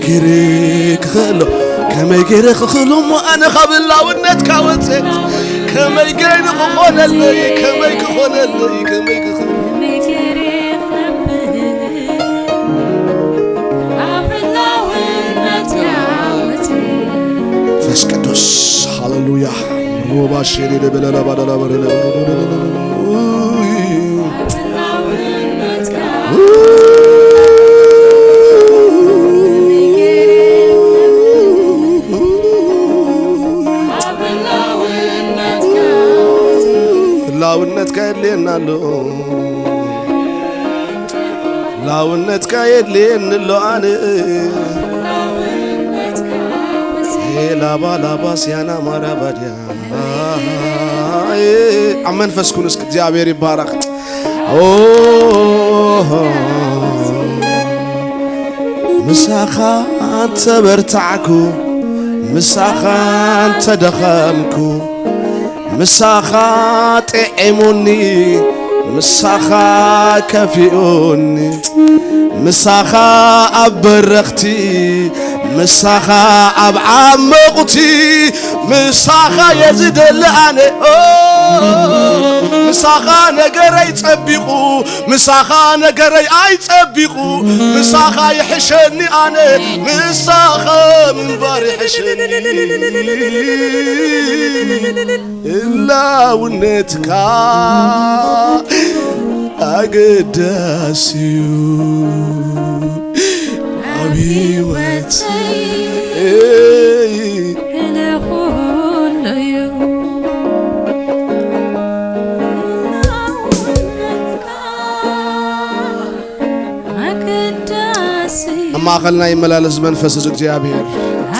ገይረ ክኽእሎ፣ ከመይ ገይረ ክኽእሎ እሞ ኣነ ካብ ህላውነትካ ወፀ? ከመይ ገይሩ ክኾነለይ? ከመይ ክኾነለይ? ከመይ ክኾነለይ? መንፈስ ቅዱስ፣ ሃሌሉያ። ሮባ ሼዴ ደበለላ ባዳላ በረለ። ህላውነትካ የድልየና ኣሎ፣ ህላውነትካ የድልየኒ ኣሎ ኣነ። ሄላባላባስያና ማራባድያ። ኣብ መንፈስ ኩን እስኪ፣ እግዚኣብሔር ይባረኽ። ኦ፣ ምሳኻ እንተበርታዕኩ፣ ምሳኻ እንተደኸምኩ፣ ምሳኻ ጥዒሙኒ፣ ምሳኻ ከፊኡኒ፣ ምሳኻ ኣብ በረኽቲ፣ ምሳኻ ኣብ ዓመቑቲ፣ ምሳኻ የዝደሊ ኣነ። ኦ፣ ምሳኻ ነገረይ ጸቢቑ፣ ምሳኻ ነገረይ ኣይጸቢቑ፣ ምሳኻ ይሕሸኒ ኣነ፣ ምሳኻ ምንባር ይሕሸኒ። ህላውነትካ ኣገዳሲ እዩ ኣብ ህይወተይ። ኣብ ማእኸልና ይመላለስ መንፈስ እግዚኣብሔር።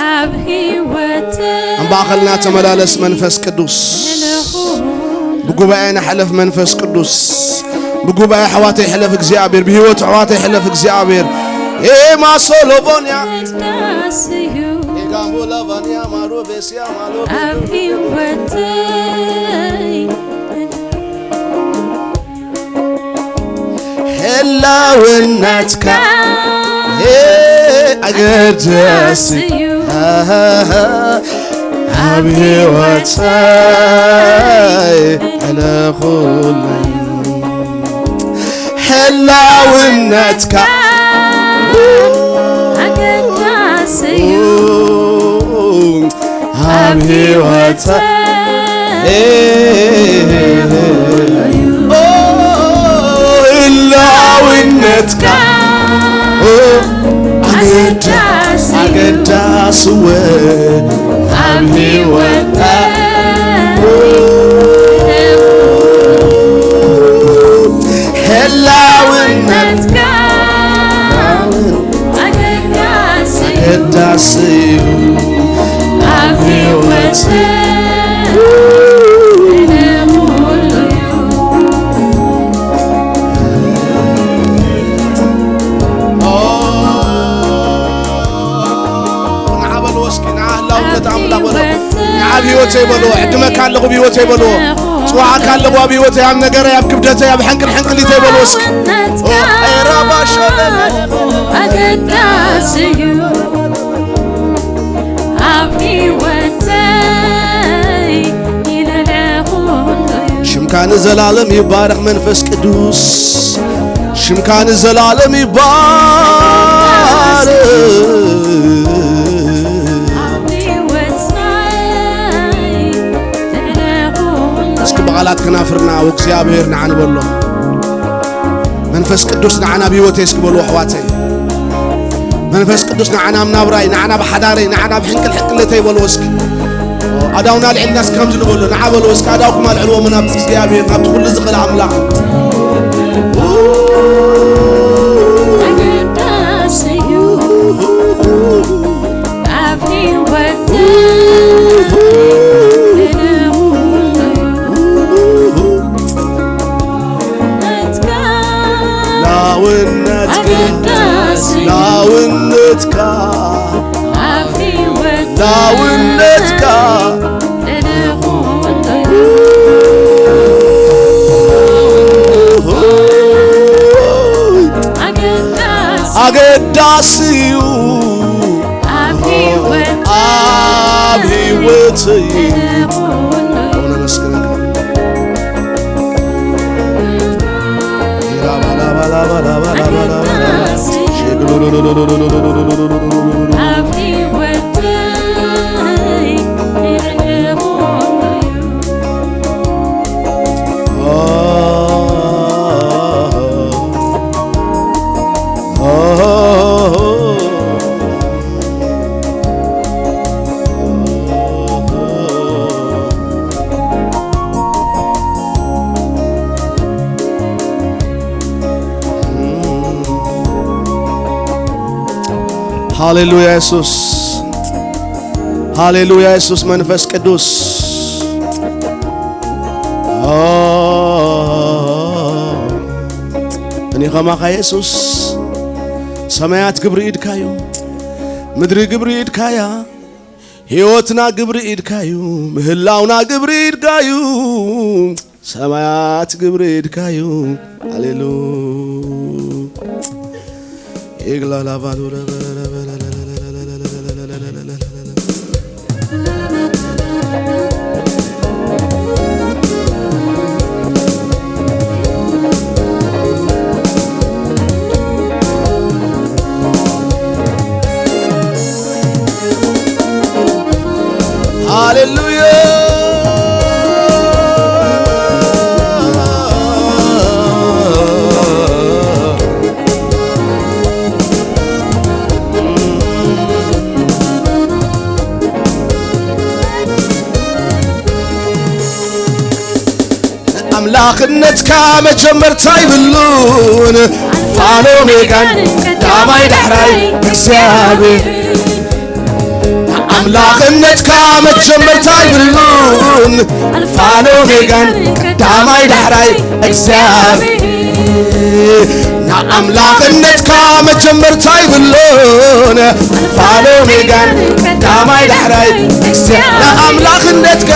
ኣብ ህይወት ኣብ ማእኸልና ተመላለስ መንፈስ ቅዱስ። ብጉባኤና ሕለፍ መንፈስ ቅዱስ። ብጉባኤ ኣሕዋተይ ሕለፍ እግዚኣብሔር። ብህይወት ኣሕዋተይ ሕለፍ እግዚኣብሔር። ኤማሶሎቦንያ። ቅዳሴ እዩ። ኤጋሞላባንያ ማሮቤስያ ማሎ። ኣብ ህይወተይ ህላውነትካ፣ ሄ፣ ኣገዳሲ እዩ። ኣሃ፣ ኣብ ህይወተይ ዕለኹለይ። ህላውነትካ ኣገዳሲ እዩ። ኣብ ህይወተ ህላውነትካ ኣገዳሲ ኣገዳስወ ኣብ ህይወታ ህላውነትካ ኣገዳሲ ኣገዳሲ እዩ ኣብ ህይወት። ንዓ በልዎ እስኪ፣ ንዓ ህላውነት ኣምላኽ በልዎ። ንዓ ኣብ ህይወተይ በልዎ። ዕድመካ ኣለኹ ኣብ ህይወተይ በልዎ። ጽዋዕካ ኣለኹ ኣብ ህይወተይ፣ ኣብ ነገረይ፣ ኣብ ክብደተይ፣ ኣብ ሕንቅል ሕንቅሊተይ በልዎ እስኪ። ኦ፣ ኤራባሸለለ። ኣገዳሲ እዩ ኣብ ህይወተይ ኢለ ኩሉ እዩ። ሽምካ ንዘላለም ይባረኽ መንፈስ ቅዱስ። ሽምካ ንዘላለም ይባረኽ። ኣብ ህይወተይ ኢለ ኩሉ እስኪ ብቓላት ከናፍርና፣ "እግዚኣብሔር ንዓ" ንበሎ። መንፈስ ቅዱስ ንዓና ኣብ ህይወተይ እስኪ በልዎ ኣሕዋተይ። መንፈስ ቅዱስ ንዓና ኣብ ናብራይ፣ ንዓና ኣብ ሓዳረይ፣ ንዓና ኣብ ሕንቅል ሕንቅለተይ በልዎ እስኪ። ኣዳውና ኣልዒልና እስኪ ከምዚ ንበሎ፣ ንዓ በልዎ እስኪ ኣዳውኩም ኣልዕልዎ ናብቲ እግዚኣብሔር፣ ናብቲ ኩሉ ዝኽእል ኣምላኽ። ኣገዳሲ እዩ ኣብ ህይወት ላውነትካ ኣገዳሲ ላውነትካ ኣብ ህይወት ላውነትካ ኣገዳሲ ኣገዳሲ እዩ እሰይ። ኦ፣ ነመስግነካ። ሃሌሉያ የሱስ፣ ሃሌሉያ የሱስ መንፈስ ቅዱስ። ኦ፣ እኔ ኸማኻ የሱስ። ሰማያት ግብሪ ኢድካ እዩ፣ ምድሪ ግብሪ ኢድካ እያ፣ ህይወትና ግብሪ ኢድካ እዩ፣ ምህላውና ግብሪ ኢድካ እዩ። ሰማያት ግብሪ ኢድካ እዩ። ሃሌሉ ኢግላላ ባሉ ሃሌሉያ። ኣምላኽነትካ መጀመርታ ይብሉን ኣልፋን ኦሜጋን ቀዳማይ ዳሕራይ እግዚኣብሔር። ኣምላኽነትካ መጀመርታ ይብሉን ኣልፋን ኦሜጋን ቀዳማይ ዳሕራይ እግዚኣብሔር። ንኣምላኽነትካ መጀመርታ ይብሉን ኣልፋን ኦሜጋን ቀዳማይ ዳሕራይ እግዚኣብሔር። ንኣምላኽነትካ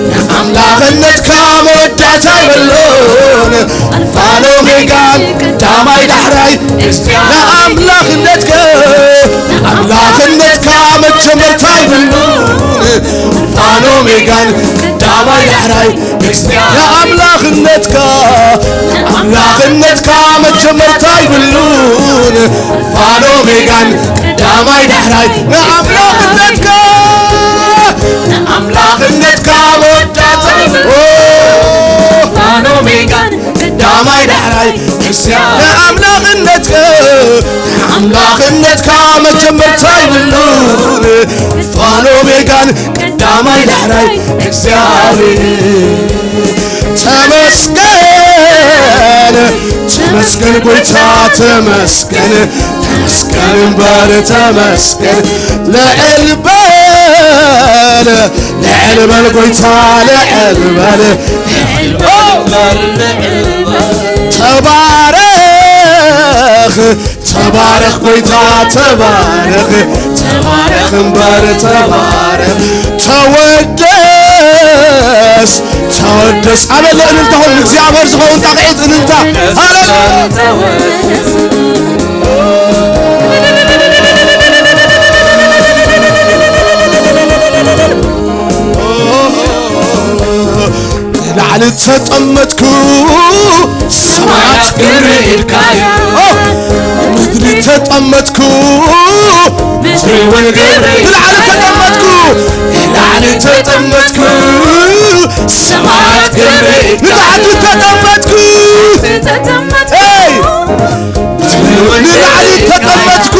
ንኣምላኽነትካ መወዳእታ የብሉን ኣልፋን ኦሜጋን ቀዳማይ ዳሕራይ ንኣምላኽነትካ ንኣምላኽነትካ መጀመርታ ይብሉን ኣልፋን ኦሜጋን ቀዳማይ ዳሕራይ ንኣምላኽነትካ ንኣምላኽነትካ መጀመርታ ይብሉን ኣልፋን ኦሜጋን ቀዳማይ ዳሕራይ ንኣምላኽነትካ ንኣምላኽነትካ መወዳእታ ይብሉን ኣልፋን ኦሜጋን ቀዳማይ ዳሕራይ ንኣምላኽነትካ ንኣምላኽነትካ መጀመርታ ይብሉን ኣልፋን ኦሜጋን ቀዳማይ ዳሕራይ እግዚኣብሔር። ተመስገን ተመስገን ጎይታ ተመስገን ተመስገን እምበር ተመስገን ልዕል በል ልዕል በል ጎይታ ልዕል በል ተባረኽ ተባረኽ ጎይታ ተባረኽ ተባረኽ እምበር ተባረኽ ተወደስ ተወደስ ኣበለ እልልታኹም እግዚኣብሔር ዝኸውን ጣቕዒት እልልታ ሃሌሉያ ላዕሊ ተጠመጥኩ ሰማያት ግብሪ ኢድካዩ ምድሪ ተጠመጥኩ ምድሪ እውን ግብሪ ንላዕሊ ተጠመጥኩ ንላዕሊ ተጠመጥኩ ሰማያት ግብሪ ንላዕሊ ተጠመጥኩ ንላዕሊ ተጠመጥኩ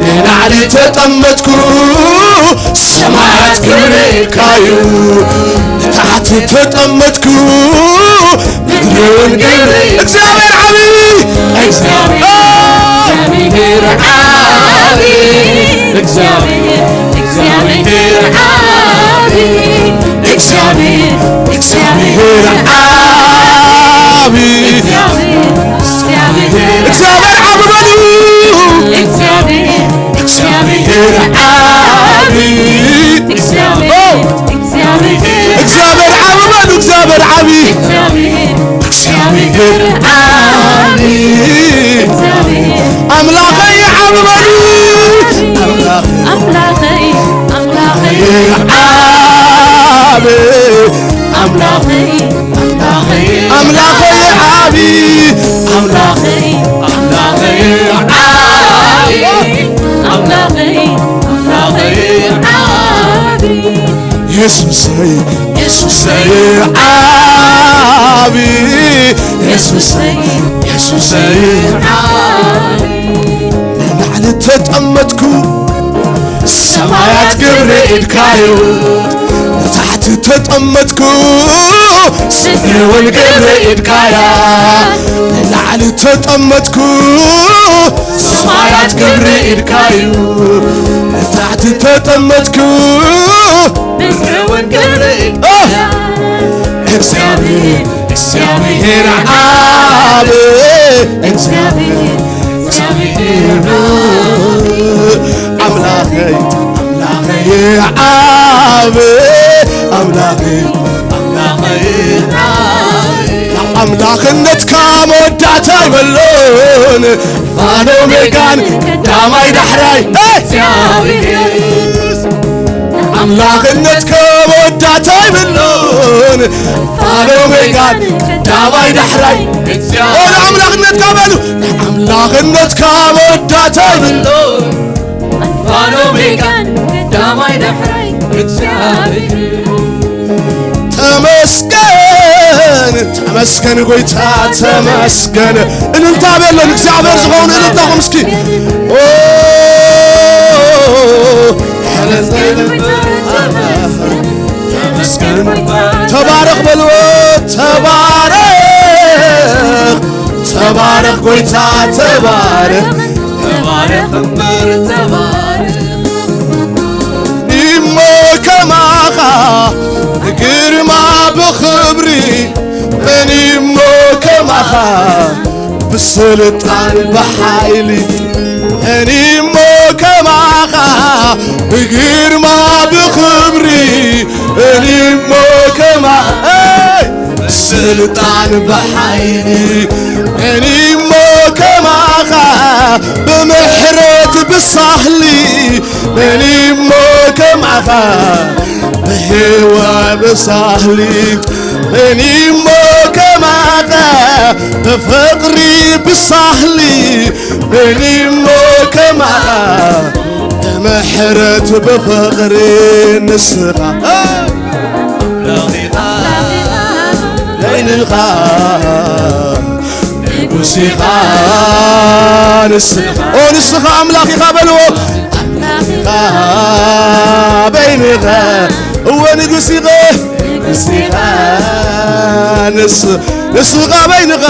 ንላዕሊ ተጠመጥኩ ሰማያት ክብርካዩ ንታሕቲ ተጠመጥኩ ምድርን ግብሪ እግዚኣብሔር ዓብዪ እግዚኣብሔር ዓብዪ እግዚኣብሔር እግዚኣብሔር ዓብዪ እግዚኣብሔር እግዚኣብሔር ዓብዪ እግዚኣብሔር ዓቢ በሉ እግዚኣብሔር ዓቢ እግዚአብሔር ዓቢ በሉ። እግዚአብሔር ዓቢ እግዚአብሔር ዓቢ ኣምላኸይ ዓቢ በሉ። ኣምላኸይ ኣምላኸይ ዓቢ የሱሰይ፣ የሱሰይ ዓቢ፣ የሱሰይ፣ የሱሰይ ዓቢ። ንላዕሊ ተጠመጥኩ፣ ሰማያት ግብሪ ኢድካዩ። ንታሕቲ ተጠመጥኩ፣ ስፍሪ እውን ግብሪ ኢድካያ። ንላዕሊ ተጠመጥኩ፣ ሰማያት ግብሪ ኢድካዩ። ንታሕቲ ተጠመጥኩ፣ ስፍሪ እውን ግብሪ ኢድካያ። እግዚኣብሔር፣ እግዚኣብሔር ዓቢ፣ እግዚኣብሔር፣ እግዚኣብሔር ዓቢ። ኣምላኸይ፣ ኣምላኸይ ዓቢ፣ ኣምላኸይ፣ ኣምላኸይ ዓቢ። ኣምላኽነትካ መወዳእታ የብሉን፣ ኣልፋን ኦሜጋን ቀዳማይ ዳሕራይ። ኣምላኽነትካ መወዳእታ የብሉን፣ ኣልፋን ኦሜጋን ቀዳማይ ዳሕራይ። ኦ፣ ንኣምላኽነትካ በሉ፣ ንኣምላኽነትካ መወዳእታ የብሉን። ኣልፋን ኦሜጋን ቀዳማይ ዳሕራይ እግዚኣብሔር። ተመስገን፣ ተመስገን ጎይታ፣ ተመስገን። እልልታ በሎ፣ ንእግዚኣብሔር ዝኸውን እልልታኹም እስኪ። ኦ፣ ተመስገን። ተባረኽ በልዎ፣ ተባረኽ፣ ተባረኽ ጎይታ፣ ተባረኽ። ተባረኽ እምበር ተባረኽ። እሞ ከማኻ ብግርማ ብኽብሪ፣ መን እሞ ከማኻ ብስልጣን ብሓይሊ፣ መን እሞ ከማኻ ብግርማ ብኽብሪ፣ መን እሞ ከማኻ ብስልጣን ብሓይሊ፣ መን እሞ ከማኻ ብምሕረት ብሳህሊ፣ መን እሞ ከማኻ ብህዋ ብሳህሊ፣ መን እሞ ከማኻ ብፍቕሪ ብሳህሊ፣ መን እሞ ከማኻ ብምሕረት ብፍቕሪ ንስኻ ኣምላኽ ኢኻ፣ በይንኻ ንጉስ ኢኻ ንስኻ። ኦ፣ ንስኻ ኣምላኽ ኢኻ በልዎ። ኣምላኽ ኢኻ በይንኻ። እወ፣ ንጉስ ኢኻ፣ ንጉስ ኢኻ ንስ-፣ ንስኻ በይንኻ።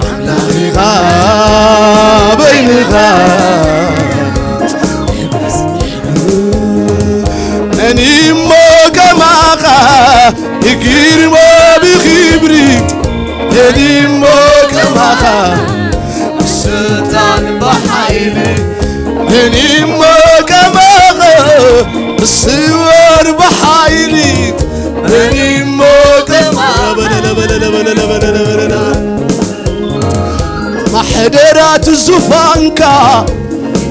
ኣምላኽ ኢኻ በይንኻ። መን እሞ ከማኻ ብግርማ ብኽብሪ፣ መን እሞ ከማኻ ብስልጣን ብሓይሊ፣ መን እሞ ከማኻ ብስውር ብሓይሊ፣ መን እሞ ከማኻ ማሕደራት ዙፋንካ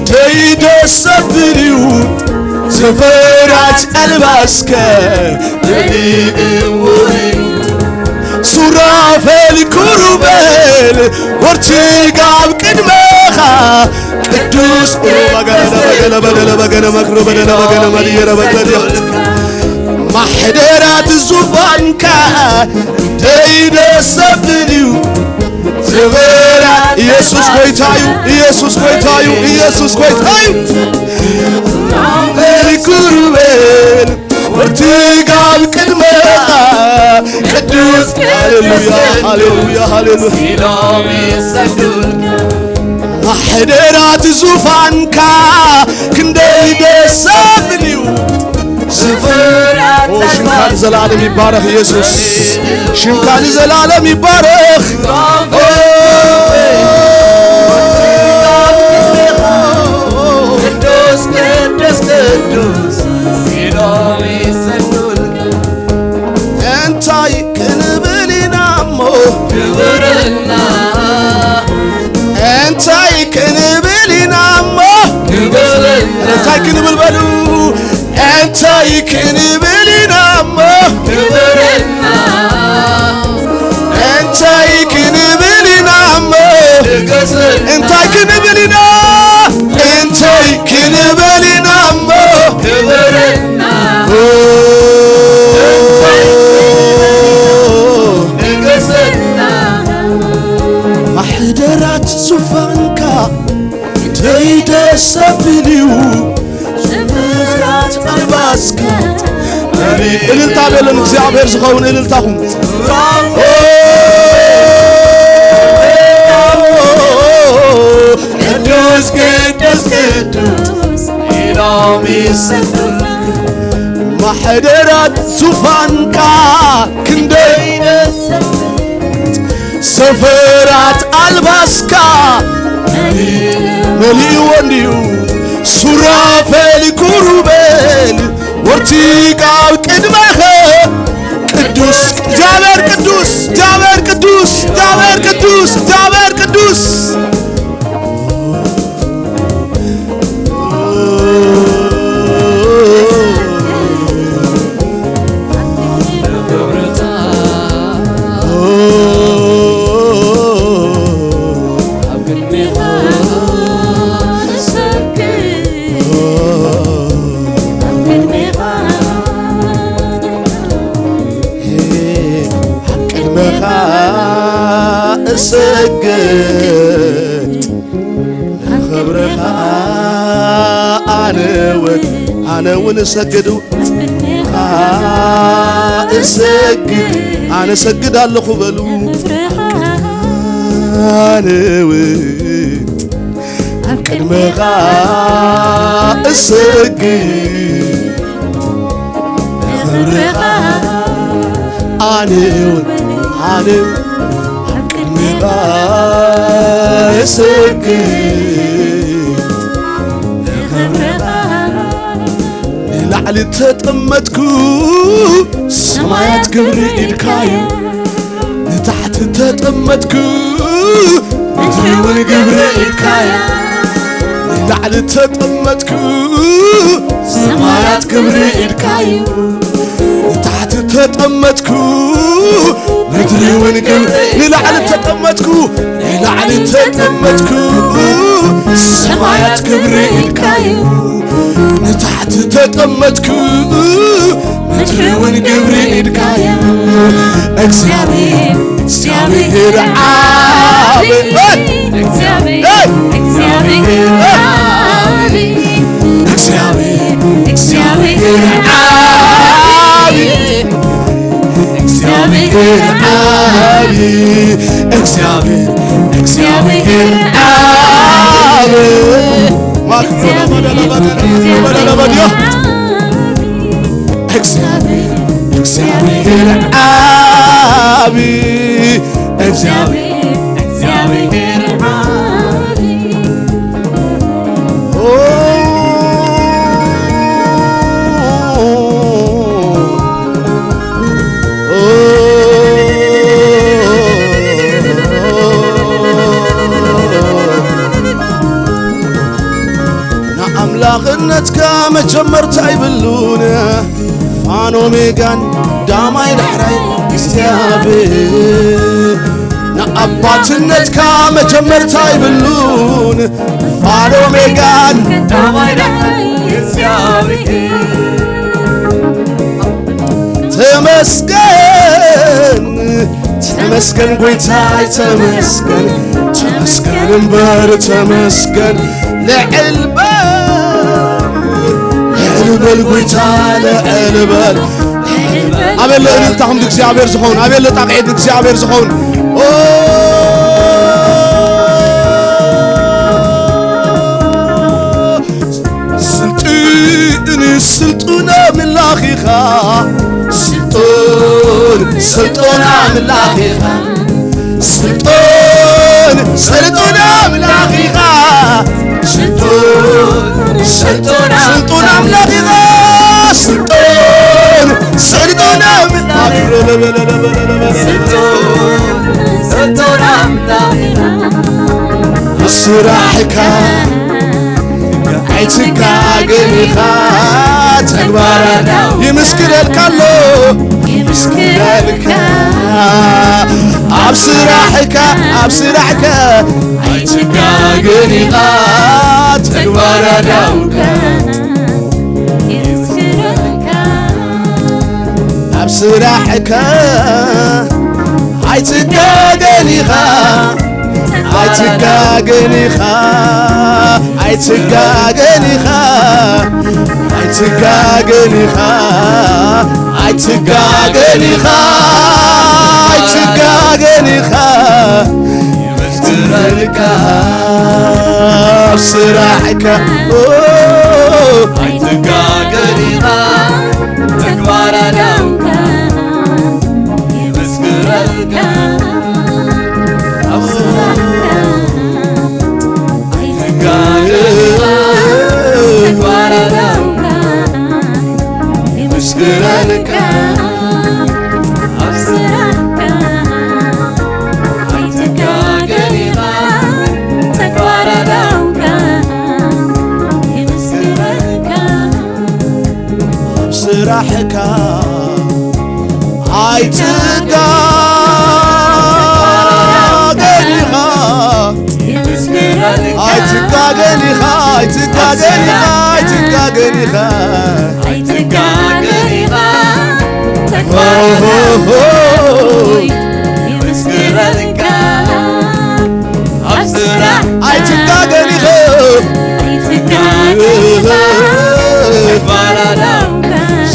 ደይ ደስ ዘብል እዩ። ዝፈራጅ ኣልባስከ መሊእዎ እዩ። ሱራፌል ኪሩቤል ወርትግ ኣብ ቅድመኻ ቅዱስ በገለ በገለ በገለ በገለ መክሮ በደለ በገለ መድየረ በገለ ማሕደራት ዙፋንካ ደይ ደስ ዘብል እዩ። ዝብላ ኢየሱስ ጎይታ እዩ፣ ኢየሱስ ጎይታ እዩ፣ ኢየሱስ ጎይታ እዩ። ሱራፌል ኪሩቤል ወርትግ ኣብ ቅድመኻ ቅዱስ። ሃሌሉያ፣ ሃሌሉያ፣ ሃሌሉያ። ኢሎም ይሰግዱልካ። ማሕደራት ዙፋንካ ክንደይ ደስ ዘብል እዩ። ዝፍራ ኦ፣ ሽምካ ንዘለዓለም ይባረኽ ኢየሱስ። ሽምካ ንዘለዓለም ይባረኽ። ኦ፣ ቅዱስ፣ ቅዱስ፣ ቅዱስ ኢሎም ይሰግዱልካ። እንታይ ክንብል ኢና እሞ ክብርና እንታይ ክንብል ኢና እሞ ክብርና እንታይ ክንብል በሉ እንታይ ክንብል ኢና እሞ ክብርና እንታይ ክንብል ኢና እሞ ንገስና እንታይ ክንብል ኢና እንታይ ክንብል ኢና እሞ ክብርና ኦ ንእግዚኣብሔር ዝኸውን እልልታኹም። ቅዱስ ቅዱስ ቅዱስ ኢሎም ይሰግዱ። ማሕደራት ዙፋንካ ክንደይ ሰፈራት ኣልባስካ መሊእዎ እንድዩ። ሱራፌል ኪሩቤል ወርቲቃ ኣብ ቅድመኸ ቅዱስ እግዚኣብሔር ቅዱስ እግዚኣብሔር ቅዱስ እግዚኣብሔር ቅዱስ እግዚኣብሔር ቅዱስ ኣብ ቅድመኻ እሰግድ ንኽብርኻ ኣነ እውን ኣነ እውን እሰግድ እሰግድ ኣነ እሰግድ ኣለኹ በሉ ኣነ እውን ኣብ ቅድመኻ እሰግድ ንኽብርኻ ኣነ እውን ኣነ ኣብ ቅድሜኻ እሰግድ ንኽብርኻ ንላዕሊ ተጠመጥኩ ሰማያት ክብሪ ኢድካዩ ንታሕቲ ተጠመጥኩ ምድሪ እውን ግብሪ ኢድካዩ ንላዕሊ ተጠመጥኩ ሰማያት ክብሪ ኢድካዩ ንታሕቲ ተጠመጥኩ ምድሪ እውን ግብሪ ንላዕሊ ተጠመጥኩ ንላዕሊ ተጠመጥኩ ሰማያት ክብሪ ኢድካዩ ንታሕቲ ተጠመጥኩ ምድሪ እውን ግብሪ ኢድካዩ እግዚኣብሔር እግዚኣብሔር ዓቢ እግዚኣብሔር እግዚኣብሔር ዓቢ እግዚኣብሔር እግዚኣብሔር ዓቢ እግዚኣብሔር ዓቢ እግዚኣብሔር እግዚኣብሔር ዓቢ እግዚኣብሔር እግዚኣብሔር ዓቢ እግዚኣብሔር እግዚኣብሔር ዓቢ ንኣምላኽነትካ መጀመርታ ይብሉን ፋኖሜጋን ዳማይ ዳሕራይ እግዚኣብሔር ንኣባትነትካ መጀመርታ ይብሉን ፋኖሜጋን ዳማይ ዳሕራይ እግዚኣብሔር ተመስገን ተመስገን ጎይታይ ተመስገን ተመስገን እምበር ተመስገን ልዕል በል ልዕል በል ጎይታ ልዕል በል ኣበሎ እልልታኹም ንእግዚኣብሔር ዝኸውን ኣበሎ ጣቕዒት ንእግዚኣብሔር ዝኸውን ስልጡን ስልጡን ኣምላኽ ኢኻ ስልጡን ስልጡን ኣምላኽ ኢኻ ስልጡን ስልጡን ኣምላኽ ኢኻ ስልጡን ስልጡን ስልጡን ኣምላኽ ኢኻ ስልጡን ስልጡን ኣምላኽ ኢኻ ስልጡን ስልጡን ኣምላኽ ኢኻ ስራሕካ ኣይትጋገን ኢኻ ተግባራት ይምስክረልካ ኣሎ ይምስክረልካ ኣብ ስራሕካ ኣብ ስራሕካ ኣይትጋገን ኢኻ ተግባራት ይምስክረልካ ኣብ ስራሕካ ኣይትጋገን ኢኻ ኣይትጋገን ኢኻ ኣይትጋገን ኢኻ ኣይትጋገን ኢኻ ኣይትጋገን ኢኻ፣ ኣይትጋገን ኢኻ። የመስግነልካ ኣብ ስራሕካ። ኦ፣ ኣይትጋገን ኢኻ፣ ተግባር ኣዳውካ። የመስግነልካ ኣብ ስራሕካ። ስራሕካ ኣይትጋገን ኢኻ፣ ኣይትጋገን ኢኻ፣ ኣይትጋገን ኢኻ፣ ኣይትጋገን ኢኻ። ሆ፣ ሆ፣ ሆ። ኣብ ስራሕ ኣይትጋገን ኢኻ።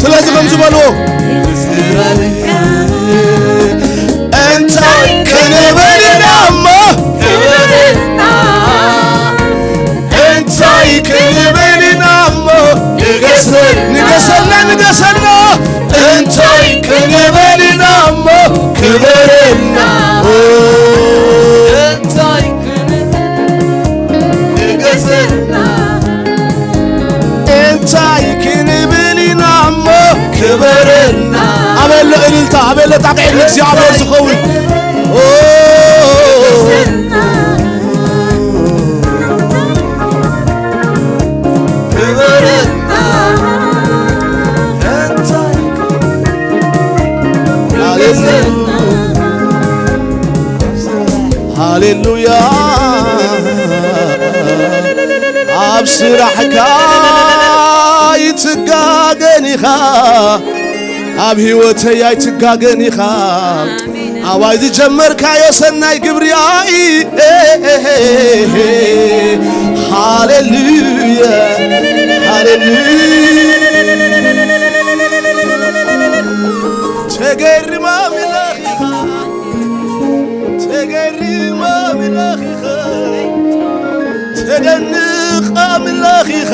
ስለዚ ከምዚ በልዎ፣ እንታይ ክንብል ኢና እሞ፣ እንታይ ክንብል ኢና እሞ፣ ንገሰልና፣ ንገሰልና፣ እንታይ ክንብል ኢና እሞ፣ ክበረልና። እንታይ ክንገሰልና። እንታይ ክንብል ኢና እሞ ክበረልና። ኣበሎ እልልታ፣ ኣበሎ ጣቕዒት ንእግዚኣብሔር ዝኸውን። ኦ፣ ክበረልና። እንታይ ሃሌሉያ። ኣብ ስራሕካ ኣይትጋገን ኢኻ፣ ኣብ ህይወተይ ኣይትጋገን ኢኻ። ኣሜን። ኣባይ ዝጀመርካዮ ሰናይ ግብሪ ኣይ፣ ሃሌሉያ፣ ሃሌሉያ። ተገርም ኣምላኽ ኢኻ፣ ተገርም ኣምላኽ ኢኻ፣ ተደንቕ ኣምላኽ ኢኻ፣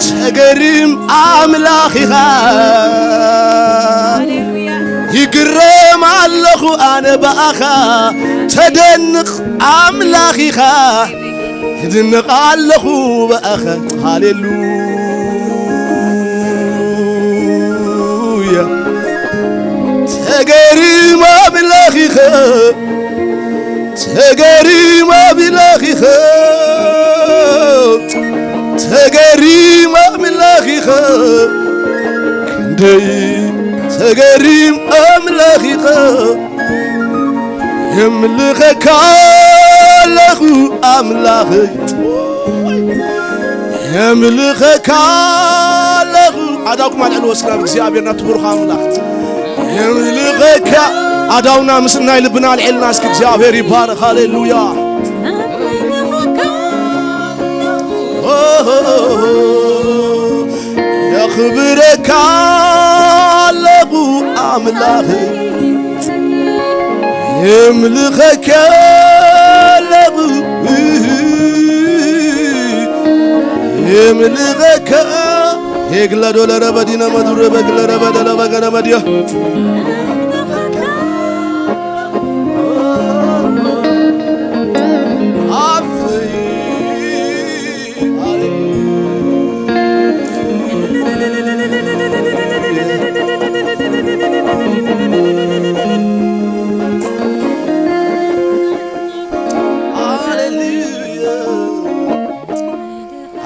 ተገርም ኣምላኽ ኢኻ። ይግረም ኣለኹ ኣነ ብኣኻ፣ ተደንቕ ኣምላኽ ኢኻ። ይድነቕ ኣለኹ ብኣኸ። ሃሌሉያ። ተገሪም ኣምላኽ ኢኸ፣ ተገሪም ኣምላኽ ኢኸ፣ ተገሪም ኣምላኽ ኢኸ፣ ክንደይ ተገሪም ኣምላኽ ኢኸ። የምልኸካ ኣለኹ ኣምላኸይ፣ የምልኸካ ኣለኹ። ኣዳውኩም ኣልዕልዎ እስኪ ናብ እግዚኣብሔር፣ ናብ ትቡርኻ ኣምላኽ። የምልኸካ። ኣዳውና ምስ ናይ ልብና ኣልዒልና እስኪ እግዚኣብሔር ይባረኽ። ሃሌሉያ። የኽብረካ ኣለኹ ኣምላኽ፣ የምልኸካ ኣለኹ፣ የምልኸካ። ሄግለዶ ለረበዲነ መዱረ በግለረበ ደለበገረበድዮ።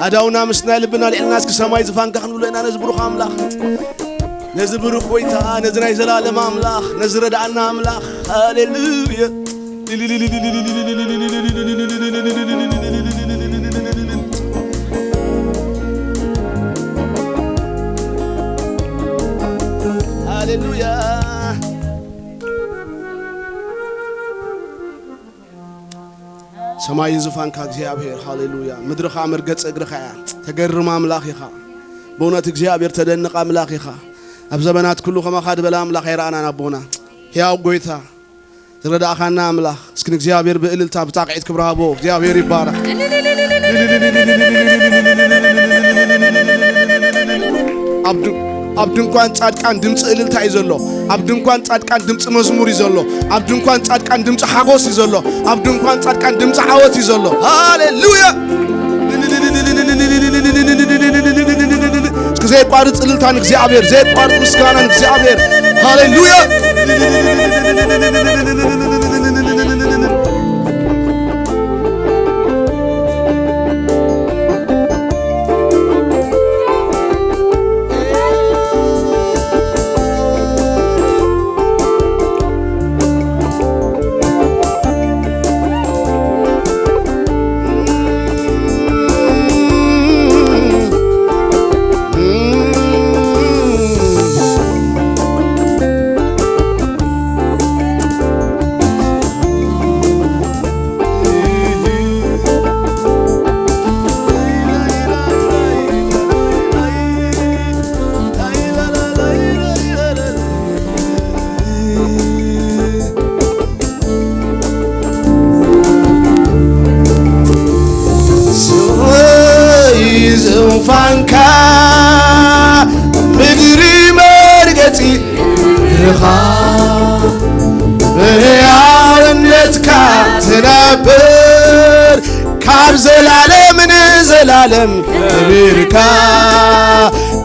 ኣዳውና ምስ ናይ ልብና ልዕልና እስኪ ሰማይ ዝፋንካ ክንብሎ ኢና ነዚ ብሩኽ ኣምላኽ። ነዚ ብሩኽ ጐይታ፣ ነዚ ናይ ዘላለም ኣምላኽ፣ ነዚ ረድኣና ኣምላኽ። ሃሌሉያ። ሃሌሉያ። ሰማይ ዙፋንካ እግዚኣብሔር። ሃሌሉያ። ምድሪ ኸኣ መርገጺ እግርኻ እያ። ተገርም ኣምላኽ ኢኻ። ብእውነት እግዚኣብሔር ተደንቕ ኣምላኽ ኢኻ። ኣብ ዘመናት ኩሉ ከማኻ ዝበለ ኣምላኽ ኣይረኣናን ኣቦና። ሕያው ጎይታ፣ ዝረዳእኻና ኣምላኽ። እስኪ ንእግዚኣብሔር ብእልልታ ብጣቕዒት ክብሪ ሃቦ። እግዚኣብሔር ይባረኽ። ኣብ ድ-፣ ኣብ ድንኳን ጻድቃን ድምፂ እልልታ እዩ ዘሎ። ኣብ ድንኳን ጻድቃን ድምፂ መዝሙር እዩ ዘሎ። ኣብ ድንኳን ጻድቃን ድምፂ ሓጎስ እዩ ዘሎ። ኣብ ድንኳን ጻድቃን ድምፂ ዓወት እዩ ዘሎ። ሃሌሉያ! እስኪ ዘየቋርጽ እልልታ ንእግዚኣብሔር፣ ዘየቋርጽ ምስጋና ንእግዚኣብሔር። ሃሌሉያ! ዙፋንካ ምድሪ መርገጺ ኢኻ፣ ብሕያውነትካ ትነብር ካብ ዘላለም ንዘላለም ከቢርካ፣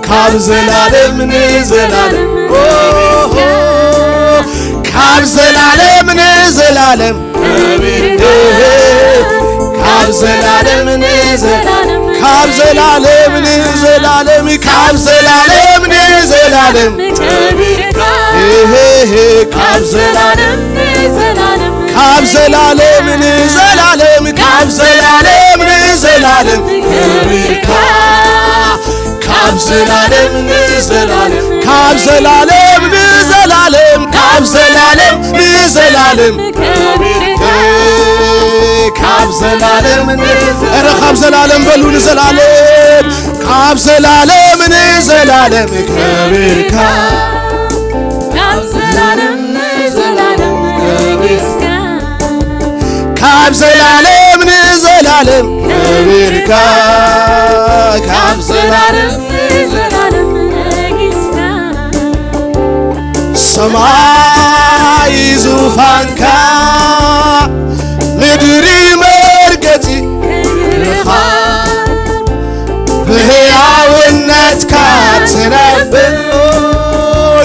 ካብ ዘላለም ንዘላለም፣ ኦሆ፣ ካብ ዘላለም ንዘላለም፣ ኦሆ፣ ካብ ዘላለም ንዘላለም፣ ካብ ዘላለም ንዘላለም፣ ካብ ዘላለም ንዘላለም፣ ኦሆ፣ ካብ ዘላለም፣ ካብ ዘላለም ንዘላለም፣ ካብ ዘላለም ንዘላለም ከቢርካ፣ ካብ ዘላለም ንዘላለም፣ ካብ ዘላለም ንዘላለም፣ ካብ ዘላለም ንዘላለም ከቢርካ፣ ካብ ዘላለም ንዘላለም፣ ኧረ ካብ ዘላለም በሉ ንዘላለም፣ ካብ ዘላለም ንዘላለም ከቢርካ፣ ካብ ዘላለም ንዘላለም ከቢርካ፣ ካብ ዘላለም ንዘላለም ከቢርካ፣ ካብ ዘላለም ንዘላለም ነጊስካ። ሰማይ ዙፋንካ፣ ምድሪ መርገጺ ክብርኻ፣ ብሕያውነትካ ትነብር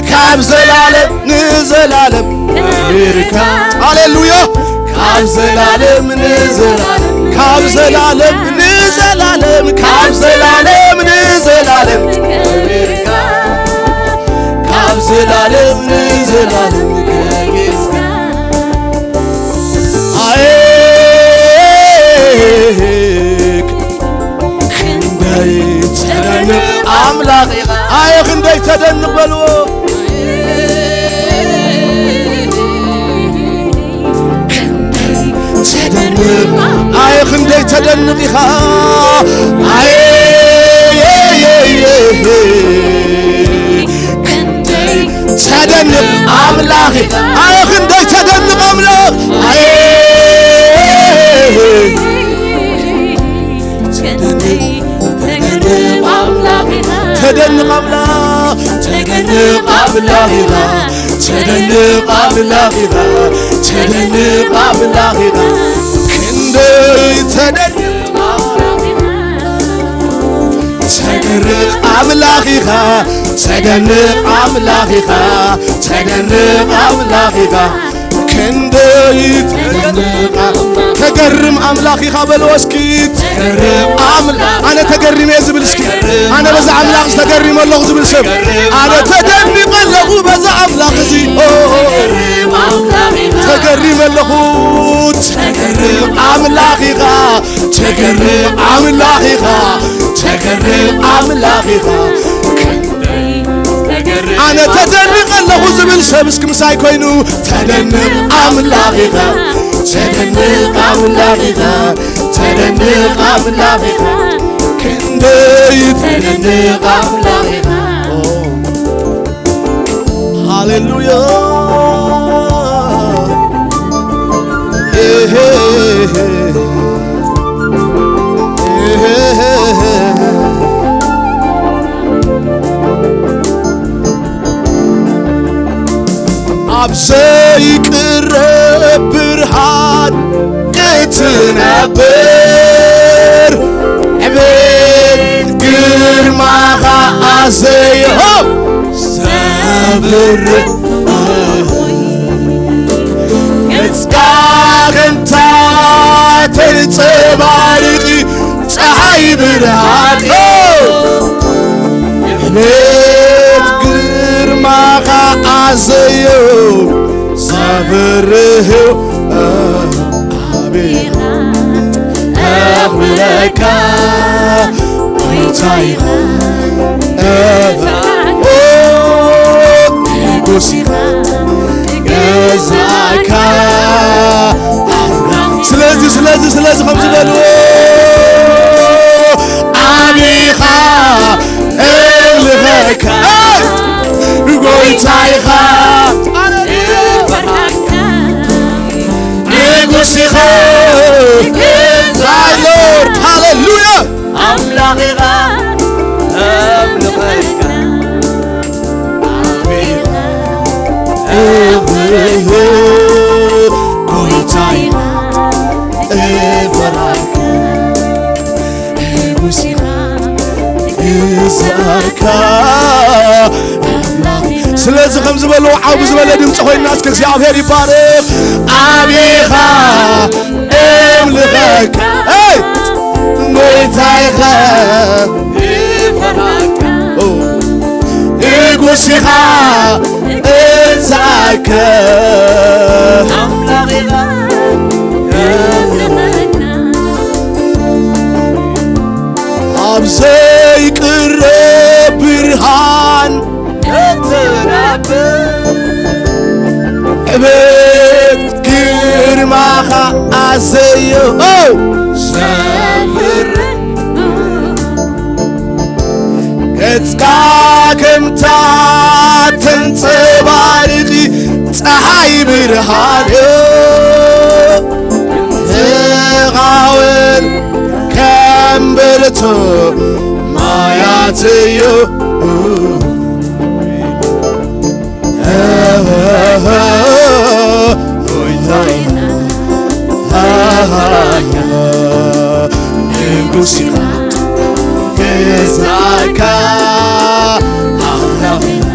ካብ ዘላለም ንዘላለም ከቢርካ። ሃሌሉያ! ካብ ዘላለም ንዘላለም፣ ካብ ዘላለም ንዘላለም፣ ካብ ዘላለም ንዘላለም ከቢርካ፣ ካብ ዘላለም ንዘላለም ከቢርካ። ኣየ ክንደይ ተደንቕ ኣምላኽ ኢኻ። ኣየ ክንደይ ተደንቕ በልዎ። ተደንቕ፣ ኣየ ክንደይ ተደንቕ ኢኻ። ኣየ፣ የ፣ የ፣ የ፣ የ። ክንደይ ተደንቕ ኣምላኽ፣ ኣየ ክንደይ ተደንቕ ኣምላኽ። ኣየ ተደንቕ ኣምላኽ ኢኻ። ተደንቕ ኣምላኽ፣ ተደንቕ ኣምላኽ ኢኻ። ተደንቕ ኣምላኽ ኢኻ። ተደንቕ ኣምላኽ ኢኻ። ክንደይ ተደንቕ ኣምላኽ ኢኻ። ተደንቕ ኣምላኽ ኢኻ። ተደንቕ ኣምላኽ ኢኻ። ተደንቕ ኣምላኽ ኢኻ። ክንደይ ተደንቕ ኣምላኽ። ተገርም ኣምላኽ ኢኻ በልዎ እስኪ። ተገርም ኣምላኽ። ኣነ ተገሪመ እየ ዝብል እስኪ። ኣነ በዛ ኣምላኽ ተገሪመ ኣለኹ ዝብል ሰብ። ኣነ ተደኒቐ ኣለኹ በዛ ኣምላኽ እዚ። ኦ፣ ተገርም ኣምላኽ ኢኻ። ተገሪመ ኣለኹ። ተገርም ኣምላኽ ኢኻ። ተገርም ኣምላኽ ኢኻ። ተገርም ኣምላኽ ኢኻ። ኣነ ተደኒቐ ኣለኹ ዝብል ሰብ እስኪ ምሳይ ኮይኑ። ተደንቕ ኣምላኽ ኢኻ። ተደንቕ ኣምላኽ ኢኻ። ተደንቕ ኣምላኽ ኢኻ። ክንደይ ተደንቕ ኣምላኽ ኢኻ። ሃሌሉያ። ኣብ ዘይቅረብ ብርሃን ክትነብር፣ ዕቤት ግርማኻ ኣዘዮ ዘብርህ፣ ገጽካ ከምታ ተንጸባርቂ ጸሓይ ብርሃን፣ ዕቤት ግርማኻ ኣዘዮ ዘብርህ፣ ኣቤት ኣኽብረካ ጎይታ ኢኻ፣ ንጉስ ኢኻ፣ ገዛእካ። ስለዚ፣ ስለዚ፣ ስለዚ ከምዚ በልዎ፣ ኣቢኻ እምልኸካ ጎይታ ኢኻ፣ ንጉስ ኢኻ፣ ሎርድ፣ ሃሌሉያ። ኣምላኽ ኢኻ፣ ኣምልኸካ። ኣቤት፣ ጎይታ ኢኻ፣ እፈራካ። ንጉስ ኢኻ፣ ግዛእካ። ስለዚ ከም ዝበልዎ ዓው ብዝበለ ድምፂ ኮይንና እስከ እግዚኣብሔር ይባረኽ። ኣቢኻ እምልኸካ፣ ሄይ፣ ጎይታ ኢኻ፣ ኦ፣ ንጉስ ኢኻ፣ እዛከ ኣምላኽ ኢኻ፣ ኣብ ዘይቅረብ ብርሃን እትነብር፣ ዕቤት ግርማኻ ኣዘዮ ዘፍር፣ ገጽካ ከምታ ተንጸባርቂ ጸሓይ ብርሃን፣ ተቓወል ከም ብርቱ ማያት እዩ። ጎይታዬ፣ ንጉስ ኢኻ፣ ገዛእካ ኣምላኽ ኢኻ፣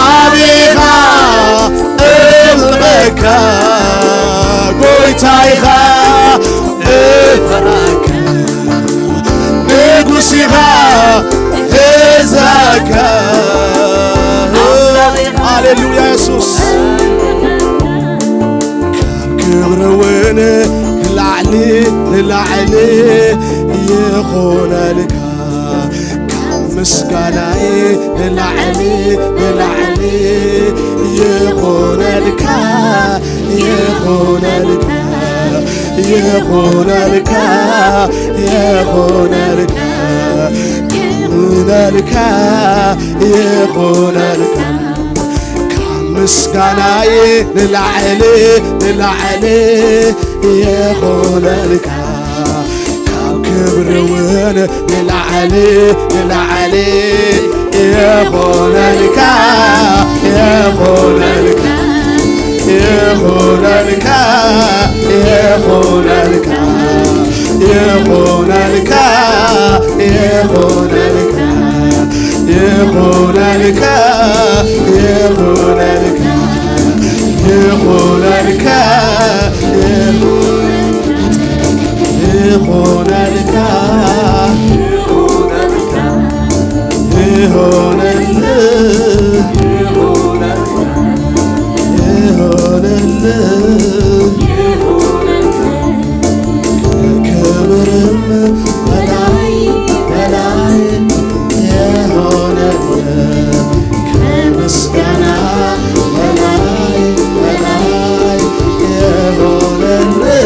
ኣቢኻ እምልኸካ፣ ጎይታ ኢኻ፣ እፈራካ። ንጉስ ኢኻ፣ ገዛእካ። ኣምላኽ ኢኻ። ሃሌሉያ የሱስ። ካብ ክብሪ እውን ንላዕሊ፣ ንላዕሊ ይኹነልካ። ካብ ምስጋናይ ንላዕሊ፣ ንላዕሊ ይኹነልካ። ይኹነልካ፣ ይኹነልካ፣ ይኹነልካ፣ ይኹነልካ፣ ይኹነልካ። ካብ ምስጋናይ ንላዕሊ፣ ንላዕሊ ይኹነልካ። ካብ ክብሪ እውን ንላዕሊ፣ ንላዕሊ ይኹነልካ፣ ይኹነልካ፣ ይኹነልካ፣ ይኹነልካ፣ ይኹነልካ፣ ይኹነልካ፣ ይኹነልካ፣ ይኹነልካ፣ ይኹነልካ፣ ይኹነልካ፣ ይኹነልህ፣ ይኹነልህ። ከክብርም በላይ፣ በላይ የሆነልህ፣ ከምስጋና በላይ፣ በላይ የሆነልህ፣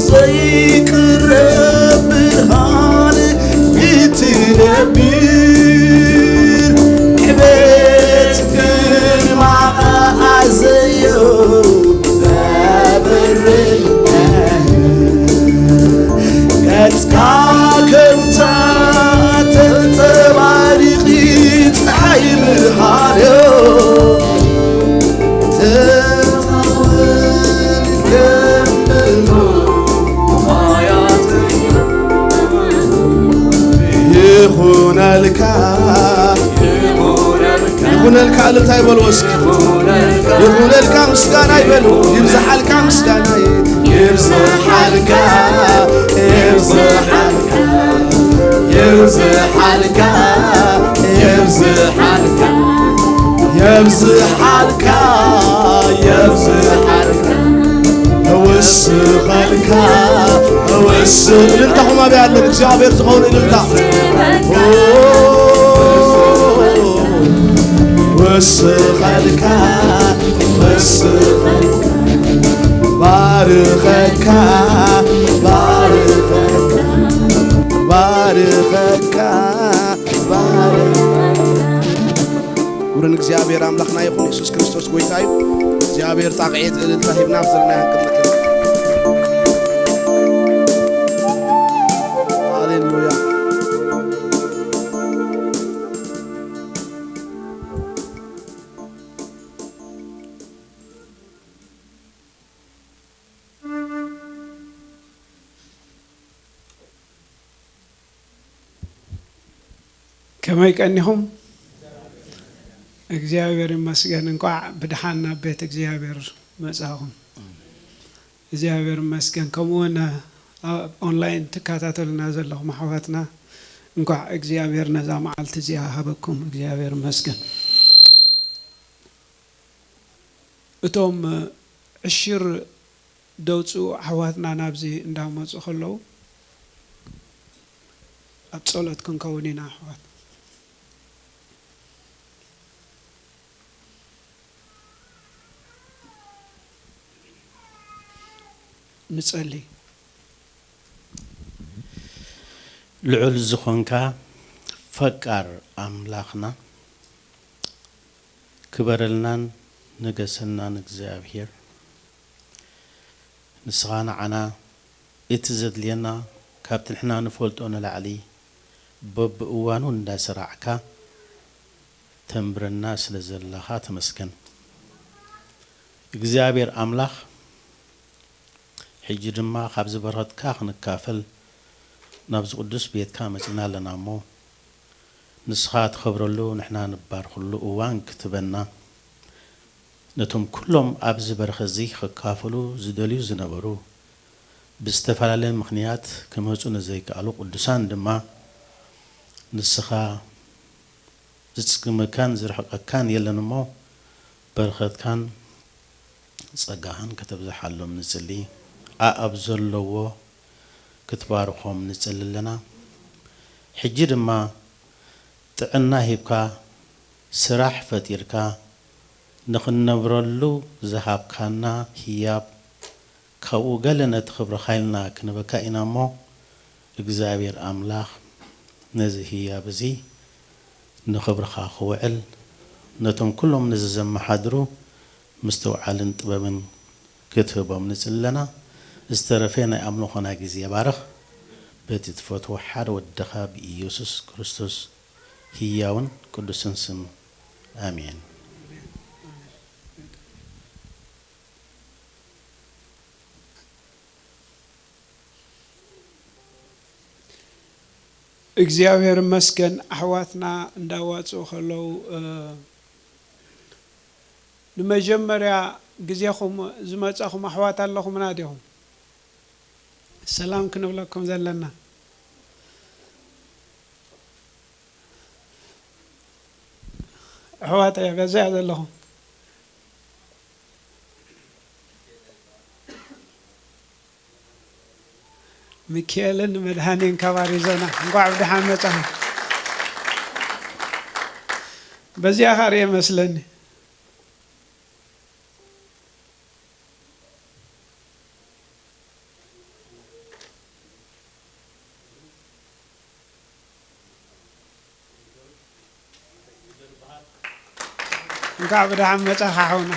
ዘይቅረብ ብርሃን እትነብር፣ ዕቤት ግርማኻ ኣዘዮ ተብርህ። ገጽካ ከምታ ተንጸባሪቒ ጸሓይ ብርሃንዮ ተማወል ከም ይኹነልካ፣ ይኹነልካ፣ እልልታ ይበልዎ እስኪ። ይኹነልካ ምስጋና ይበል፣ ይብዝሓልካ ምስጋና፣ ይብዝሓልካ፣ ይብዝሓልካ፣ ይብዝሓልካ፣ ይብዝሓልካ፣ ይብዝሓልካ፣ ይብዝሓልካ። እወስኸልካ፣ እወስ-፣ እልልታኹም ኣበይ ኣሎ? ንእግዚኣብሔር ዝኸውን እልልታ። ኦ፣ ወስኸልካ፣ ወስኸልካ፣ ባርኸካ፣ ባርኸካ፣ ባርኸካ፣ ባርኸካ። ክብሪ ንእግዚኣብሔር ኣምላኽና ይኹን፣ የሱስ ክርስቶስ ጐይታ እዩ። እግዚኣብሔር ጣቕዒት እልልታ ሂብና ኣብ ዘለናዮ ክንቅመጥ ኢና። ሃሌሉያ። ከመይ ቀኒኹም? እግዚኣብሔር ይመስገን። እንቋዕ ብደሓን ናብ ቤት እግዚኣብሔር መጻኹም። እግዚኣብሔር ይመስገን። ከምኡ እውን ኣብ ኦንላይን ትከታተሉና ዘለኹም ኣሕዋትና፣ እንቋዕ እግዚኣብሔር ነዛ መዓልቲ እዚኣ ሃበኩም። እግዚኣብሔር ይመስገን። እቶም ዕሽር ደውፅኡ ኣሕዋትና ናብዚ እንዳመፁ ከለዉ ኣብ ፀሎት ክንከውን ኢና ኣሕዋት። ንጸሊ። ልዑል ዝኾንካ ፈቃር ኣምላኽና፣ ክበረልናን ንገሰልናን እግዚኣብሔር። ንስኻ ንዓና እቲ ዘድልየና ካብቲ ንሕና ንፈልጦ ንላዕሊ በብእዋኑ እንዳሰራዕካ ተንብረና ስለ ዘለኻ ተመስገን። እግዚኣብሔር ኣምላኽ፣ ሕጂ ድማ ካብዚ በረኸትካ ክንካፈል ናብዚ ቅዱስ ቤትካ መጺና ኣለና እሞ፣ ንስኻ ትኸብረሉ፣ ንሕና ንባርኽሉ እዋን ክትበና፣ ነቶም ኩሎም ኣብዚ በረኸት እዚ ክካፈሉ ዝደልዩ ዝነበሩ፣ ብዝተፈላለየ ምኽንያት ክመጹ ንዘይከኣሉ ቅዱሳን ድማ፣ ንስኻ ዝጽግመካን ዝርሕቀካን የለን እሞ፣ በረኸትካን ጸጋኻን ከተብዝሓሎም ንጽሊ። ኣኣብ ዘለዎ ክትባርኾም ንጽሊ ኣለና። ሕጂ ድማ ጥዕና ሂብካ፣ ስራሕ ፈጢርካ፣ ንኽንነብረሉ ዝሃብካና ህያብ፣ ካብኡ ገለ ነቲ ክብርኻ ኢልና ክንበካ ኢና እሞ፣ እግዚኣብሔር ኣምላኽ ነዚ ህያብ እዚ ንኽብርኻ ክውዕል፣ ነቶም ኩሎም ነዚ ዘመሓድሩ ምስትውዓልን ጥበብን ክትህቦም ንጽሊ ኣለና። ዝተረፈ ናይ ኣምልኾና ግዜ ባርኽ፣ በቲ ትፈትዎ ሓደ ወድኻ ብኢየሱስ ክርስቶስ ህያውን ቅዱስን ስም፣ ኣሜን። እግዚኣብሔር ይመስገን። ኣሕዋትና እንዳዋፅኡ ከለዉ፣ እ፣ ንመጀመርያ ግዜኹም ዝመጻኹም ኣሕዋት ኣለኹምና ዲኹም? ሰላም ክንብለኩም ዘለና። ኣሕዋተይ በዚኣ ዘለኹም። ሚካኤልን መድሃኔን ካብ ኣሪዞና፣ እንኳዕ ብደሓን መጻኹም። በዚኣ ኻእ ርኤ መስለኒ። እንኳዕ ብደሓን መጻኻ ሓውና።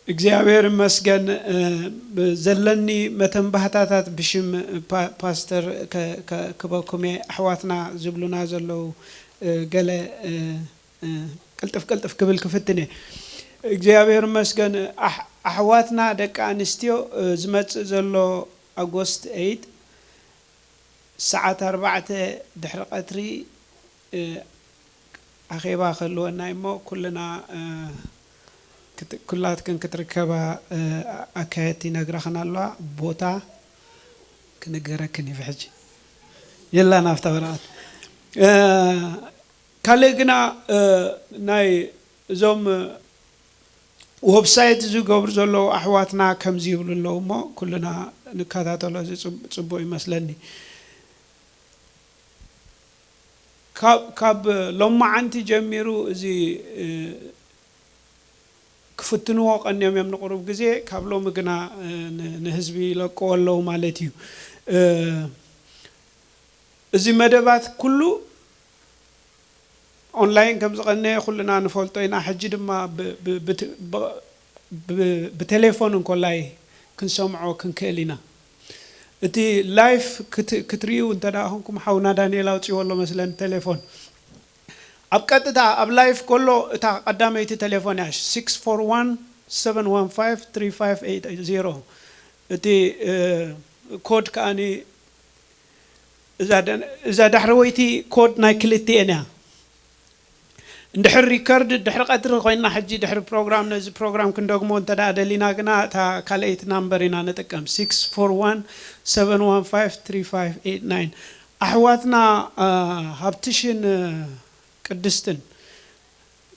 እግዚኣብሔር ይመስገን። እ፣ ዘለኒ መተንባህታታት ብሽም ፓ-፣ ፓስተር ከ-፣ ከ-፣ ክበኩም እየ። ኣሕዋትና ዝብሉና ዘለዉ፣ እ፣ ገለ፣ እ፣ እ፣ ቅልጥፍ ቅልጥፍ ክብል ክፍትን እየ። እግዚኣብሔር ይመስገን። ኣሕ-፣ ኣሕዋትና ደቂ ኣንስትዮ፣ እ፣ ዝመጽእ ዘሎ ኣጎስት ኤይት ሰዓት ኣርባዕተ ድሕሪ ቀትሪ፣ እ፣ ኣኼባ ክህልወና እዩ እሞ፣ ኩልና፣ እ፣ ክት-፣ ኩላትክን ክትርከባ፣ እ፣ ኣካየድቲ ይነግረኽን ኣለዋ። ቦታ ክንገረክን እዩ ብሕጂ። የላን ኣብታ ወረቐት። እ፣ ካልእ ግና፣ እ፣ ናይ እዞም፣ እ፣ ወብሳይት ዝገብሩ ዘለዉ ኣሕዋትና ከምዚ ይብሉ ኣለዉ እሞ፣ ኩልና ንከታተሎ፣ እዚ ጽብ-፣ ጽቡቕ ይመስለኒ። ካብ፣ ካብ ሎማዓንቲ ጀሚሩ እዚ፣ እ፣ ክፍትንዎ ቀንዮም እዮም ንቁሩብ ግዜ፣ ካብ ሎሚ ግና፣ እ፣ ን-፣ ንህዝቢ ይለቅዎ ኣለዉ ማለት እዩ። እ፣ እዚ መደባት ኩሉ ኦንላይን ከም ዝቐነየ ኩልና ንፈልጦ ኢና። ሕጂ ድማ ብ-፣ ብ-፣ ብት-፣ ብ-፣ ብ-፣ ብቴሌፎን እንኮላይ ክንሰምዖ ክንክእል ኢና። እቲ ላይፍ ክት-፣ ክትርእዩ እንተ ደኣ ኾንኩም፣ ሓውና ዳንኤል ኣውጺዎ ኣሎ መስለን ቴሌፎን። ኣብ ቀጥታ ኣብ ላይፍ ከሎ እታ ቀዳመይቲ ቴሌፎን እያ፣ ሲክስ ፎር ዋን ሰቨን ዋን ፋይቭ ትሪ ፋይቭ ኤይት ዜሮ። እቲ፣ እ፣ ኮድ ከኣኒ እዛ ደ-፣ እዛ ዳሕረወይቲ ኮድ ናይ ክልቲኤን እያ። እንድሕር ሪከርድ ድሕሪ ቀትሪ ኮይና፣ ሕጂ ድሕሪ ፕሮግራም ነዚ ፕሮግራም ክንደግሞ እንተ ደኣ ደሊና ግና፣ እታ ካልኣይቲ ናምበር ኢና ንጥቀም፣ ሲክስ ፎር ዋን ሰቨን ዋን ፋይቭ ትሪ ፋይቭ ኤይት ናይን። ኣሕዋትና፣ አ፣ ሃብትሽን፣ እ፣ ቅድስትን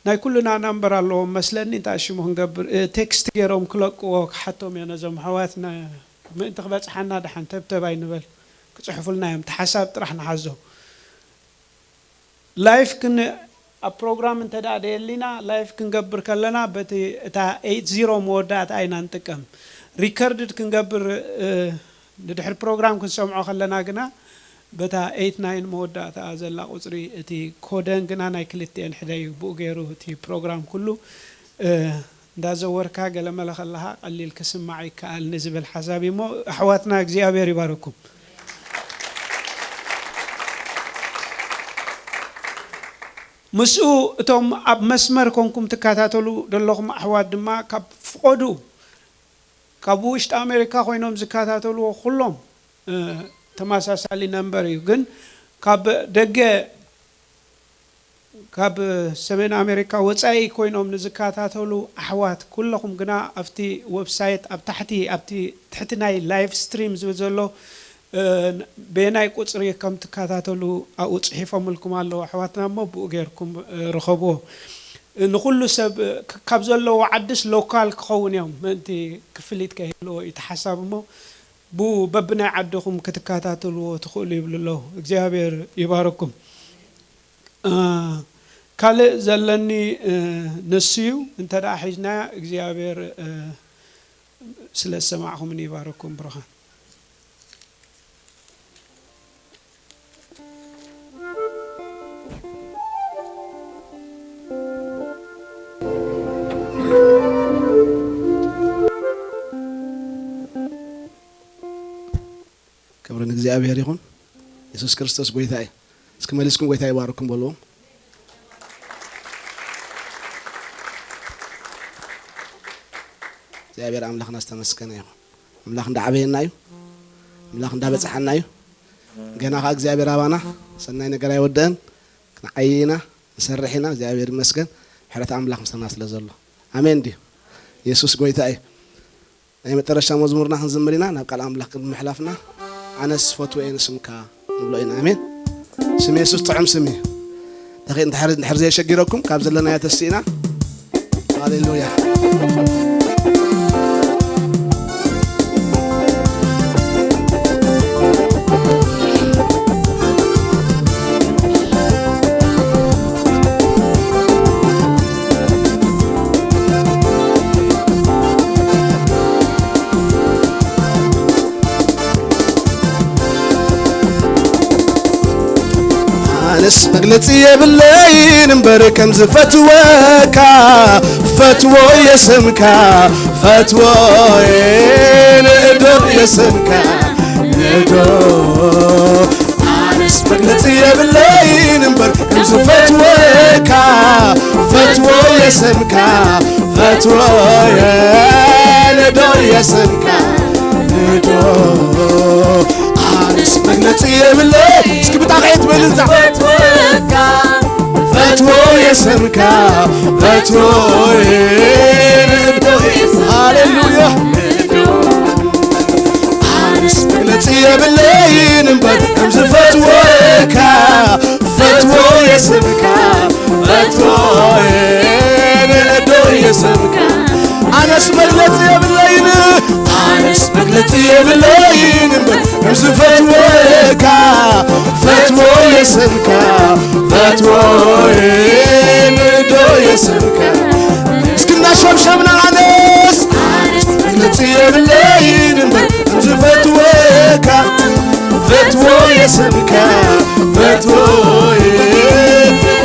ናይ ኩልና ናምበር ኣለዎም መስለኒ። እንታይ ሽሙ ክንገብር? እ፣ ቴክስት ገይሮም ክለቅዎ ክሓቶም እየ ነዞም ኣሕዋት። ነ-፣ ምእንቲ ክበጽሓና ደሓን ተብተብ ኣይንበል። ክጽሕፉልና እዮም። እቲ ሓሳብ ጥራሕ ንሓዞ። ላይፍ ክን-፣ ኣብ ፕሮግራም እንተ ደኣ ደየሊና፣ ላይፍ ክንገብር ከለና፣ በቲ እታ ኤይት ዜሮ መወዳእታ ኢና ንጥቀም። ሪከርድድ ክንገብር፣ እ፣ ንድሕሪ ፕሮግራም ክንሰምዖ ከለና ግና፣ በታ ኤይት ናይን መወዳእታ ዘላ ቁጽሪ፣ እቲ ኮደን ግና ናይ ክልቲኤን ሕደ እዩ። ብኡ ገይሩ እቲ ፕሮግራም ኩሉ፣ እ፣ እንዳዘወርካ ገለመለ ከለኻ ቀሊል ክስማዕ ይከኣል ንዝብል ሓሳብ እዩ እሞ፣ ኣሕዋትና እግዚኣብሔር ይባርኩም። ምስኡ እቶም ኣብ መስመር ኮንኩም ትከታተሉ ዘለኹም ኣሕዋት ድማ ካብ ፍቆዱ ካብ ውሽጢ ኣሜሪካ ኮይኖም ዝከታተልዎ ኩሎም፣ እ፣ ተመሳሳሊ ነምበር እዩ። ግን ካብ ደገ፣ ካብ ሰሜን ኣሜሪካ ወጻኢ ኮይኖም ንዝከታተሉ ኣሕዋት ኩለኹም ግና ኣብቲ ዌብሳይት ኣብ ታሕቲ፣ ኣብቲ ትሕቲ ናይ ላይቭ ስትሪም ዝብል ዘሎ፣ እ፣ በየናይ ቁጽሪ ከም ትከታተሉ ኣብኡ ጽሒፎምልኩም ኣለዉ ኣሕዋትና እሞ ብኡ ጌርኩም፣ እ፣ ርኸብዎ። ንኹሉ ሰብ፣ እ፣ ክ-፣ ካብ ዘለዎ ዓድስ ሎካል ክኸውን እዮም ምእንቲ ክፍሊት ከይህልዎ እዩ እቲ ሓሳብ እሞ ብኡ በብናይ ዓድኹም ክትከታተልዎ ትኽእሉ ይብሉ ኣለዉ። እግዚኣብሔር ይባርኩም። እ፣ ካልእ ዘለኒ፣ እ፣ ንሱ እዩ። እንተ ደኣ ሒዝናያ እግዚኣብሔር፣ እ፣ ስለ ዝሰማዕኹምኒ ይባርኩም ብሩኻን። ክብሪ ንእግዚኣብሔር ይኹን። የሱስ ክርስቶስ ጎይታ እዩ። እስኪ መሊስኩም ጎይታ ይባርኩም በልዎም። እግዚኣብሔር ኣምላኽና ዝተመስገነ ይኹን። ኣምላኽ እንዳዓበየና እዩ። ኣምላኽ እንዳበጽሓና እዩ። ገና ኸዓ እግዚኣብሔር ኣባና ሰናይ ነገር ኣይወደአን። ክንዓይ ኢና፣ ንሰርሕ ኢና። እግዚኣብሔር ይመስገን። ምሕረት ኣምላኽ ምሳና ስለ ዘሎ። ኣሜን ድዩ? የሱስ ጎይታ እዩ። ናይ መጨረሻ መዝሙርና ክንዝምር ኢና። ናብ ቃል ኣምላኽ ቅድሚ ምሕላፍና፣ ኣነስ ፈትወ እየ ንስምካ ንብሎ ኢና። ኣሜን። ስም የሱስ ጥዑም ስም እዩ። ተኸ-፣ እንድሕር፣ እንድሕር ዘየሸጊረኩም ካብ ዘለናዮ ተሲእና። ሃሌሉያ። ኣነስ መግለጺ የብለይን እምበር ከም ዝፈትወካ፣ ፈትዎ የስምካ፣ ፈትዎ ንእዶ የስምካ፣ ንእዶ። ኣነስ መግለጺ የብለይን እምበር ከም ዝፈትወካ፣ ፈትዎ የስምካ፣ ፈትዎ ንእዶ የስምካ፣ ንእዶ። ኣነስ መግለጺ የብለይ። እስኪ ብጣቕዒት በል እንዛ። ፈትወካ፣ ፈትዎ የስምካ፣ ፈትዎ ንእዶ። ሃሌሉያ። ኣነስ መግለጺ የብለይን እምበር ከም ዝፈትወካ፣ ፈትዎ የስምካ፣ ፈትዎ ንእዶ የስምካ። ኣነስ መግለጺ የብለይን፣ ኣነስ መግለጺ የብለይን እምበር ከም ዝፈትወካ፣ ፈትዎ የስምካ፣ ፈትዎ ንእዶ የስምካ። እስኪ እናሸምሸምና ኣነስ፣ ኣነስ መግለጺ የብለይን እምበር ከም ዝፈትወካ፣ ፈትዎ የስምካ፣ ፈትዎ።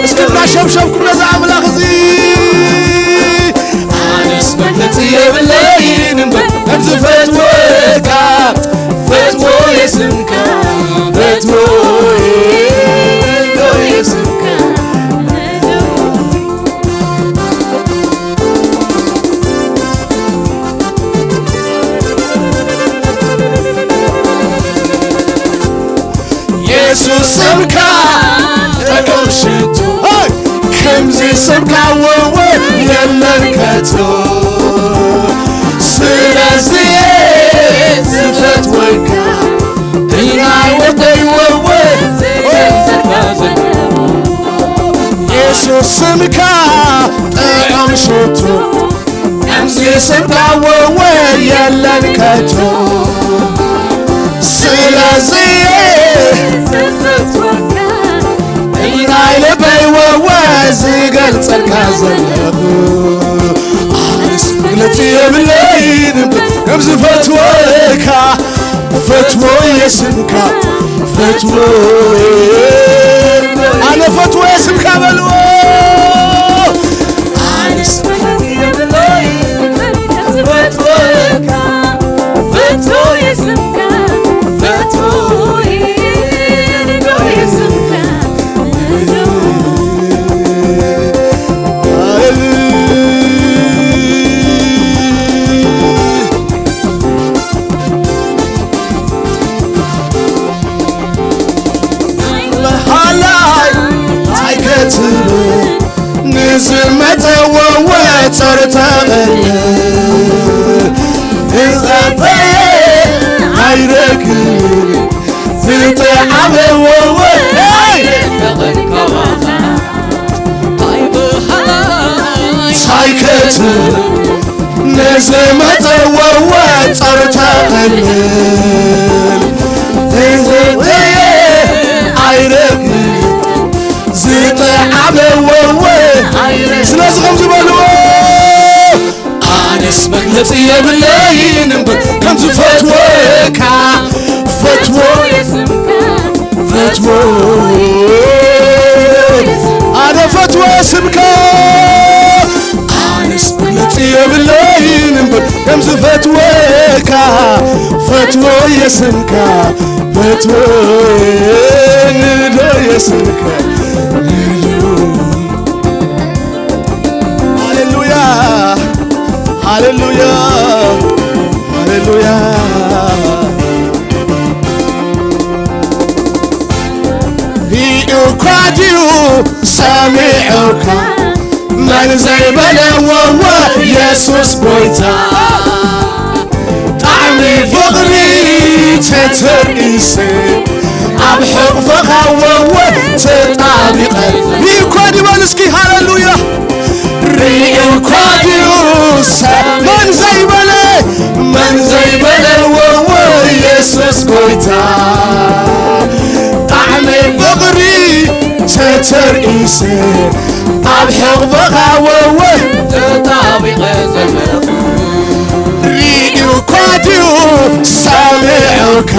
እስኪ እናሸምሸምኩም ነዚ ኣምላኽ እዚ። ኣነስ መግለጺ የብለይን እምበር ከም ዝፈትወካ፣ ፈትዎ የስምካ፣ ፈትዎ የስምካ። የሱስ ስምካ ጥዑም ሽቱ፣ ከምዚ ስምካ ወወ የለን ከቶ። ስለዚ ዝፈትወካ ናይ ወደይ ወወ የሱስ ስምካ ጥዑም ሽቱ፣ ከምዚ ስምካ ወወ የለን ከቶ። ስለዚ ናይ ልበይ ወወ ዝገልጸልካ ዘለኹ፣ ኣነስ መግለጺ የብለይን ከም ዝፈትወካ። ፈትዎ የስምካ፣ ፈትዎ፣ ኣነ ፈትዎ የስምካ በልዎ። ኣነስ ፈትወካ፣ ፈትዎ የስምካ፣ ፈትዎ የስምካ። ሃላይ እንታይ ከትብል ንዝመጸ ወወ ጸርታ ቐልብ ንጸበየ ኣይረክብን ዝጠዓመ ወወ ሳይከት ንዝመጸ ወወ ጸርታ ቐልብ ንዝጠየ ኣይረክብ ዝጠዓመ ወወ። ስለዚ ከም ዝበልዎ ኣነስ መግለጺ የብለይን እምበር ከም ዝፈትወካ። ፈትዎ፣ ፈትዎ፣ ኣነ ፈትዎ ስምካ። ኣነስ መግለጺ የብለይን እምበር ከም ዝፈትወካ። ፈትዎ የስምካ፣ ፈትዎ ንዶ የስምካ። ሃሌሉያ፣ ሃሌሉያ፣ ሃሌሉያ። ሪኡካ ድዩ ሰሚዑካ መን ዘይበለ ወወ የሱስ ጎይታ። ጣዕሚ ፍቕሪ ተተርኢሰ ኣብ ሕቕፍኻ ወወ ተጣቢቐ። ሪእኳ ድዩ በሉ እስኪ ሃሌሉያ። ሪእኳ ድዩ ሰብ መን ዘይበለ፣ መን ዘይበለ ወወ የሱስ ጎይታ። ጣዕሚ ፍቕሪ ተተርኢሰ ኣብ ሕቕፍኻ ወወ ተጣቢቐ ዘለኹ። ሪእኳ ድዩ ሰሚዑካ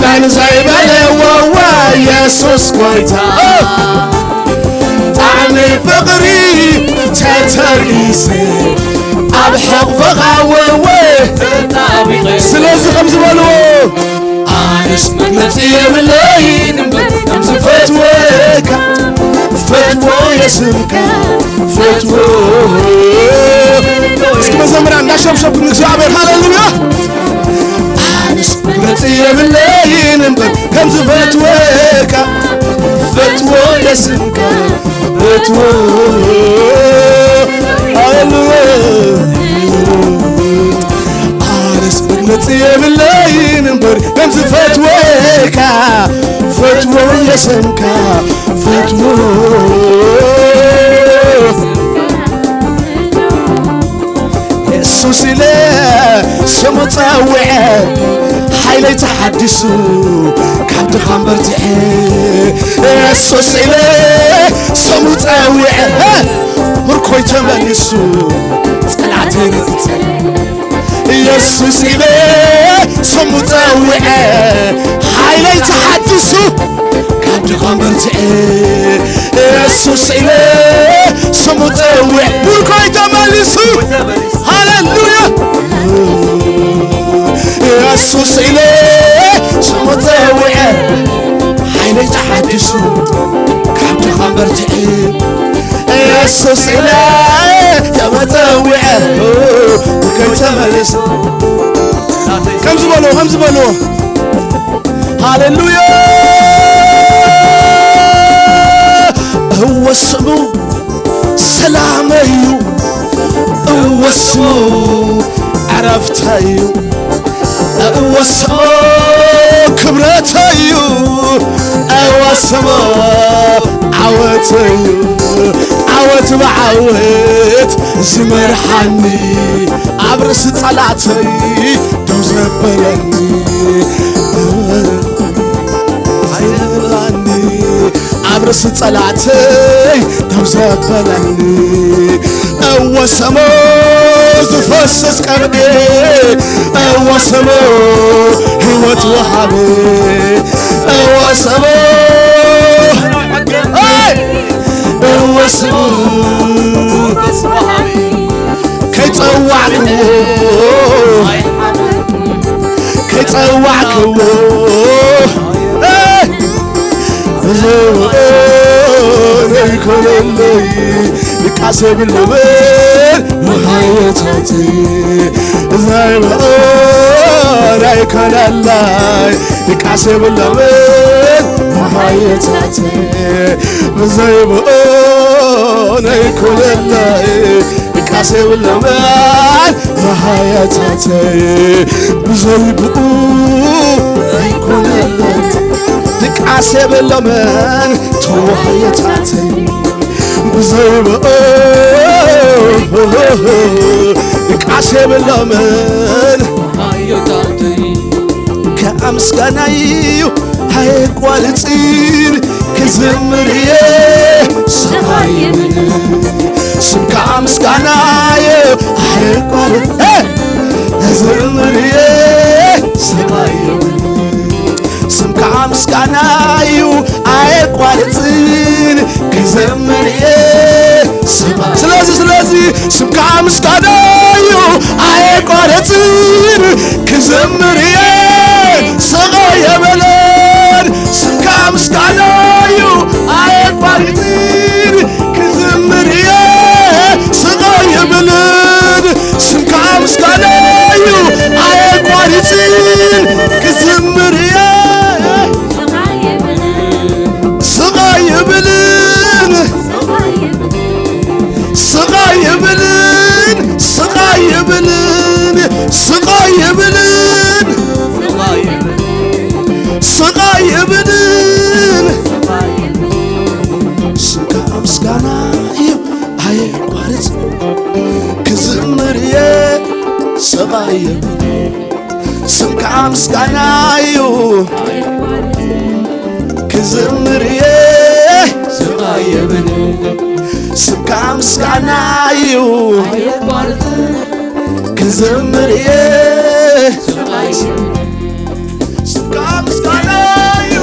መን ዘይበለ ወወ ኢየሱስ ጎይታ ጣዕሚ ፍቕሪ ተተርኢሰ ኣብ ሕቕፍኻ ወወ ተጣቢቐ ስለዚ ከም ዝበልዎ ኣነስ መግለጺ የብለይን እምበር ከም ዝፈትወካ ፈትዎ የስምካ ፈትዎ እስኪ መዘምራን እንዳሸብሸብኩም እግዚኣብሔር ሃሌሉያ ኣነስ መግለጺ የብለይን እምበር ከም ዝፈትወካ ፈትዎ የስምካ ፈትዎ ሃሌሉያ ኣነስ መግለጺ የብለይን እምበር ከም ዝፈትወካ ፈትዎ የስምካ ፈትዎ የሱስ ኢለ ስሙ ጸዊዐ ሓይለይ ተሓዲሱ ካብ ድኻም በርቲዐ የሱስ ኢለ ስሙ ጸዊዐ ምርኮይ ተመሊሱ ጸላተይ ረግጸ የሱስ ኢለ ስሙ ጸዊዐ ሓይለይ ተሓዲሱ ካብ ድኻም በርቲዐ የሱስ ኢለ ስሙ ጸዊዐ ምርኮይ ተመሊሱ ሃሌሉያ የሱስ ኢለ ስሙ ጸዊዐ ሓይለይ ተሓዲሱ ካብ ድኻም በርቲዐ የሱስ ኢለ ተመጸዊዐ ምርኮይ ተመሊሱ ከም ዝበልዎ ከም ዝበልዎ ሃሌሉያ እወ ስሙ ሰላመይ እዩ እወ ስሙ ዕረፍተይ እዩ እወ ስሙ ክብረተይ እዩ እወ ስሙ ዓወተይ እዩ ዓወት ብዓወት ዝመርሓኒ ኣብ ርእሲ ጸላተይ ደው ዘበለኒ ኣይብላኒ ኣብ ርእሲ ጸላተይ ደው ዘበለኒ እወ ስሙ ዝፈስስ ቀርቤ እወ ስሙ ህይወት ወሃቢ እወ ስሙ እወ ስሙ ከይጸዋዕክዎ ከይጸዋዕክዎ ዘይኮነለይ ድቃስ የብለምን መሃየታተይ ዘይበኦን ኣይኮነለይ ድቃስ የብለምን መሃየታተይ ዘይበኦን ኣይኮነለይ ድቃስ የብለምን መሃየታተይ ብዘይ ብኡ ኣይኮነለት ድቃስ የብለምን ተዋህየታተይ ብዘይ ብኡ ድቃስ የብለምን ከኣ ምስጋናይ እዩ ኣይቋርጽን ክዝምር እየ ስኻ ይብል ስምካ ምስጋና እየ ኣይቋርጽ ክዝምር እየ ስኻ ይብል ስምካ ምስጋና እዩ ኣይቋርጽን ክዘምር እየ ስለዚ ስለዚ ስምካ ምስጋና እዩ ኣየቋረጽን ክዘምር እየ ስቐ የበለን ስምካ ምስጋና እዩ ኣየቋረጽን ክዘምር እየ ስቐ የበለን ስምካ ምስጋና እዩ ኣየቋረጽን ክዘምር እየ ስቐ የብልን ስቓይ የብልን ስቓይ የብልን ስቓይ የብልን ስቓይ የብልን ስምካ ምስጋና እዩ ኣየቋርጽ ክዝምር እየ ስቓይ የብልን ስምካ ምስጋና እዩ ክዝምር እየ ስምካ ምስጋና እዩ ክዝምር እየ ስምካ ምስጋና እዩ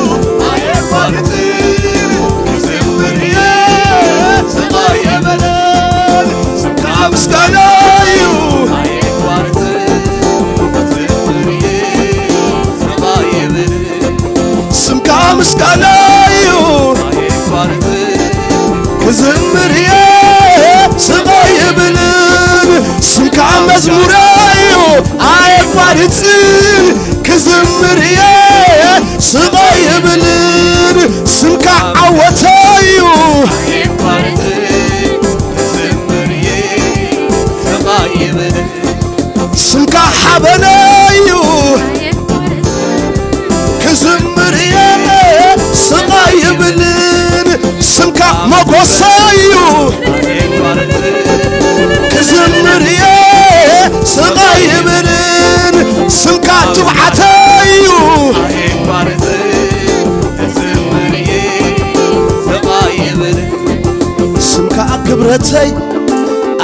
ክብረተይ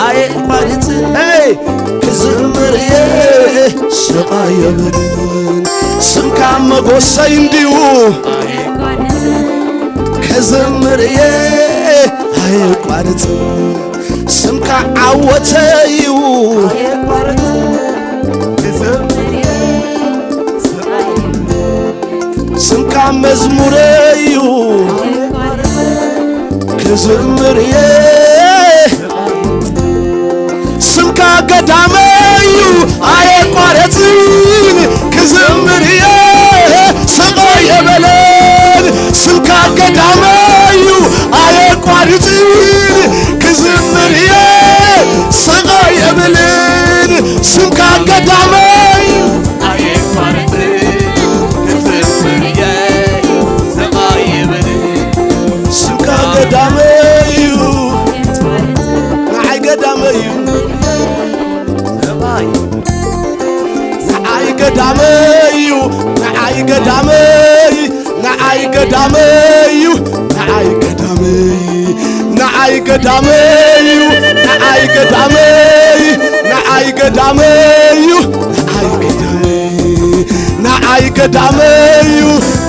ኣየቋርጽ ክዝምር እየ ስቕ ኣይብልን። ስምካ መጎሰይ እንድዩ ክዝምር እየ ኣየቋርጽ። ስምካ ዓወተይ እዩ ክዝምር እየ ስምካ መዝሙረይ እዩ ክዝምር እየ። ስምካ ገዳመይ እዩ ኣየቋረጽን ክዝምር እየ ስቕ ኣይብልን። ስምካ ገዳመይ እዩ ኣየቋርጽን ክዝምር እየ ስቕ ኣይብልን። ስምካ ገዳመይ ስምካ ገዳመይ እዩ ንዓይ ገዳመይ እዩ ንዓይ ገዳመይ እዩ ንዓይ ገዳመይ ንዓይ ገዳመይ እዩ ንዓይ ገዳመይ ንዓይ ገዳመይ እዩ ንዓይ ገዳመይ ንዓይ ገዳመይ እዩ ንዓይ ገዳመይ ንዓይ ገዳመይ እዩ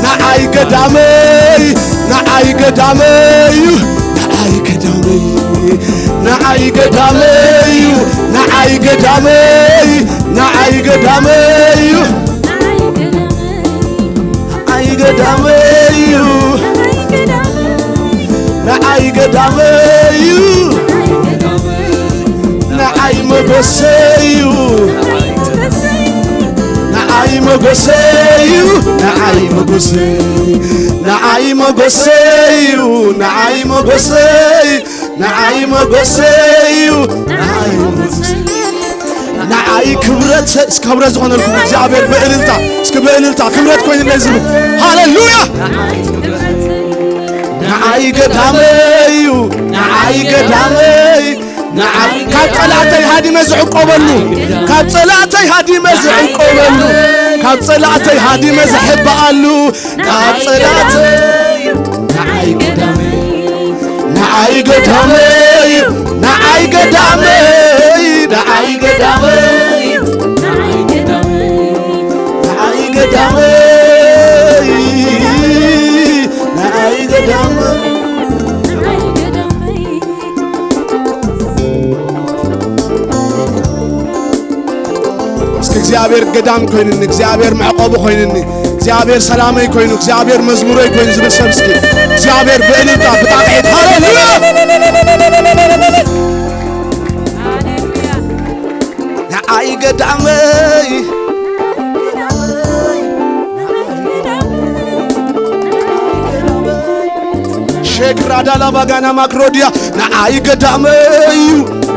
ንዓይ ገዳመይ ንዓይ ገዳመይ እዩ ንዓይ ገዳመይ ንዓይ ገዳመይ እዩ ንዓይ ገዳመይ ንዓይ ገዳመይ እዩ ንዓይ ገዳመይ እዩ ንዓይ ገዳመይ እዩ ንዓይ መጎሰይ እዩ ንዓይ መጎሰይ እዩ ንዓይ መጎሰይ ንዓይ መጎሰይ እዩ ንዓይ መጎሰይ ንዓይ መጎሰይ እዩ ንዓይ መጎሰይ ንዓይ ክብረት እስከ ክብረት ዝኾነልኩም እግዚኣብሔር ብእልልታ እስኪ ብእልልታ ክብረት ኮይኑለይ ዝብል ሃሌሉያ ንዓይ ገዳመይ እዩ ንዓይ ገዳመይ ንዓይ ካብ ጸላእተይ ሃዲመ ዝዕቆበሉ ካብ ጸላእተይ ሃዲመ ዝዕቆበሉ ካብ ጸላእተይ ሃዲመ ዝሕበኣሉ ካብ ጸላእተይ ንዓይ ገዳመይ ንዓይ ገዳመይ ንዓይ ገዳመይ ንዓይ ገዳመይ ንዓይ ገዳመይ ንዓይ ገዳመይ ንዓይ ገዳመይ እስኪ እግዚኣብሔር ገዳም ኮይንኒ እግዚኣብሔር መዕቆቢ ኮይንኒ እግዚኣብሔር ሰላመይ ኮይኑ እግዚኣብሔር መዝሙረይ ኮይኑ ዝብል ሰብ እስኪ እግዚኣብሔር ብእልልታ ብጣቕዒት ሃሌሉያ ንዓይ ገዳመይ ሼክ ራዳላ ባጋና ማክሮዲያ ንዓይ ገዳመይ እዩ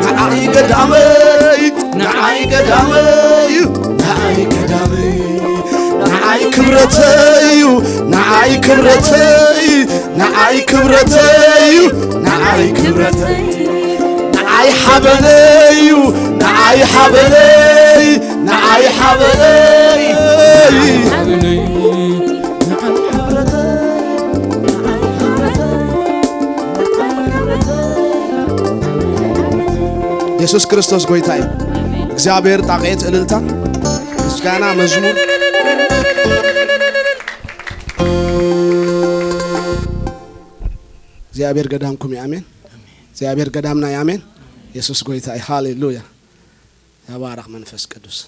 ንዓይ ገዳመይ ንዓይ ገዳመይ እዩ ንዓይ ገዳመይ ንዓይ ክብረተይ እዩ ንዓይ ክብረተይ ንዓይ ክብረተይ እዩ ንዓይ ክብረተይ ንዓይ ሓበነይ እዩ ንዓይ ሓበነይ ንዓይ ሓበነይ የሱስ ክርስቶስ ጎይታ እዩ እግዚኣብሔር ጣቕዒት እልልታ ምስጋና መዝሙር እግዚኣብሔር ገዳምኩም እዩ ኣሜን እግዚኣብሔር ገዳምና እዩ ኣሜን የሱስ ጎይታ እዩ ሃሌሉያ ተባረኽ መንፈስ ቅዱስ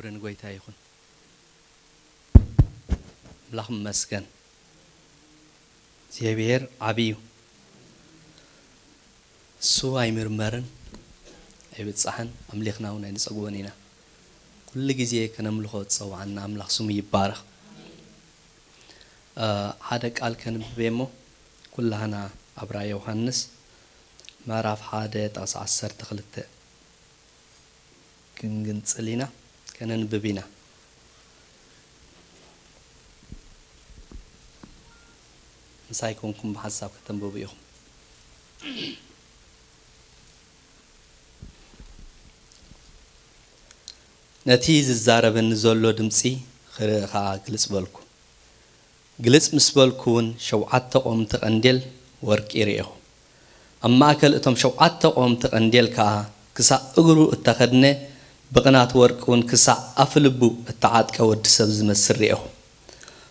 ክብሪ ንጎይታ ይኹን። ኣምላኽ ይመስገን። እግዚኣብሔር ዓቢ እዩ። እሱ ኣይምርመርን፣ ኣይብጻሕን፣ ኣምሊኽና እውን ኣይንጸግቦን ኢና። ኩሉ ግዜ ከነምልኾ ዝጸውዓና ኣምላኽ ስሙ ይባረኽ። እ፣ ሓደ ቃል ከንብብ እየ እሞ፣ ኩላህና ኣብ ራእየ ዮሃንስ ምዕራፍ ሓደ ጥቕሲ ዓሰርተ ክልተ ክንግንጽል ኢና፣ ከነንብብ ኢና። ምሳይ ኮንኩም ብሓሳብ ከተንብቡ ኢኹም። ነቲ ዝዛረበኒ ዘሎ ድምጺ ክርኢ ኸኣ ግልጽ በልኩ። ግልጽ ምስ በልኩ እውን ሸውዓተ ቆምቲ ቀንዴል ወርቂ ርኤኹ። ኣብ ማእከል እቶም ሸውዓተ ቆምቲ ቀንዴል ከኣ ክሳዕ እግሩ እተኸድነ ብቕናት ወርቂ እውን ክሳዕ ኣፍልቡ እተዓጥቀ ወዲ ሰብ ዝመስል ርኤኹ።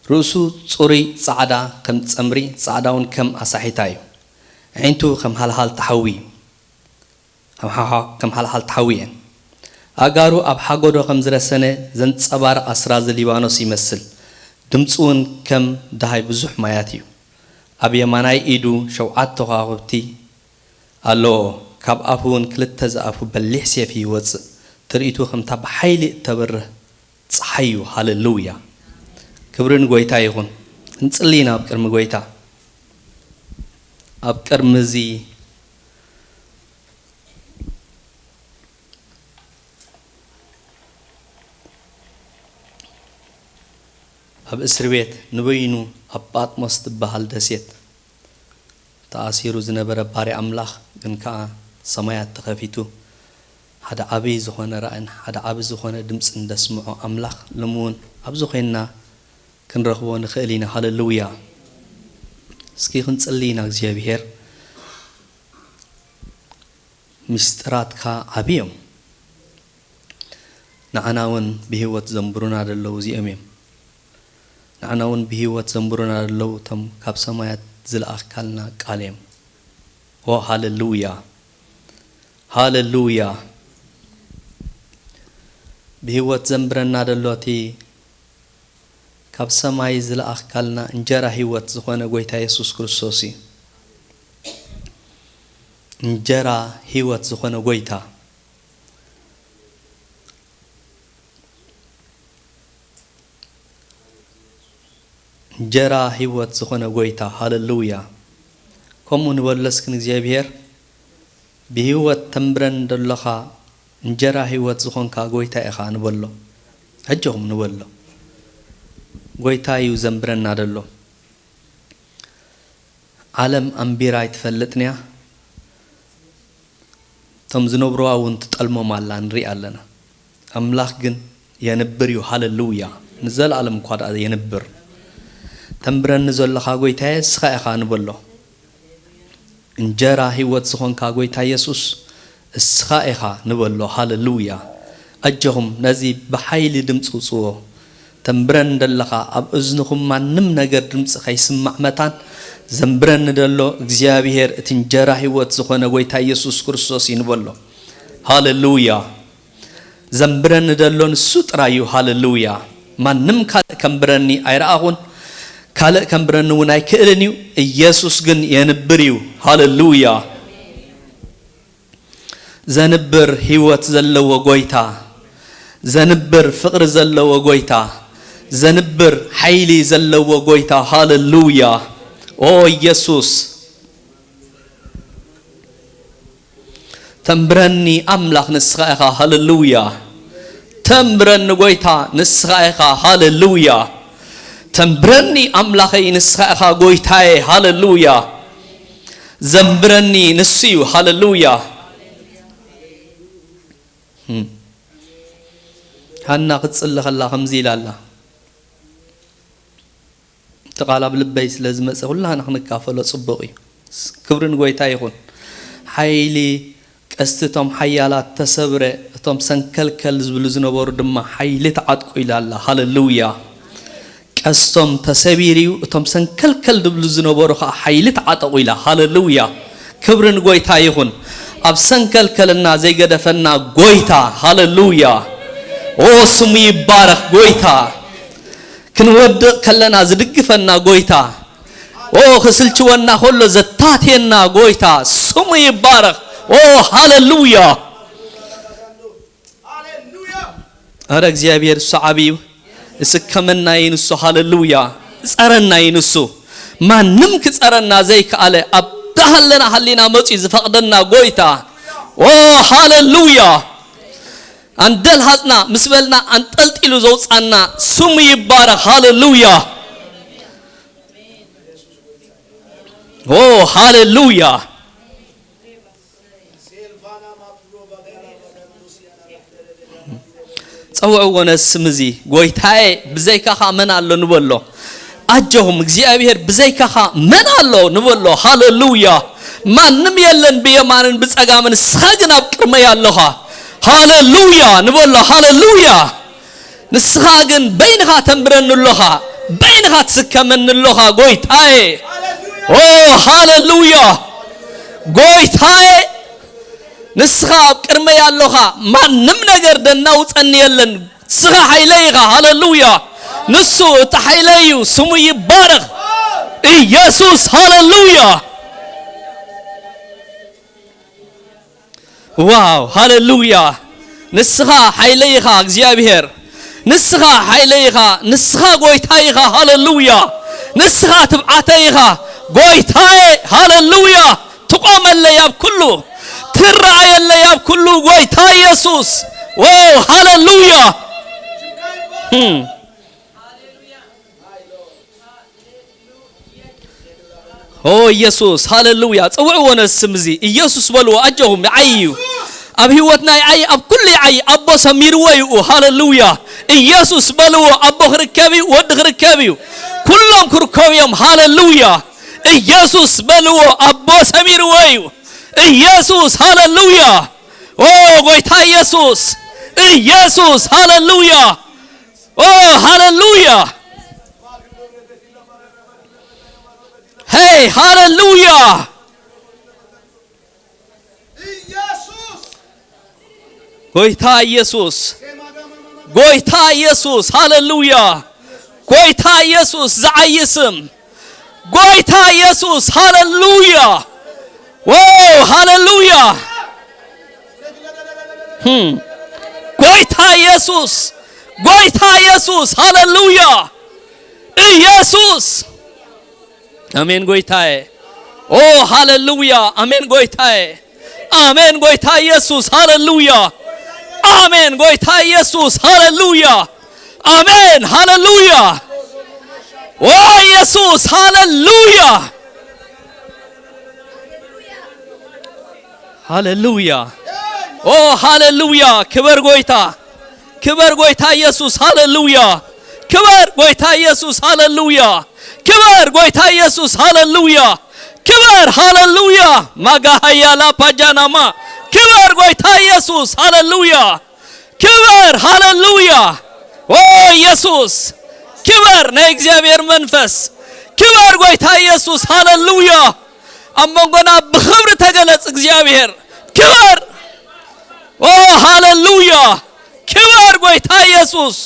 ርእሱ ጽሩይ ጻዕዳ ከም ጸምሪ፣ ጻዕዳ እውን ከም ኣሳሒታ እዩ። ኣዒንቱ ከም ሃልሃልቲ ሓዊ እዩ። ከም ሓ-፣ ከም ሓልሓልቲ ሓዊ እየን። ኣእጋሩ ኣብ ሓጎዶ ከም ዝረሰነ ዘንጸባርቕ ኣስራዚ ሊባኖስ ይመስል። ድምጹ እውን ከም ደሃይ ብዙሕ ማያት እዩ። ኣብ የማናይ ኢዱ ሸውዓተ ከዋኽብቲ ኣለዎ። ካብ ኣፉ እውን ክልተ ዝኣፉ በሊሕ ሴፍ ይወጽእ። ትርኢቱ ከምታ ብሓይሊ እተበርህ ጸሓይ እዩ። ሃሌሉያ! ክብሪ ንጎይታ ይኹን። ክንጽሊ ኢና ኣብ ቅድሚ ጎይታ። ኣብ ቅድሚ እዚ ኣብ እስር ቤት ንበይኑ ኣብ ጳጥሞስ ትበሃል ደሴት ተኣሲሩ ዝነበረ ባርያ ኣምላኽ ግን ከኣ ሰማያት ተኸፊቱ፣ ሓደ ዓቢ ዝኾነ ራእን ሓደ ዓቢ ዝኾነ ድምጽን ዘስምዖ ኣምላኽ ሎሚ እውን ኣብዚ ኮይንና ክንረኽቦ ንኽእል ኢና። ሃሌሉያ! እስኪ ክንጽሊ ኢና። እግዚኣብሔር፣ ምስጢራትካ ዓቢ እዮም። ንዓና እውን ብህይወት ዘንብሩና ዘለዉ እዚኦም እዮም። ንዓና እውን ብህይወት ዘንብሩና ዘለዉ እቶም ካብ ሰማያት ዝለኣኽካልና ቃል እዮም። ኦ፣ ሃሌሉያ! ሃሌሉያ! ብህይወት ዘንብረና ዘሎ እቲ ካብ ሰማይ ዝለኣኽካልና እንጀራ ህይወት ዝኾነ ጎይታ የሱስ ክርስቶስ እዩ። እንጀራ ህይወት ዝኾነ ጎይታ። እንጀራ ህይወት ዝኾነ ጎይታ። ሃሌሉያ። ከምኡ ንበሎ እስኪ ንእግዚኣብሔር፣ ብህይወት ተንብረን ደለኻ እንጀራ ህይወት ዝኾንካ ጎይታ ኢኻ ንበሎ። ኣጆኹም ንበሎ። ጎይታ እዩ ዘንብረና ደሎ። ዓለም ኣንቢራ ኣይትፈልጥን እያ። እቶም ዝነብርዋ እውን ትጠልሞም ኣላ፣ ንርኢ ኣለና። ኣምላኽ ግን የንብር እዩ። ሃሌሉያ። ንዘለኣለም እኳ ደኣ የንብር። ተንብረኒ ዘለኻ ጎይታየ፣ እስኻ ኢኻ ንበሎ። እንጀራ ህይወት ዝኾንካ ጎይታ የሱስ፣ እስኻ ኢኻ ንበሎ። ሃሌሉያ። ኣጆኹም፣ ነዚ ብሓይሊ ድምፂ ውፅዎ። ተንብረኒ ደለኻ፣ ኣብ እዝንኹም ማንም ነገር ድምፂ ከይስማዕ መታን፣ ዘንብረኒ ደሎ እግዚኣብሔር፣ እቲ እንጀራ ህይወት ዝኾነ ጎይታ ኢየሱስ ክርስቶስ እዩ ንበሎ። ሃሌሉያ። ዘንብረኒ ደሎ ንሱ ጥራይ እዩ። ሃሌሉያ። ማንም ካልእ ከንብረኒ ኣይረኣኹን፣ ካልእ ከንብረኒ እውን ኣይክእልን እዩ። ኢየሱስ ግን የንብር እዩ። ሃሌሉያ። ዘንብር ህይወት ዘለዎ ጎይታ፣ ዘንብር ፍቕሪ ዘለዎ ጎይታ፣ ዘንብር ሓይሊ ዘለዎ ጎይታ። ሃሌሉያ። ኦ ኢየሱስ፣ ተንብረኒ ኣምላኽ ንስኻ ኢኻ። ሃሌሉያ። ተንብረኒ ጎይታ ንስኻ ኢኻ። ሃሌሉያ። ተንብረኒ ኣምላኸይ ንስኻ ኢኻ ጎይታየ። ሃሌሉያ። ዘንብረኒ ንሱ እዩ። ሃሌሉያ። እም። ሃና ክትጽሊ ከላ ከምዚ ኢላ ኣላ። እቲ ቃል ኣብ ልበይ ስለ ዝመጸ ኩላህና ክንካፈሎ ጽቡቕ እዩ። ስ-፣ ክብሪ ንጎይታ ይኹን። ሓይሊ ቀስቲ እቶም ሓያላት ተሰብረ፣ እቶም ሰንከልከል ዝብሉ ዝነበሩ ድማ ሓይሊ ተዓጥቁ ኢላ ኣላ። ሃሌሉያ። ቀስቶም ተሰቢሩ እዩ፣ እቶም ሰንከልከል ዝብሉ ዝነበሩ ኸዓ ሓይሊ ተዓጠቑ ኢላ። ሃሌሉያ። ክብሪ ንጎይታ ይኹን። ኣብ ሰንከልከልና ዘይገደፈና ጎይታ። ሃሌሉያ። ኦ፣ ስሙ ይባረኽ ጎይታ። ክንወድቕ ከለና ዝድግፈና ጎይታ። ኦ፣ ክስልችወና ከሎ ዘታትየና ጎይታ። ስሙ ይባረኽ። ኦ፣ ሃሌሉያ። ኣረ እግዚኣብሔር እሱ ዓብዩ። እስከመና እዩ ንሱ። ሃሌሉያ። ጸረና እዩ ንሱ። ማንም ክጸረና ዘይከኣለ፣ ኣብ ዳሃለና ሃሊና መጺኡ ዝፈቕደና ጎይታ። ኦ፣ ሃሌሉያ። ኣንደል ሃጽና ምስ በልና ኣንጠልጢሉ ዘውጻና ስሙ ይባረኽ። ሃሌሉያ። ኦ፣ ሃሌሉያ። ጸውዕዎ ነዚ ስም እዚ። ጎይታዬ፣ ብዘይካኻ መን ኣሎ ንበሎ። ኣጆኹም፣ እግዚኣብሔር ብዘይካኻ መን ኣሎ ንበሎ። ሃሌሉያ። ማንም የለን ብየማንን ብጸጋምን፣ ንስኻ ግን ኣብ ቅድመይ ኣለኻ። ሃሌሉያ ንበሎ። ሃሌሉያ። ንስኻ ግን በይንኻ ተንብረኒ ኣሎኻ፣ በይንኻ ትስከመኒ ኣሎኻ ጎይታዬ። ኦ፣ ሃሌሉያ። ጎይታዬ፣ ንስኻ ኣብ ቅድመይ ኣሎኻ፣ ማንም ነገር ደናውጸኒ የለን። ንስኻ ሓይለይ ኢኻ። ሃሌሉያ። ንሱ እቲ ሓይለይ እዩ፣ ስሙ ይባረኽ። ኢየሱስ፣ ሃሌሉያ። ዋው፣ ሃሌሉያ። ንስኻ ሓይለይ ኢኻ እግዚኣብሔር። ንስኻ ሓይለይ ኢኻ፣ ንስኻ ጎይታይ ኢኻ። ሃሌሉያ። ንስኻ ትብዓተይ ኢኻ ጎይታዬ። ሃሌሉያ። ትቆመለይ ኣብ ኩሉ፣ ትረኣየለይ ኣብ ኩሉ ጎይታ ኢየሱስ። ዋው፣ ሃሌሉያ። ህም። ኦ ኢየሱስ፣ ሃሌሉያ። ጽውዕዎ ነዚ ስም እዚ። ኢየሱስ በልዎ፣ ኣጆኹም፣ ይዓዪ እዩ። ኣብ ህይወትና ይዓዪ፣ ኣብ ኩሉ ይዓዪ። ኣቦ ሰሚርዎ እዩ። ሃሌሉያ። ኢየሱስ በልዎ፣ ኣቦ ክርከብ እዩ፣ ወዲ ክርከብ እዩ። ኩሎም ክርከቡ እዮም። ሃሌሉያ። ኢየሱስ በልዎ፣ ኣቦ ሰሚርዎ እዩ። ኢየሱስ፣ ሃሌሉያ። ኦ ጎይታ ኢየሱስ፣ ኢየሱስ፣ ሃሌሉያ። ኦ ሃሌሉያ። ሄይ ሃሌሉያ። ጎይታ ኢየሱስ፣ ጎይታ ኢየሱስ፣ ሃሌሉያ። ጎይታ ኢየሱስ፣ ዝዓዪ ስም። ጎይታ ኢየሱስ፣ ሃሌሉያ። ዎ፣ ሃሌሉያ። ህም። ጎይታ ኢየሱስ፣ ጎይታ ኢየሱስ፣ ሃሌሉያ። ኢየሱስ። ኣሜን ጎይታዬ። ኦ ሃሌሉያ። ኣሜን ጎይታዬ። ኣሜን ጎይታ ኢየሱስ። ሃሌሉያ። ኣሜን ጎይታ ኢየሱስ። ሃሌሉያ። ኣሜን። ሃሌሉያ። ኦ ኢየሱስ። ሃሌሉያ። ሃሌሉያ። ኦ ሃሌሉያ። ክበር ጎይታ። ክበር ጎይታ ኢየሱስ። ሃሌሉያ። ክበር ጎይታ ኢየሱስ። ሃሌሉያ። ክበር ጎይታ ኢየሱስ። ሃሌሉያ። ክበር። ሃሌሉያ። ማጋ ሃያላ ፓጃናማ። ክበር ጎይታ ኢየሱስ። ሃሌሉያ። ክበር። ሃሌሉያ። ኦ ኢየሱስ። ክበር ናይ እግዚኣብሔር መንፈስ። ክበር ጎይታ ኢየሱስ። ሃሌሉያ። ኣብ መንጎና ብኽብሪ ተገለጽ እግዚኣብሔር። ክበር። ኦ ሃሌሉያ። ክበር ጎይታ ኢየሱስ።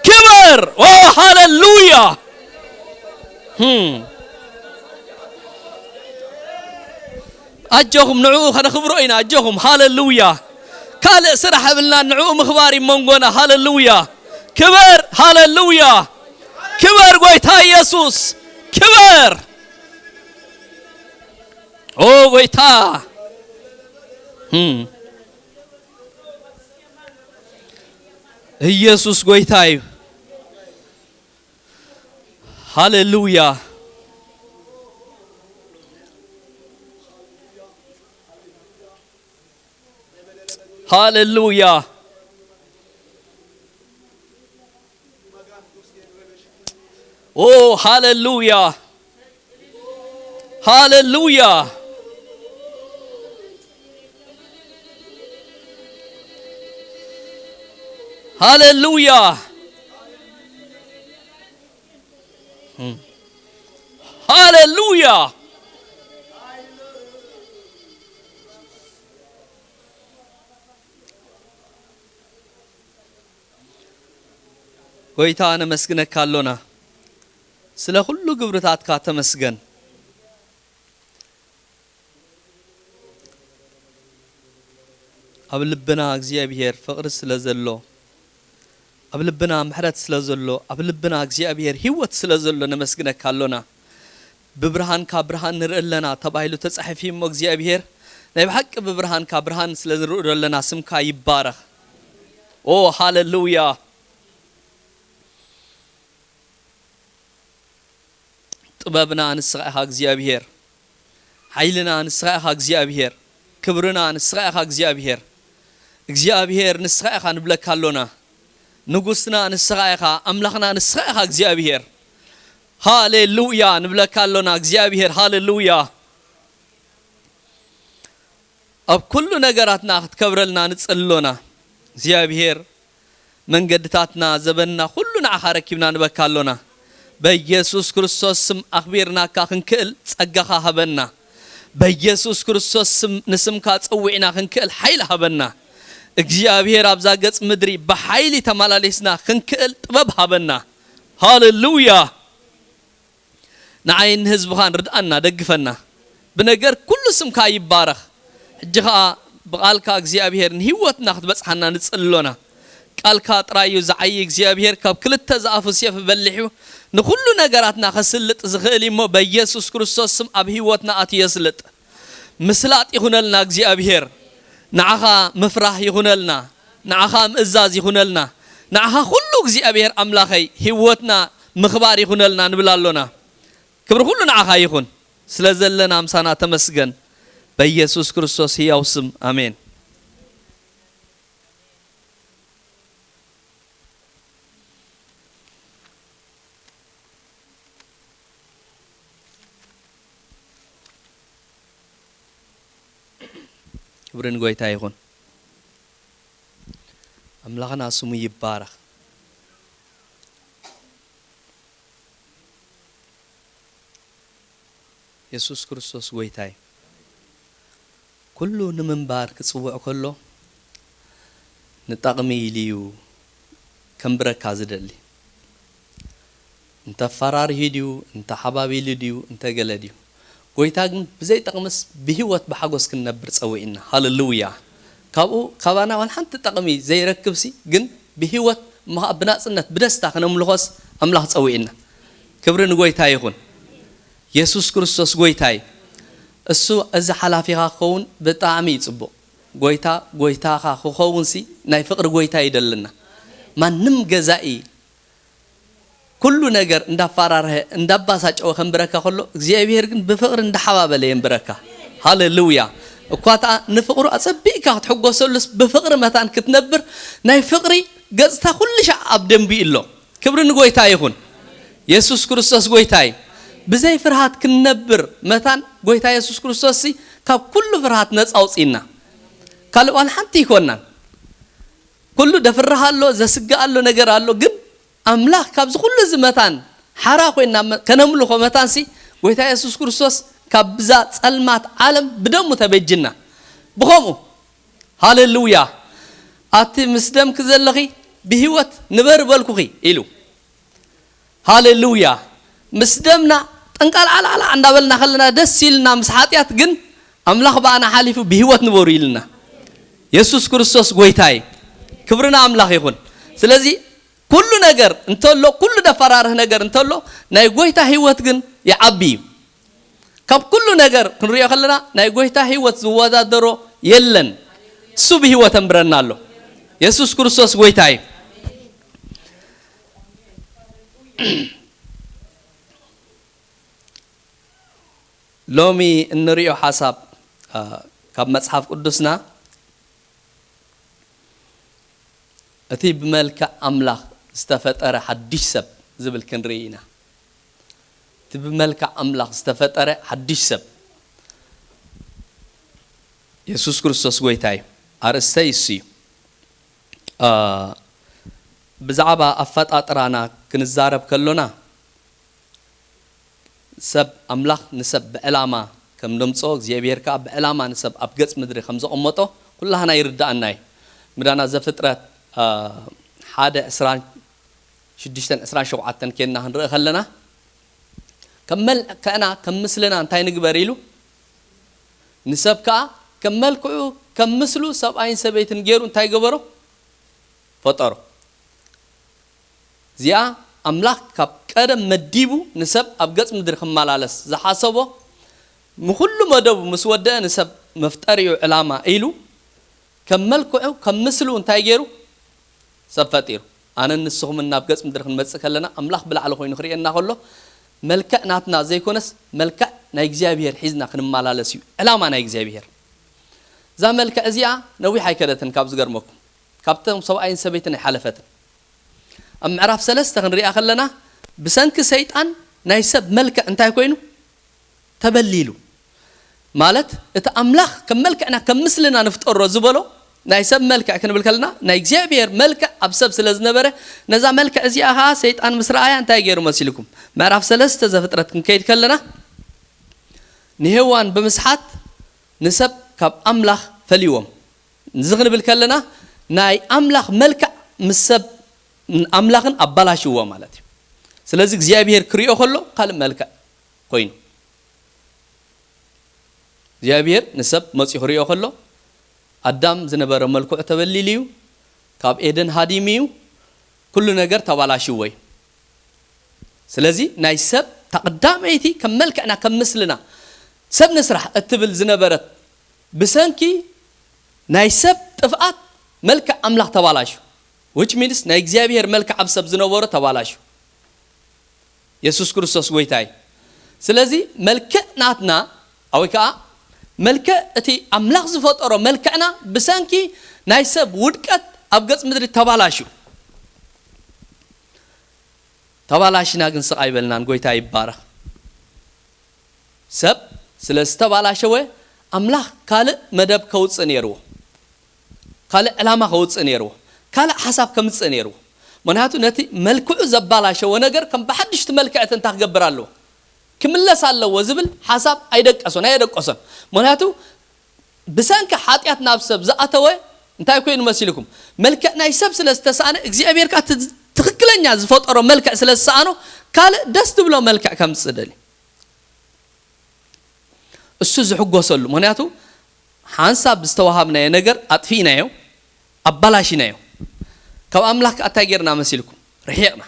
ክበር። ኦ ሃሌሉያ። ህም። ኣጆኹም ንዕኡ ከነኽብሮ ኢና። ኣጆኹም። ሃሌሉያ። ካልእ ስራሕ የብልና፣ ንዕኡ ምኽባር እዩ መንጎና። ሃሌሉያ። ክበር። ሃሌሉያ። ክበር ጎይታ ኢየሱስ። ክበር። ኦ ጎይታ። ህም። ኢየሱስ ጎይታ እዩ። ሃሌሉያ። ሃሌሉያ። ኦ ሃሌሉያ። ሃሌሉያ። ሃሌሉያ። ሃሌሉያ። ጎይታ ነመስግነካ ኣሎና። ስለ ኩሉ ግብርታትካ ተመስገን። ኣብ ልብና እግዚኣብሔር ፍቕሪ ስለ ዘሎ፣ ኣብ ልብና ምሕረት ስለ ዘሎ፣ ኣብ ልብና እግዚኣብሔር ህይወት ስለ ዘሎ ነመስግነካ ኣሎና። ብብርሃንካ ብርሃን ንርኢ ኣለና ተባሂሉ ተጻሒፉ እሞ እግዚኣብሔር ናይ ብሓቂ ብብርሃንካ ብርሃን ስለ ንርኢ ኣለና ስምካ ይባረኽ። ኦ ሃሌሉያ። ጥበብና ንስኻ ኢኻ እግዚኣብሔር። ሓይልና ንስኻ ኢኻ እግዚኣብሔር። ክብርና ንስኻ ኢኻ እግዚኣብሔር። እግዚኣብሔር ንስኻ ኢኻ ንብለካ ኣሎና። ንጉስና ንስኻ ኢኻ፣ ኣምላኽና ንስኻ ኢኻ እግዚኣብሔር። ሃሌሉያ ንብለካ ኣሎና እግዚኣብሔር። ሃሌሉያ። ኣብ ኩሉ ነገራትና ክትከብረልና ንጽሊ ኣሎና እግዚኣብሔር። መንገድታትና፣ ዘበንና ኩሉ ንዓኻ ረኪብና ንበካ ኣሎና። በኢየሱስ ክርስቶስ ስም ኣኽቢርናካ ክንክእል ጸጋኻ ሃበና። በኢየሱስ ክርስቶስ ስም ንስምካ ጸዊዕና ክንክእል ሓይሊ ሃበና። እግዚኣብሔር ኣብዛ ገጽ ምድሪ ብሓይሊ ተመላሊስና ክንክእል ጥበብ ሃበና። ሃሌሉያ። ንዓይን ንህዝብኻን ርድኣና፣ ደግፈና። ብነገር ኩሉ ስምካ ይባረኽ። ሕጂ ኸኣ ብቓልካ እግዚኣብሔር ንህይወትና ክትበጽሓና ንጽሊ ኣሎና። ቃልካ ጥራይ እዩ ዝዓዪ። እግዚኣብሔር ካብ ክልተ ዝኣፉ ሴፍ በሊሑ ንኹሉ ነገራትና ከስልጥ ዝኽእል እዩ እሞ፣ በኢየሱስ ክርስቶስ ስም ኣብ ህይወትና ኣትዩ የስልጥ። ምስላጥ ይኹነልና እግዚኣብሔር። ንዓኻ ምፍራህ ይኹነልና። ንዓኻ ምእዛዝ ይኹነልና። ንዓኻ ኩሉ እግዚኣብሔር ኣምላኸይ ህይወትና ምኽባር ይኹነልና ንብል ኣሎና። ክብሪ ኩሉ ንዓኻ ይኹን። ስለ ዘለና ምሳና ተመስገን። በኢየሱስ ክርስቶስ ህያው ስም ኣሜን። ክብሪ ንጎይታ ይኹን። ኣምላኽና ስሙ ይባረኽ። የሱስ ክርስቶስ ጎይታ እዩ። ኩሉ ንምንባር ክጽውዕ ከሎ ንጠቕሚ ኢሉ እዩ ከንብረካ ዝደሊ። እንተ ኣፈራሪሁ ድዩ፣ እንተ ሓባቢሉ ድዩ፣ እንተ ገለ ድዩ? ጎይታ ግን ብዘይ ጠቕምስ ብህይወት ብሓጎስ ክንነብር ጸዊዕና። ሃሌሉያ! ካብኡ፣ ካባና ዋላ ሓንቲ ጠቕሚ ዘይረክብሲ፣ ግን ብህይወት እሞ ኸኣ ብናጽነት ብደስታ ክነምልኾስ ኣምላኽ ጸዊዕና። ክብሪ ንጎይታ ይኹን። የሱስ ክርስቶስ ጎይታ እዩ። እሱ እዚ ሓላፊኻ ክኸውን ብጣዕሚ እዩ ጽቡቕ። ጎይታ ጎይታኻ ክኸውንሲ ናይ ፍቕሪ ጎይታ እዩ ደለና። ማንም ገዛኢ ኩሉ ነገር እንዳፋራርሀ እንዳባሳጨወ ከንብረካ ከሎ እግዚኣብሔር ግን ብፍቕሪ እንዳሓባበለ የንብረካ። ሃሌሉያ። እኳ ተኣ ንፍቕሩ ኣጸቢቕካ ክትሕጎሰሉስ ብፍቕሪ መታን ክትነብር ናይ ፍቕሪ ገጽታ ኩሉ ሻዕ ኣብ ደንቢኡ ኣሎ። ክብሪ ንጎይታ ይኹን። የሱስ ክርስቶስ ጎይታ እዩ። ብዘይ ፍርሃት ክንነብር መታን ጎይታ የሱስ ክርስቶስ ሲ ካብ ኩሉ ፍርሃት ነጻ ኣውጺእና። ካልእ ዋላ ሓንቲ ይኮናን። ኩሉ ደፍርህ ኣሎ፣ ዘስግእ ኣሎ፣ ነገር ኣሎ። ግን ኣምላኽ ካብዚ ኩሉ እዚ መታን ሓራ ኮይና መ-፣ ከነምልኾ መታንሲ ጎይታ የሱስ ክርስቶስ ካብዛ ጸልማት ዓለም ብደሙ ተበጅና። ብኸምኡ ሃሌሉያ። ኣቲ ምስ ደምኪ ዘለኺ ብህይወት ንበሪ በልኩኺ ኢሉ። ሃሌሉያ። ምስ ደምና ጠንቃልዓልዓልዓ እንዳበልና ከለና ደስ ኢልና ምስ ሓጢኣት ግን ኣምላኽ ብኣና ሓሊፉ ብህይወት ንበሩ ኢልና። የሱስ ክርስቶስ ጎይታ እዩ። ክብሪ ንኣምላኽ ይኹን። ስለዚ ኩሉ ነገር እንተሎ፣ ኩሉ ደፈራርህ ነገር እንተሎ ናይ ጎይታ ህይወት ግን ይዓቢ እዩ። ካብ ኩሉ ነገር ክንሪኦ ከለና ናይ ጎይታ ህይወት ዝወዳደሮ የለን። እሱ ብህይወት የንብረና ኣሎ። የሱስ ክርስቶስ ጎይታ እዩ። ሎሚ እንሪኦ ሓሳብ፣ አ፣ ካብ መጽሓፍ ቅዱስና እቲ ብመልክዕ ኣምላኽ ዝተፈጠረ ሓድሽ ሰብ ዝብል ክንርኢ ኢና። እቲ ብመልክዕ ኣምላኽ ዝተፈጠረ ሓድሽ ሰብ የሱስ ክርስቶስ ጎይታ እዩ። ኣርእስተይ እሱ እዩ። አ፣ ብዛዕባ ኣፈጣጥራና ክንዛረብ ከሎና፣ ሰብ ኣምላኽ ንሰብ ብዕላማ ከም ደምጾ፣ እግዚኣብሔር ከኣ ብዕላማ ንሰብ ኣብ ገጽ ምድሪ ከም ዘቐመጦ ኩላህና ይርድኣና እዩ። ምዳና ዘፍጥረት፣ አ፣ ሓደ ዕስራን ሽዱሽተን ዕስራን ሸውዓተን ኬንና ክንርኢ ከለና፣ ከም መልክዕና ከም ምስልና እንታይ ንግበር ኢሉ፣ ንሰብ ከኣ ከም መልክዑ ከም ምስሉ ሰብኣይን ሰበይትን ገይሩ እንታይ ገበሮ? ፈጠሮ። እዚኣ ኣምላኽ ካብ ቀደም መዲቡ ንሰብ ኣብ ገጽ ምድሪ ክመላለስ ዝሓሰቦ፣ ንኹሉ መደቡ ምስ ወደአ ንሰብ መፍጠሪኡ ዕላማ ኢሉ ከም መልክዑ ከም ምስሉ እንታይ ገይሩ? ሰብ ፈጢሩ። ኣነን ንስኹምን ናብ ገጽ ምድሪ ክንመጽእ ከለና ኣምላኽ ብላዕሊ ኮይኑ ክርእየና ከሎ፣ መልክዕ ናትና ዘይኮነስ መልክዕ ናይ እግዚኣብሔር ሒዝና ክንመላለስ እዩ ዕላማ ናይ እግዚኣብሔር። እዛ መልክዕ እዚኣ ነዊሕ ኣይከደትን፣ ካብ ዝገርመኩም ካብቶም ሰብኣይን ሰበይትን ኣይሓለፈትን። ኣብ ምዕራፍ ሰለስተ ክንሪኣ ከለና፣ ብሰንኪ ሰይጣን ናይ ሰብ መልክዕ እንታይ ኮይኑ? ተበሊሉ። ማለት እቲ ኣምላኽ ከም መልክዕና ከም ምስልና ንፍጠሮ ዝበሎ ናይ ሰብ መልክዕ ክንብል ከለና ናይ እግዚኣብሔር መልክዕ ኣብ ሰብ ስለ ዝነበረ፣ ነዛ መልክዕ እዚኣ ኸዓ ሰይጣን ምስ ረኣያ እንታይ ገይሩ መሲልኩም? ምዕራፍ ሰለስተ ዘፍጥረት ክንከይድ ከለና ንሄዋን ብምስሓት ንሰብ ካብ ኣምላኽ ፈልይዎም። እዚ ክንብል ከለና ናይ ኣምላኽ መልክዕ ምስ ሰብ ኣምላኽን ኣባላሽዎ ማለት እዩ። ስለዚ እግዚኣብሔር ክሪኦ ከሎ ካልእ መልክዕ ኮይኑ እግዚኣብሔር ንሰብ መጺኡ ክሪኦ ከሎ ኣዳም ዝነበረ መልክዑ ተበሊሉ እዩ። ካብ ኤደን ሃዲሙ እዩ። ኩሉ ነገር ተባላሽዎ እዩ። ስለዚ ናይ ሰብ እታ ቀዳመይቲ ከም መልክዕና ከም ምስልና ሰብ ንስራሕ እትብል ዝነበረት ብሰንኪ ናይ ሰብ ጥፍኣት መልክዕ ኣምላኽ ተባላሹ። Which means ናይ እግዚኣብሔር መልክዕ ኣብ ሰብ ዝነበሮ ተባላሹ። የሱስ ክርስቶስ ጎይታ እዩ። ስለዚ መልክዕ ናትና ወይ ከዓ መልክዕ እቲ ኣምላኽ ዝፈጠሮ መልክዕና ብሰንኪ ናይ ሰብ ውድቀት ኣብ ገጽ ምድሪ ተባላሹ። ተባላሽና ግን ስቕ ኣይበልናን። ጎይታ ይባረኽ። ሰብ ስለ ዝተባላሸወ ኣምላኽ ካልእ መደብ ከውፅእ ነይርዎ፣ ካልእ ዕላማ ከውፅእ ነይርዎ፣ ካልእ ሓሳብ ከምፅእ ነይርዎ። ምክንያቱ ነቲ መልክዑ ዘባላሸወ ነገር ከም ብሓድሽቲ መልክዕቲ እንታይ ክገብር ኣለዎ? ክምለስ ኣለዎ ዝብል ሓሳብ ኣይደቀሶን፣ ኣየደቀሶን። ምክንያቱ ብሰንኪ ሓጢኣት ናብ ሰብ ዝኣተወ እንታይ ኮይኑ መሲልኩም? መልክዕ ናይ ሰብ ስለ ዝተሳእነ እግዚኣብሔር ከኣ እቲ ትኽክለኛ ዝፈጠሮ መልክዕ ስለ ዝሰኣኖ ካልእ ደስ ትብሎ መልክዕ ከምፅእ ደልዩ። እሱ ዝሕጎሰሉ፣ ምክንያቱ ሓንሳብ ዝተዋሃብናዮ ነገር ኣጥፊእናዮ፣ ኣባላሽናዮ። ካብ ኣምላኽ ከኣ እንታይ ጌርና መሲልኩም? ርሒቕና።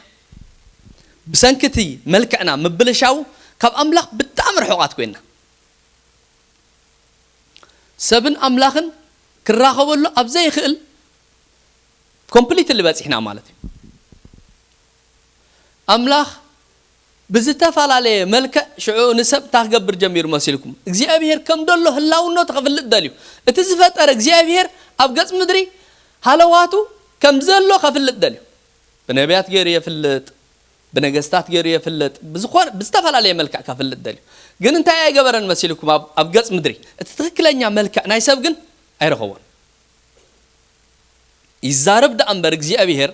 ብሰንኪ እቲ መልክዕና ምብልሻው ካብ ኣምላኽ ብጣዕሚ ርሑቓት ኮይንና። ሰብን ኣምላኽን ክራኸበሉ ኣብ ዘይኽእል ኮምፕሊትሊ በጺሕና ማለት እዩ። ኣምላኽ ብዝተፈላለየ መልክዕ ሽዑ ንሰብ እንታይ ክገብር ጀሚሩ መሲልኩም? እግዚኣብሔር ከም ደሎ ህላውነቱ ከፍልጥ ደልዩ። እቲ ዝፈጠረ እግዚኣብሔር ኣብ ገጽ ምድሪ ሃለዋቱ ከም ዘሎ ከፍልጥ ደልዩ። ብነቢያት ገይሩ የፍልጥ፣ ብነገስታት ገይሩ የፍልጥ፣ ብዝኾነ ብዝተፈላለየ መልክዕ ከፍልጥ ደልዩ። ግን እንታይ ኣይገበረን መሲልኩም? ኣብ ኣብ ገጽ ምድሪ እቲ ትኽክለኛ መልክዕ ናይ ሰብ ግን ኣይረኸቦን። ይዛረብ ደኣ እምበር እግዚኣብሔር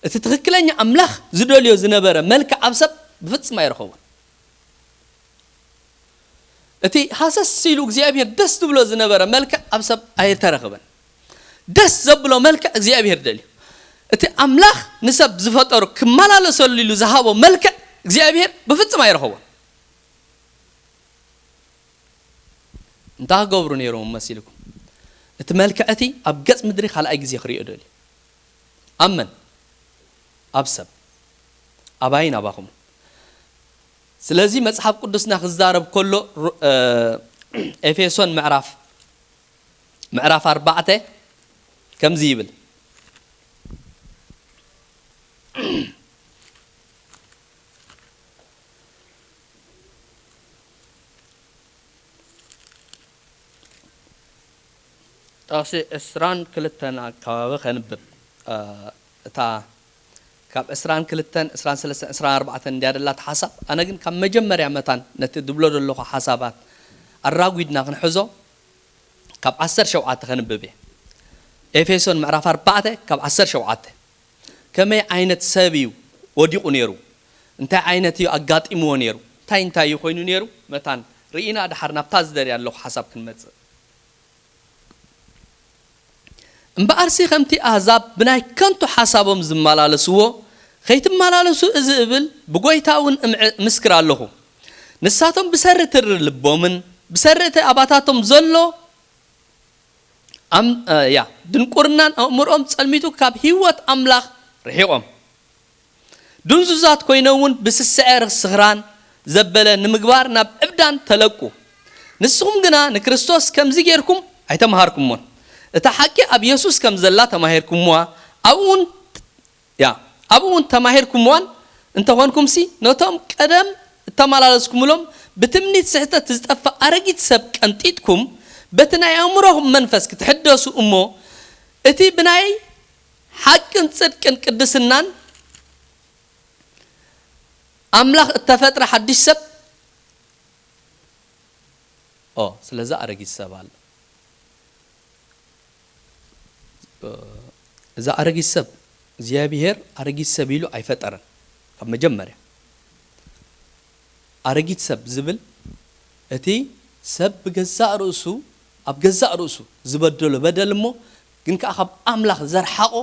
እቲ ትኽክለኛ ኣምላኽ ዝደልዮ ዝነበረ መልክዕ ኣብ ሰብ ብፍጽም ኣይረኸቦን። እቲ ሃሰስ ኢሉ እግዚኣብሔር ደስ ዝብሎ ዝነበረ መልክዕ ኣብ ሰብ ኣይተረኸበን። ደስ ዘብሎ መልክዕ እግዚኣብሔር ደልዩ። እቲ ኣምላኽ ንሰብ ዝፈጠሩ ክመላለሰሉ ኢሉ ዝሃቦ መልክዕ እግዚኣብሔር ብፍጽም ኣይረኸቦን። እንታይ ክገብሩ ነይሮም መሲልኩም? እቲ መልክዕ እቲ ኣብ ገጽ ምድሪ ካልኣይ ግዜ ክርእዮ ደልዩ። ኣብ መን? ኣብ ሰብ። ኣባይን ኣባኹምን። ስለዚ መጽሓፍ ቅዱስና ክዛረብ ከሎ ሩ- እ፣ ኤፌሶን ምዕራፍ ምዕራፍ ኣርባዕተ ከምዚ ይብል። ጥቕሲ ዕስራን ክልተን ኣካባቢ ከንብብ። እ፣ እታ ካብ ዕስራን ክልተን፣ ዕስራን ሰለስተን፣ ዕስራን ኣርባዕተን እንድያ ደላ እታ ሓሳብ። ኣነ ግን ካብ መጀመርያ መታን ነቲ ዝብሎ ዘለኹ ሓሳባት ኣራጒድና ክንሕዞ ካብ ዓሰርተ ሸውዓተ ከንብብ እየ። ኤፌሶን ምዕራፍ ኣርባዕተ ካብ ዓሰርተ ሸውዓተ። ከመይ ዓይነት ሰብ እዩ ወዲቑ ነይሩ? እንታይ ዓይነት እዩ ኣጋጢምዎ ነይሩ? እንታይ እንታይ እዩ ኮይኑ ነይሩ? መታን ርኢና ድሓር ናብታ ዝደልያ ኣለኹ ሓሳብ ክንመጽእ። እምበኣርሲ ከምቲ ኣህዛብ ብናይ ከንቱ ሓሳቦም ዝመላለስዎ ከይትመላለሱ እዚ እብል ብጎይታ እውን እምስክር ኣለኹ። ንሳቶም ብሰሪ ትሪ ልቦምን ብሰሪ እቲ ኣባታቶም ዘሎ ኣም-፣ እ፣ ያ፣ ድንቁርናን ኣእምሮኦም ጸልሚቱ ካብ ህይወት ኣምላኽ ርሒቖም። ድንዙዛት ኮይኖም እውን ብስስዐ ስኽራን ዘበለ ንምግባር ናብ ዕብዳን ተለቁ። ንስኹም ግና ንክርስቶስ ከምዚ ጌርኩም ኣይተምሃርኩሞን። እታ ሓቂ ኣብ የሱስ ከም ዘላ ተማሂርኩምዋ፣ ኣብኡ እውን፣ ያ፣ ኣብኡ እውን ተማሂርኩምዋን እንተኾንኩምሲ፣ ነቶም ቀደም እተመላለስኩምሎም ብትምኒት ስሕተት ዝጠፍእ ኣረጊት ሰብ ቀንጢጥኩም፣ በቲ ናይ ኣእምሮኹም መንፈስ ክትሕደሱ እሞ፣ እቲ ብናይ ሓቅን ጽድቅን ቅድስናን ኣምላኽ እተፈጥረ ሓድሽ ሰብ፣ ኦ፣ ስለዚ ኣረጊት ሰብ ኣሎ። እ፣ እዚ ኣረጊት ሰብ፣ እግዚኣብሔር ኣረጊት ሰብ ኢሉ ኣይፈጠረን። ካብ መጀመርያ ኣረጊት ሰብ ዝብል፣ እቲ ሰብ ብገዛእ ርእሱ፣ ኣብ ገዛእ ርእሱ ዝበደሎ በደል እሞ፣ ግን ከኣ ካብ ኣምላኽ ዘርሓቖ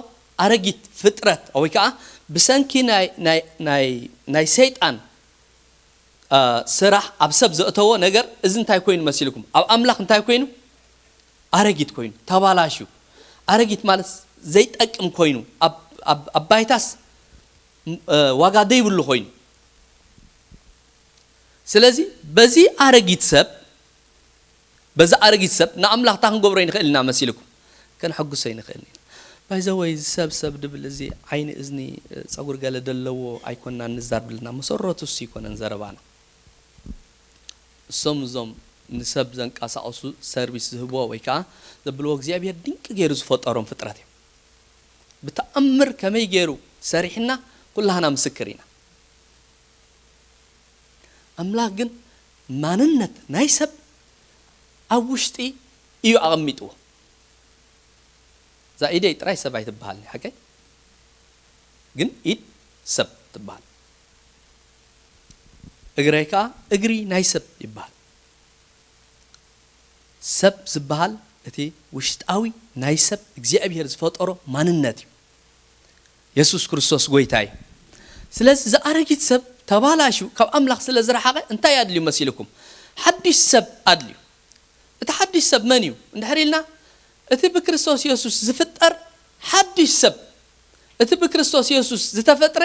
ኣረጊት ፍጥረት፣ ወይ ከኣ ብሰንኪ ናይ፣ ናይ፣ ናይ፣ ናይ ሰይጣን፣ እ፣ ስራሕ ኣብ ሰብ ዘእተዎ ነገር፣ እዚ እንታይ ኮይኑ መሲልኩም? ኣብ ኣምላኽ እንታይ ኮይኑ? ኣረጊት ኮይኑ፣ ተባላሽዩ። ኣረጊት ማለት ዘይጠቅም ኮይኑ፣ ኣብ፣ ኣብ፣ ኣብ ባይታስ፣ እ፣ ዋጋ ዘይብሉ ኮይኑ። ስለዚ በዚ ኣረጊት ሰብ፣ በዚ ኣረጊት ሰብ ንኣምላኽ እንታይ ክንገብሮ ንኽእል ኢና መሲልኩም? ከነሐጉሶ ንኽእል ኢና። ባይዘወይ፣ እዚ ሰብ ሰብ ድብል፣ እዚ ዓይኒ፣ እዝኒ፣ ጸጉሪ ገለ ደለዎ ኣይኮንናን ንዛረብ ዘለና። መሰረቱ እሱ ኣይኮነን ዘረባና። እሶም እዞም ንሰብ ዘንቀሳቕሱ፣ ሰርቪስ ዝህብዎ ወይ ከኣ ዘብልዎ፣ እግዚኣብሔር ድንቂ ገይሩ ዝፈጠሮም ፍጥረት እዮም። ብተኣምር ከመይ ገይሩ ሰሪሕና ኩላህና ምስክር ኢና። ኣምላኽ ግን ማንነት ናይ ሰብ ኣብ ውሽጢ እዩ ኣቐሚጥዎ። እዛ ኢደይ ጥራይ ሰብ ኣይትበሃልኒ፣ ሓቀይ? ግን ኢድ ሰብ ትበሃል። እግረይ ከኣ እግሪ ናይ ሰብ ይበሃል። ሰብ ዝበሃል እቲ ውሽጣዊ ናይ ሰብ እግዚኣብሔር ዝፈጠሮ ማንነት እዩ። የሱስ ክርስቶስ ጎይታ እዩ። ስለዚ እዚ ኣረጊት ሰብ ተባላሽዩ ካብ ኣምላኽ ስለ ዝረሓቐ እንታይ ኣድልዩ መሲልኩም? ሓድሽ ሰብ ኣድልዩ። እቲ ሓድሽ ሰብ መን እዩ እንድሕር ኢልና፣ እቲ ብክርስቶስ የሱስ ዝፍጠር ሓድሽ ሰብ፣ እቲ ብክርስቶስ የሱስ ዝተፈጥረ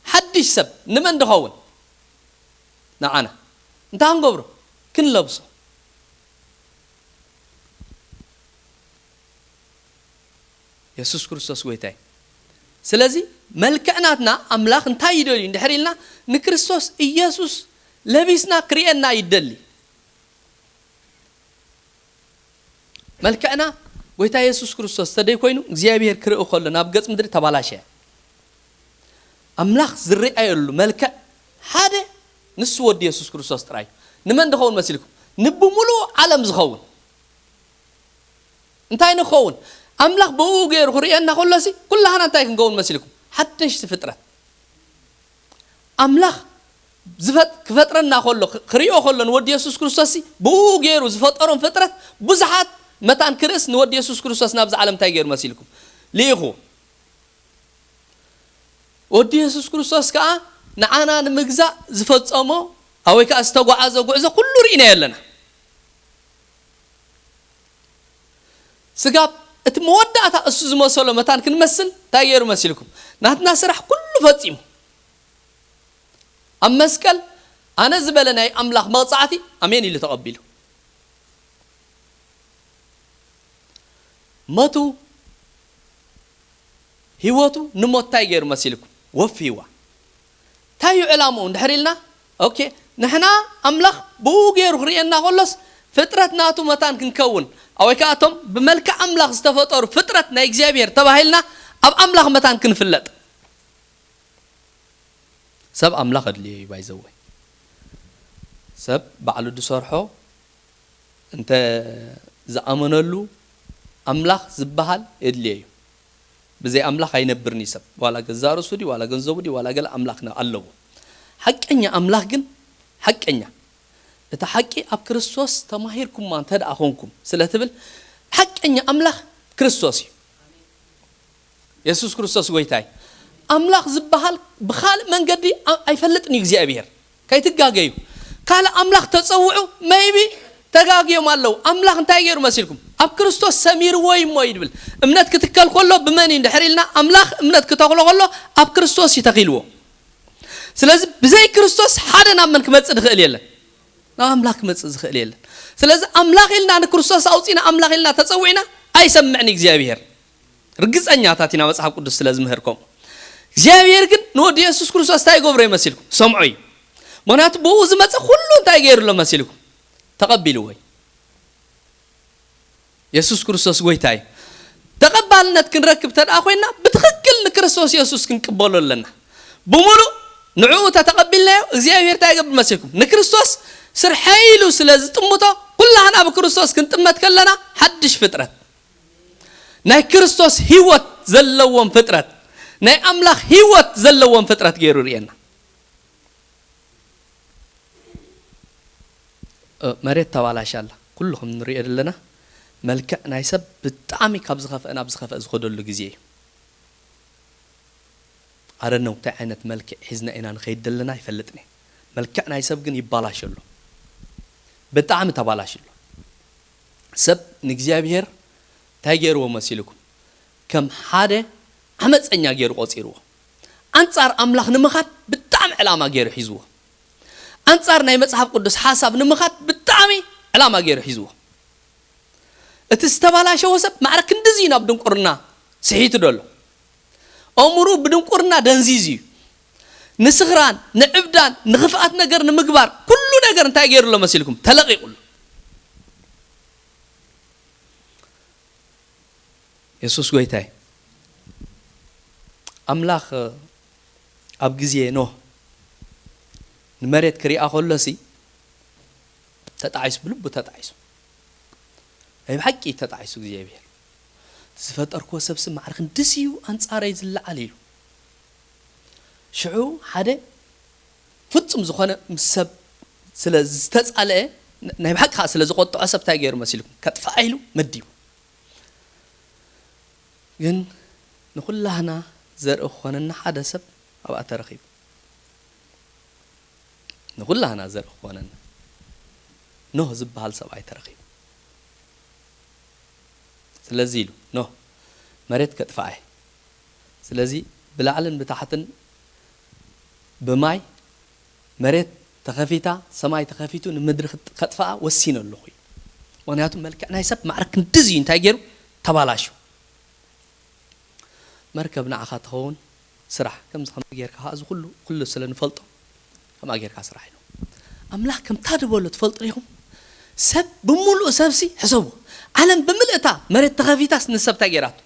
ሓድሽ ሰብ ንመን ድኸውን? ንዓና። እንታይ ክንገብሮ? ክንለብሶ። የሱስ ክርስቶስ ጎይታ እዩ። ስለዚ መልክዕ ናትና ኣምላኽ እንታይ ይደልዩ እንድሕር ኢልና፣ ንክርስቶስ ኢየሱስ ለቢስና ክርእየና ይደሊ። መልክዕና ጎይታ የሱስ ክርስቶስ ተደይ ኮይኑ እግዚኣብሔር ክርኢ ከሎ ናብ ገጽ ምድሪ ተባላሸየ። ኣምላኽ ዝረኣየሉ መልክዕ ሓደ ንሱ ወዲ የሱስ ክርስቶስ ጥራይ። ንመን ድኸውን መሲልኩም? ንብምሉኡ ዓለም ዝኸውን። እንታይ ንኸውን? ኣምላኽ ብኡ ገይሩ ክርእየና ከሎሲ ኩላህና እንታይ ክንከውን መሲልኩም? ሓደሽቲ ፍጥረት። ኣምላኽ ዝፈጥ-፣ ክፈጥረና ከሎ፣ ክ-፣ ክርእዮ ከሎ ንወዲ የሱስ ክርስቶስሲ ብኡ ገይሩ ዝፈጠሮም ፍጥረት ብዙሓት መታን ክርእስ ንወዲ የሱስ ክርስቶስ ናብዚ ዓለም እንታይ ገይሩ መሲልኩም? ልኢኹ። ወዲ የሱስ ክርስቶስ ከኣ ንዓና ንምግዛእ ዝፈጸሞ፣ ኣ፣ ወይ ከኣ ዝተጓዓዞ ጉዕዞ ኩሉ ርኢናዮ ኣለና። ስጋብ እቲ መወዳእታ እሱ ዝመሰሎ መታን ክንመስል እንታይ ገይሩ መሲልኩም? ናትና ስራሕ ኩሉ ፈጺሙ። ኣብ መስቀል ኣነ ዝበለ ናይ ኣምላኽ መቕጻዕቲ ኣሜን ኢሉ ተቐቢሉ። ሞቱ፣ ህይወቱ ንሞት እንታይ ገይሩ መሲልኩም? ወፊዋ። እንታይ እዩ ዕላምኡ እንድሕር ኢልና? ኦኬ፣ ንሕና ኣምላኽ ብኡ ገይሩ ክርእየና ከሎስ ፍጥረት ናቱ መታን ክንከውን፣ ወይ ከኣ እቶም ብመልክዕ ኣምላኽ ዝተፈጠሩ ፍጥረት ናይ እግዚኣብሔር ተባሂልና ኣብ ኣምላኽ መታን ክንፍለጥ። ሰብ ኣምላኽ ኣድልዮ እዩ፣ ባይዘወይ። ሰብ ባዕሉ ዝሰርሖ እንተ ዝኣመነሉ ኣምላኽ ዝበሃል የድልዮ እዩ። ብዘይ ኣምላኽ ኣይነብርን እዩ ሰብ። ዋላ ገዛእ ርእሱ ድዩ፣ ዋላ ገንዘቡ ድዩ፣ ዋላ ገለ ኣምላኽ ነ-፣ ኣለዎ። ሓቀኛ ኣምላኽ ግን፣ ሓቀኛ፣ እቲ ሓቂ ኣብ ክርስቶስ ተማሂርኩማ እንተ ደኣ ኾንኩም ስለ ትብል፣ ሓቀኛ ኣምላኽ ክርስቶስ እዩ። የሱስ ክርስቶስ ጎይታ እዩ። ኣምላኽ ዝበሃል ብኻልእ መንገዲ ኣ- ኣይፈልጥን እዩ እግዚኣብሔር። ከይትጋገዩ። ካልእ ኣምላኽ ተጸውዑ፣ መይቢ ተጋግዮም ኣለዉ። ኣምላኽ እንታይ ገይሩ መሲልኩም? ኣብ ክርስቶስ ሰሚርዎ እዩ እሞ እዩ ድብል። እምነት ክትከል ከሎ ብመን እዩ እንድሕር ኢልና፣ ኣምላኽ እምነት ክተኽሎ ከሎ ኣብ ክርስቶስ እዩ ተኺልዎ። ስለዚ ብዘይ ክርስቶስ ሓደ ናብ መን ክመጽእ ዝኽእል የለን? ናብ ኣምላኽ ክመጽእ ዝኽእል የለን። ስለዚ ኣምላኽ ኢልና ንክርስቶስ ኣውጺና፣ ኣምላኽ ኢልና ተጸዊዕና፣ ኣይሰምዕን እግዚኣብሔር። ርግጸኛታት ኢና፣ መጽሓፍ ቅዱስ ስለ ዝምህር ከምኡ። እግዚኣብሔር ግን ንወዲ የሱስ ክርስቶስ እንታይ ይገብሮ ይመስልኩም? ሰምዖ እዩ። ምኽንያቱ ብኡ ዝመጸ ኩሉ እንታይ ገይሩ ኣሎ መሲልኩም? ተቐቢልዎ እዩ። የሱስ ክርስቶስ ጎይታ እዩ። ተቐባልነት ክንረክብ ተደኣ ኮይና፣ ብትኽክል ንክርስቶስ የሱስ ክንቅበሎ ኣለና። ብምሉእ ንዕኡ ተተቐቢልናዮ፣ እግዚኣብሔር እንታይ ይገብር መሲልኩም? ንክርስቶስ ስርሐይ ኢሉ ስለ ዝጥምቶ፣ ኩላህና ብክርስቶስ ክንጥመት ከለና፣ ሓድሽ ፍጥረት፣ ናይ ክርስቶስ ህይወት ዘለዎም ፍጥረት፣ ናይ ኣምላኽ ህይወት ዘለዎም ፍጥረት ገይሩ ርእየና። እ፣ መሬት ተባላሻ ኣላ። ኩሉ ከም ንሪኦ ዘለና፣ መልክዕ ናይ ሰብ ብጣዕሚ ካብ ዝኸፍአ ናብ ዝኸፍአ ዝኸደሉ ግዜ እዩ። ኣረነው እንታይ ዓይነት መልክዕ ሒዝና ኢና ንኸይድ ዘለና ይፈልጥን እየ። መልክዕ ናይ ሰብ ግን ይባላሽ ኣሎ። ብጣዕሚ ተባላሽ ኣሎ። ሰብ ንእግዚኣብሔር እንታይ ገይርዎ መሲልኩም? ከም ሓደ ዓመፀኛ ገይሩ ቆፂርዎ። ኣንፃር ኣምላኽ ንምኻድ ብጣዕሚ ዕላማ ገይሩ ሒዝዎ። ኣንፃር ናይ መጽሓፍ ቅዱስ ሓሳብ ንምኻድ ብጣዕሚ ዕላማ ገይሩ ሒዝዎ። እቲ ዝተባላሸወ ሰብ ማዕረ ክንድዚ እዩ ናብ ድንቁርና ስሒቱ ደሎ። ኣእምርኡ ብድንቁርና ደንዚዙ እዩ። ንስኽራን፣ ንዕብዳን፣ ንኽፍኣት ነገር ንምግባር ኩሉ ነገር እንታይ ገይሩ ኣሎ መሲልኩም? ተለቒቑ ኣሎ። የሱስ ጎይታይ። ኣምላኽ ኣብ ግዜ ኖህ ንመሬት ክሪኣ ከሎሲ ተጣዒሱ፣ ብልቡ ተጣዒሱ። ናይ ብሓቂ ተጣዒሱ እግዚኣብሔር። ዝፈጠርክዎ ሰብሲ ማዕረ ክንድዚ እዩ ኣንጻረይ ዝለዓል ኢሉ። ሽዑ ሓደ ፍጹም ዝኾነ ምስ ሰብ ስለ ዝተጻልአ፣ ናይ ብሓቂ ከኣ ስለ ዝቆጥዖ ሰብ እንታይ ገይሩ መሲልኩም? ከጥፍኣ ኢሉ መዲቡ። ግን ንኹላህና ዘርኢ ክኾነና ሓደ ሰብ ኣብኣ ተረኺቡ። ንኹላህና ዘርኢ ክኾነና ኖህ ዝበሃል ሰብኣይ ተረኺቡ። ስለዚ ኢሉ ኖህ መሬት ከጥፍኣ እየ። ስለዚ ብላዕልን ብታሕትን ብማይ መሬት ተኸፊታ፣ ሰማይ ተኸፊቱ ንምድሪ ክጥ-፣ ከጥፍኣ ወሲነ ኣለኹ እዩ። ምኽንያቱ መልክዕ ናይ ሰብ ማዕረ ክንድዚ እዩ እንታይ ገይሩ? ተባላሹ። መርከብ ንዓኻ ትኸውን ስራሕ። ከምዚ ከምዚ ጌርካ ከኣ እዚ ኩሉ፣ ኩሉ ስለ ንፈልጦ ከምኣ ጌርካ ስራሕ ኢሉ። ኣምላኽ ከምታ ድበሎ ትፈልጡ ዲኹም? ሰብ ብምሉእ ሰብሲ ሕሰቡ። ዓለም ብምልእታ መሬት ተኸፊታስ ንሰብ እንታይ ጌራቶ?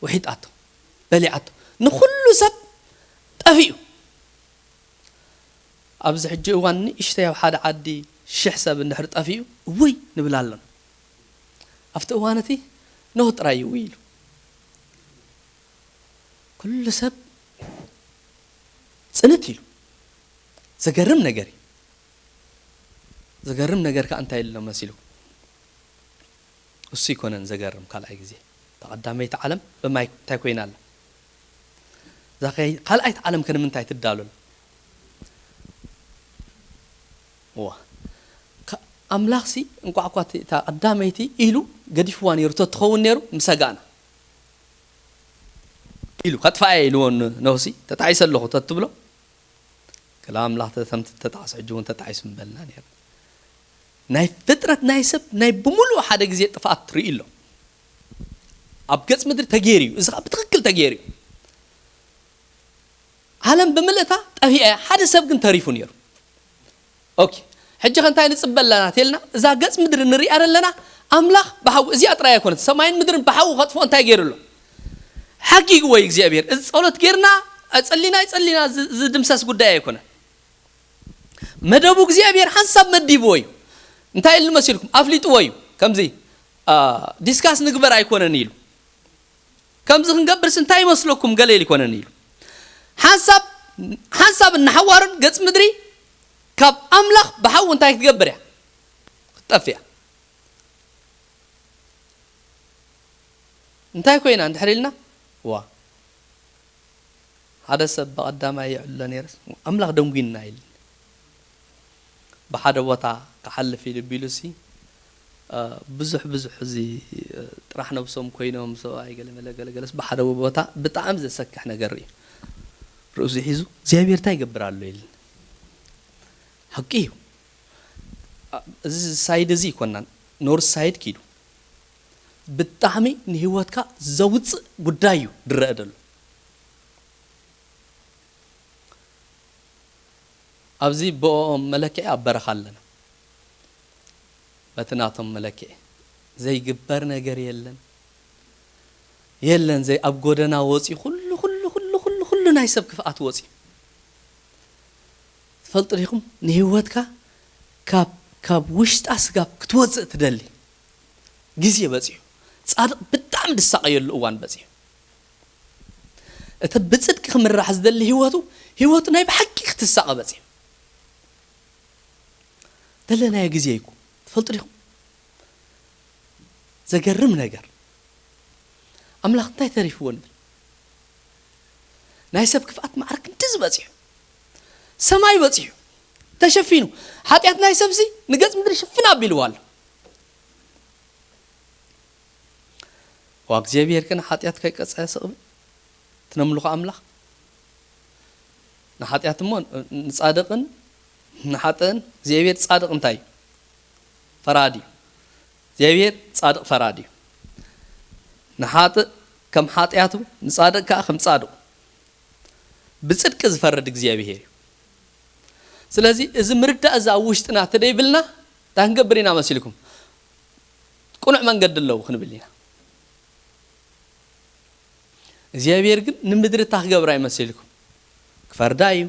ውሒጣቶ፣ በሊዓቶ። ንኹሉ ሰብ ጠፊኡ። ኣብዚ ሕጂ እዋን ንእሽተይ ኣብ ሓደ ዓዲ ሽሕ ሰብ እንድሕር ጠፊኡ፣ እውይ ንብል ኣለና። ኣብቲ እዋን እቲ ኖህ ጥራይ እዩ እውይ ኢሉ። ኩሉ ሰብ ጽንት ኢሉ። ዘገርም ነገር እዩ። ዘገርም ነገር ከኣ እንታይ ኢሉ መሲሉ? እሱ ይኮነን ዘገርም፣ ካልኣይ ግዜ። እታ ቀዳመይቲ ዓለም ብማይ እንታይ ኮይና ኣላ? እዛ ከይ-፣ ካልኣይቲ ዓለም ከ ንምንታይ ትዳሎ ኣላ? እዋ። ከ-፣ ኣምላኽሲ እንቋዕ እኳ እቲ፣ እታ ቀዳመይቲ ኢሉ ገዲፍዋ ነይሩ ተትኸውን ነይሩ ምሰጋእና። ኢሉ፣ ከጥፍኣ እየ ኢልዎ ን-፣ ኖህሲ፣ ተጣዒሰ ኣለኹ ተትብሎ፣ ክላ ኣምላኽ ተ-፣ ተምቲ ተጣዕሱ ሕጂ እውን ተጣዒሱ ምበልና ነይሩ። ናይ ፍጥረት ናይ ሰብ ናይ ብምሉኡ ሓደ ግዜ ጥፍኣት ትርኢ ኣሎ። ኣብ ገጽ ምድሪ ተገይሩ እዩ። እዚ ኸኣ ብትኽክል ተገይሩ እዩ። ዓለም ብምልእታ ጠፊኣ እያ። ሓደ ሰብ ግን ተሪፉ ነይሩ። ኦኬ። ሕጂ ኸ እንታይ ንጽበ ኣለና ተልና፣ እዛ ገጽ ምድሪ ንሪኣ ዘለና ኣምላኽ ብሓዊ፣ እዚኣ ጥራይ ኣይኮነት፣ ሰማይን ምድርን ብሓዊ ከጥፍኦ እንታይ ገይሩ ኣሎ? ሓጊግዎ እዩ እግዚኣብሔር። እዚ ጸሎት ጌርና፣ ጸሊና ኣይጸሊና ዝ-፣ ዝድምሰስ ጉዳይ ኣይኮነን። መደቡ እግዚኣብሔር ሓንሳብ መዲብዎ እዩ። እንታይ ኢሉ መሲልኩም? ኣፍሊጥዎ እዩ። ከምዚ፣ አ፣ ዲስካስ ንግበር ኣይኮነን ኢሉ። ከምዚ ክንገብርስ እንታይ ይመስለኩም? ገለ ኢሉ ኣይኮነን ኢሉ። ሓንሳብ፣ ሓንሳብ እናሓዋሩን ገጽ ምድሪ ካብ ኣምላኽ ብሓዊ እንታይ ክትገብር እያ? ክትጠፍእ እያ። እንታይ ኮይና እንድሕር ኢልና? ዋ፣ ሓደ ሰብ ብቐዳማይ ይዕሎ ነይረስ ኣምላኽ ደንጉይና ኢል ብሓደ ቦታ ክሓልፍ ኢሉ ቢሉሲ ብዙሕ ብዙሕ እዚ ጥራሕ ነብሶም ኮይኖም ሰብኣይ ገለመለ ገለገለስ ብሓደ ቦታ ብጣዕሚ ዘሰክሕ ነገር እዩ። ርእሱ ሒዙ እግዚኣብሔር እንታይ ይገብር ኣሎ ኢል። ሓቂ እዩ። እዚ ሳይድ እዚ ይኮናን ኖርስ ሳይድ ኪዱ ብጣዕሚ ንህይወትካ ዘውፅእ ጉዳይ እዩ ድረአ ደሎ። ኣብዚ ብኦም መለክዒ ኣብ በረኻ ኣለና። በቲ ናቶም መለክዒ ዘይግበር ነገር የለን። የለን ዘይ ኣብ ጎደና ወፂ ኩሉ ኩሉ ኩሉ ኩሉ ኩሉ ናይ ሰብ ክፍኣት ወፂ። ትፈልጡ ዲኹም ንህይወትካ ካብ ካብ ውሽጣ ስጋብ ክትወፅእ ትደሊ ግዜ በፂሑ። ፃድቕ ብጣዕሚ ድሳቐየሉ እዋን በፂሑ። እቲ ብፅድቂ ክምራሕ ዝደሊ ህይወቱ ህይወቱ ናይ ብሓቂ ክትሳቐ በፂሑ። ደለናዮ ግዜ ይኩ ትፈልጡ ዲኹም? ዘገርም ነገር ኣምላኽ እንታይ ተሪፍዎ ንብል? ናይ ሰብ ክፍኣት ማዕረ ክንዲ ዝበፂሑ ሰማይ በፂሑ ተሸፊኑ ሓጢኣት ናይ ሰብሲ ንገፅ ምድሪ ሽፍን ኣቢልዋ ኣሎ። ዋ እግዚኣብሔር ግን ሓጢኣት ከይቀፀ ስቕብል ትነምልኹ ኣምላኽ ንሓጢኣት እሞ ንጻድቕን ንሓጥእን እግዚኣብሔር ጻድቕ እንታይ እዩ? ፈራዲ እዩ። እግዚኣብሔር ጻድቕ ፈራዲ እዩ። ንሓጥእ ከም ሓጢኣቱ ንጻድቕ ከዓ ከም ጻድቑ ብጽድቂ ዝፈርድ እግዚኣብሔር እዩ። ስለዚ እዚ ምርዳእ እዚ ኣብ ውሽጥና ተደይብልና እንታይ ክንገብር ኢና መሲልኩም? ቅኑዕ መንገዲ ኣለዉ ክንብል ኢና። እግዚኣብሔር ግን ንምድሪ እታ ክገብራ ይመስልኩም ክፈርዳ እዩ።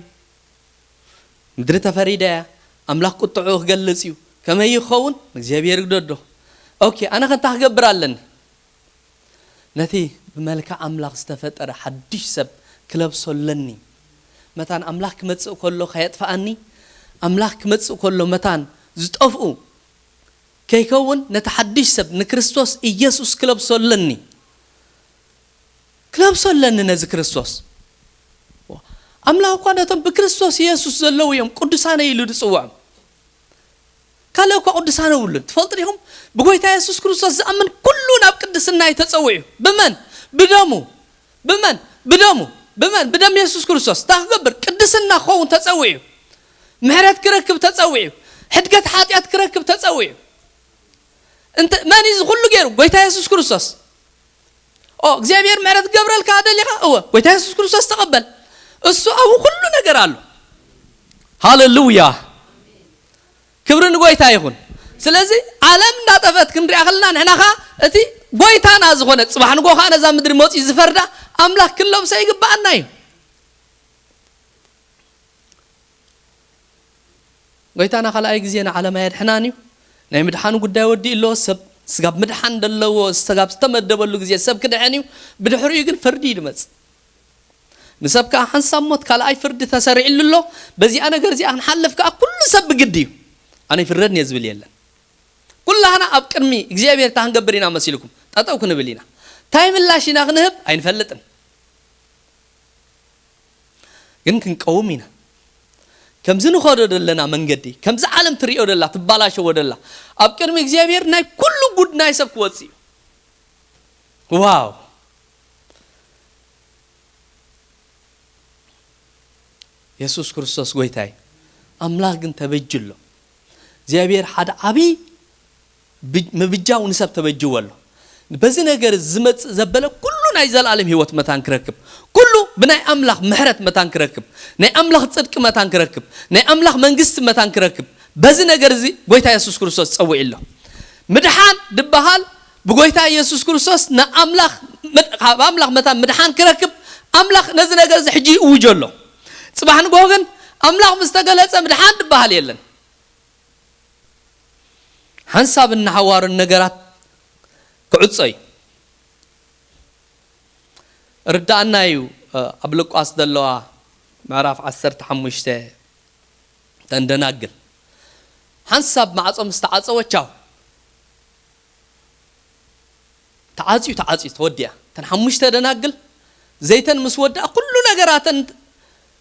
ምድሪ ተፈሪዳ እያ። ኣምላኽ ቁጥዑ ክገልጽ እዩ። ከመይ ይኸውን እግዚኣብሔር ግደዶ። ኦኬ ኣነ ከንታ ክገብር ኣለኒ። ነቲ ብመልካ ኣምላኽ ዝተፈጠረ ሓድሽ ሰብ ክለብሶ ኣለኒ። መታን ኣምላኽ ክመጽእ ከሎ ከየጥፍኣኒ ኣምላኽ ክመጽእ ከሎ መታን ዝጠፍኡ ከይከውን ነቲ ሓድሽ ሰብ ንክርስቶስ ኢየሱስ ክለብሶ ኣለኒ። ክለብሶ ኣለኒ ነዚ ክርስቶስ። ኣምላኽ እኳ ነቶም ብክርስቶስ ኢየሱስ ዘለዉ እዮም ቅዱሳነ ኢሉ ዝጽውዖም። ካልእ እኳ ቅዱሳነ ውሉን ትፈልጡ ዲኹም? ብጎይታ የሱስ ክርስቶስ ዝኣምን ኩሉ ናብ ቅድስና እዩ ተጸዊዑ። ብመን? ብደሙ። ብመን? ብደሙ። ብመን? ብደም የሱስ ክርስቶስ። እንታይ ክገብር? ቅድስና ክኸውን ተጸዊዑ። ምሕረት ክረክብ ተጸዊዑ። ሕድገት ሓጢኣት ክረክብ ተጸዊዑ። እንተ መን እዩ ኩሉ ገይሩ? ጎይታ የሱስ ክርስቶስ። ኦ እግዚኣብሔር ምሕረት ክገብረልካ ደሊኻ? እወ ጎይታ የሱስ ክርስቶስ ተቐበል። እሱ ኣብኡ ኩሉ ነገር ኣሎ። ሃሌሉያ ክብሪ ንጎይታ ይኹን። ስለዚ ዓለም እንዳጠፈት ክንሪኣ ከለና ንሕና ኸ እቲ ጎይታና ዝኾነ ጽባሕ ንጎ ከዓ ነዛ ምድሪ መፂኡ ዝፈርዳ ኣምላኽ ክንለብሶ ይግብኣና እዩ። ጎይታና ካልኣይ ግዜ ንዓለም ኣየድሕናን እዩ። ናይ ምድሓኑ ጉዳይ ወዲኡ ኣሎ። ሰብ ስጋብ ምድሓን ዘለዎ ስጋብ ዝተመደበሉ ግዜ ሰብ ክድሐን እዩ። ብድሕሪኡ ግን ፍርዲ እዩ ድመጽእ። ንሰብ ከዓ ሓንሳብ ሞት ካልኣይ ፍርዲ ተሰሪዕሉ ኣሎ። በዚኣ ነገር እዚኣ ክንሓልፍ ከዓ ኩሉ ሰብ ብግዲ እዩ። ኣነ ይፍረድን እየ ዝብል የለን። ኩላህና ኣብ ቅድሚ እግዚኣብሔር እታ ክንገብር ኢና መሲልኩም ጠጠው ክንብል ኢና። እንታይ ምላሽ ኢና ክንህብ ኣይንፈልጥን። ግን ክንቀውም ኢና። ከምዚ ንኸዶ ዘለና መንገዲ ከምዚ ዓለም ትሪኦ ደላ ትባላሸዎ ደላ ኣብ ቅድሚ እግዚኣብሔር ናይ ኩሉ ጉድ ናይ ሰብ ክወፅእ እዩ። ዋው የሱስ ክርስቶስ ጎይታ እዩ። ኣምላኽ ግን ተበጅ ኣሎ። እግዚኣብሔር ሓደ ዓብዪ ምብጃው ንሰብ ተበጅዎ ኣሎ። በዚ ነገር ዝመጽእ ዘበለ ኩሉ ናይ ዘላለም ህይወት መታን ክረክብ ኩሉ ብናይ ኣምላኽ ምሕረት መታን ክረክብ ናይ ኣምላኽ ጽድቂ መታን ክረክብ ናይ ኣምላኽ መንግስቲ መታን ክረክብ በዚ ነገር እዚ ጎይታ የሱስ ክርስቶስ ጸዊዑ ኣሎ። ምድሓን ድበሃል ብጎይታ የሱስ ክርስቶስ ንኣምላኽ ካብ ኣምላኽ መታን ምድሓን ክረክብ ኣምላኽ ነዚ ነገር እዚ ሕጂ ይእውጆ ኣሎ። ጽባሕ ንግሆ ግን ኣምላኽ ምስ ተገለጸ ምድሓን ድበሃል የለን። ሓንሳብን ንሓዋሩን ነገራት ክዕጾ እዩ። ርዳእና እዩ ኣብ ሉቃስ ዘለዋ ምዕራፍ ዓሰርተ ሓሙሽተ ተንደናግል ሓንሳብ ማዕጾ ምስ ተዓጸወ ቻው ተዓጽዩ ተዓጽዩ ተወዲኣ። ተን ሓሙሽተ ደናግል ዘይተን ምስ ወድኣ ኩሉ ነገራተን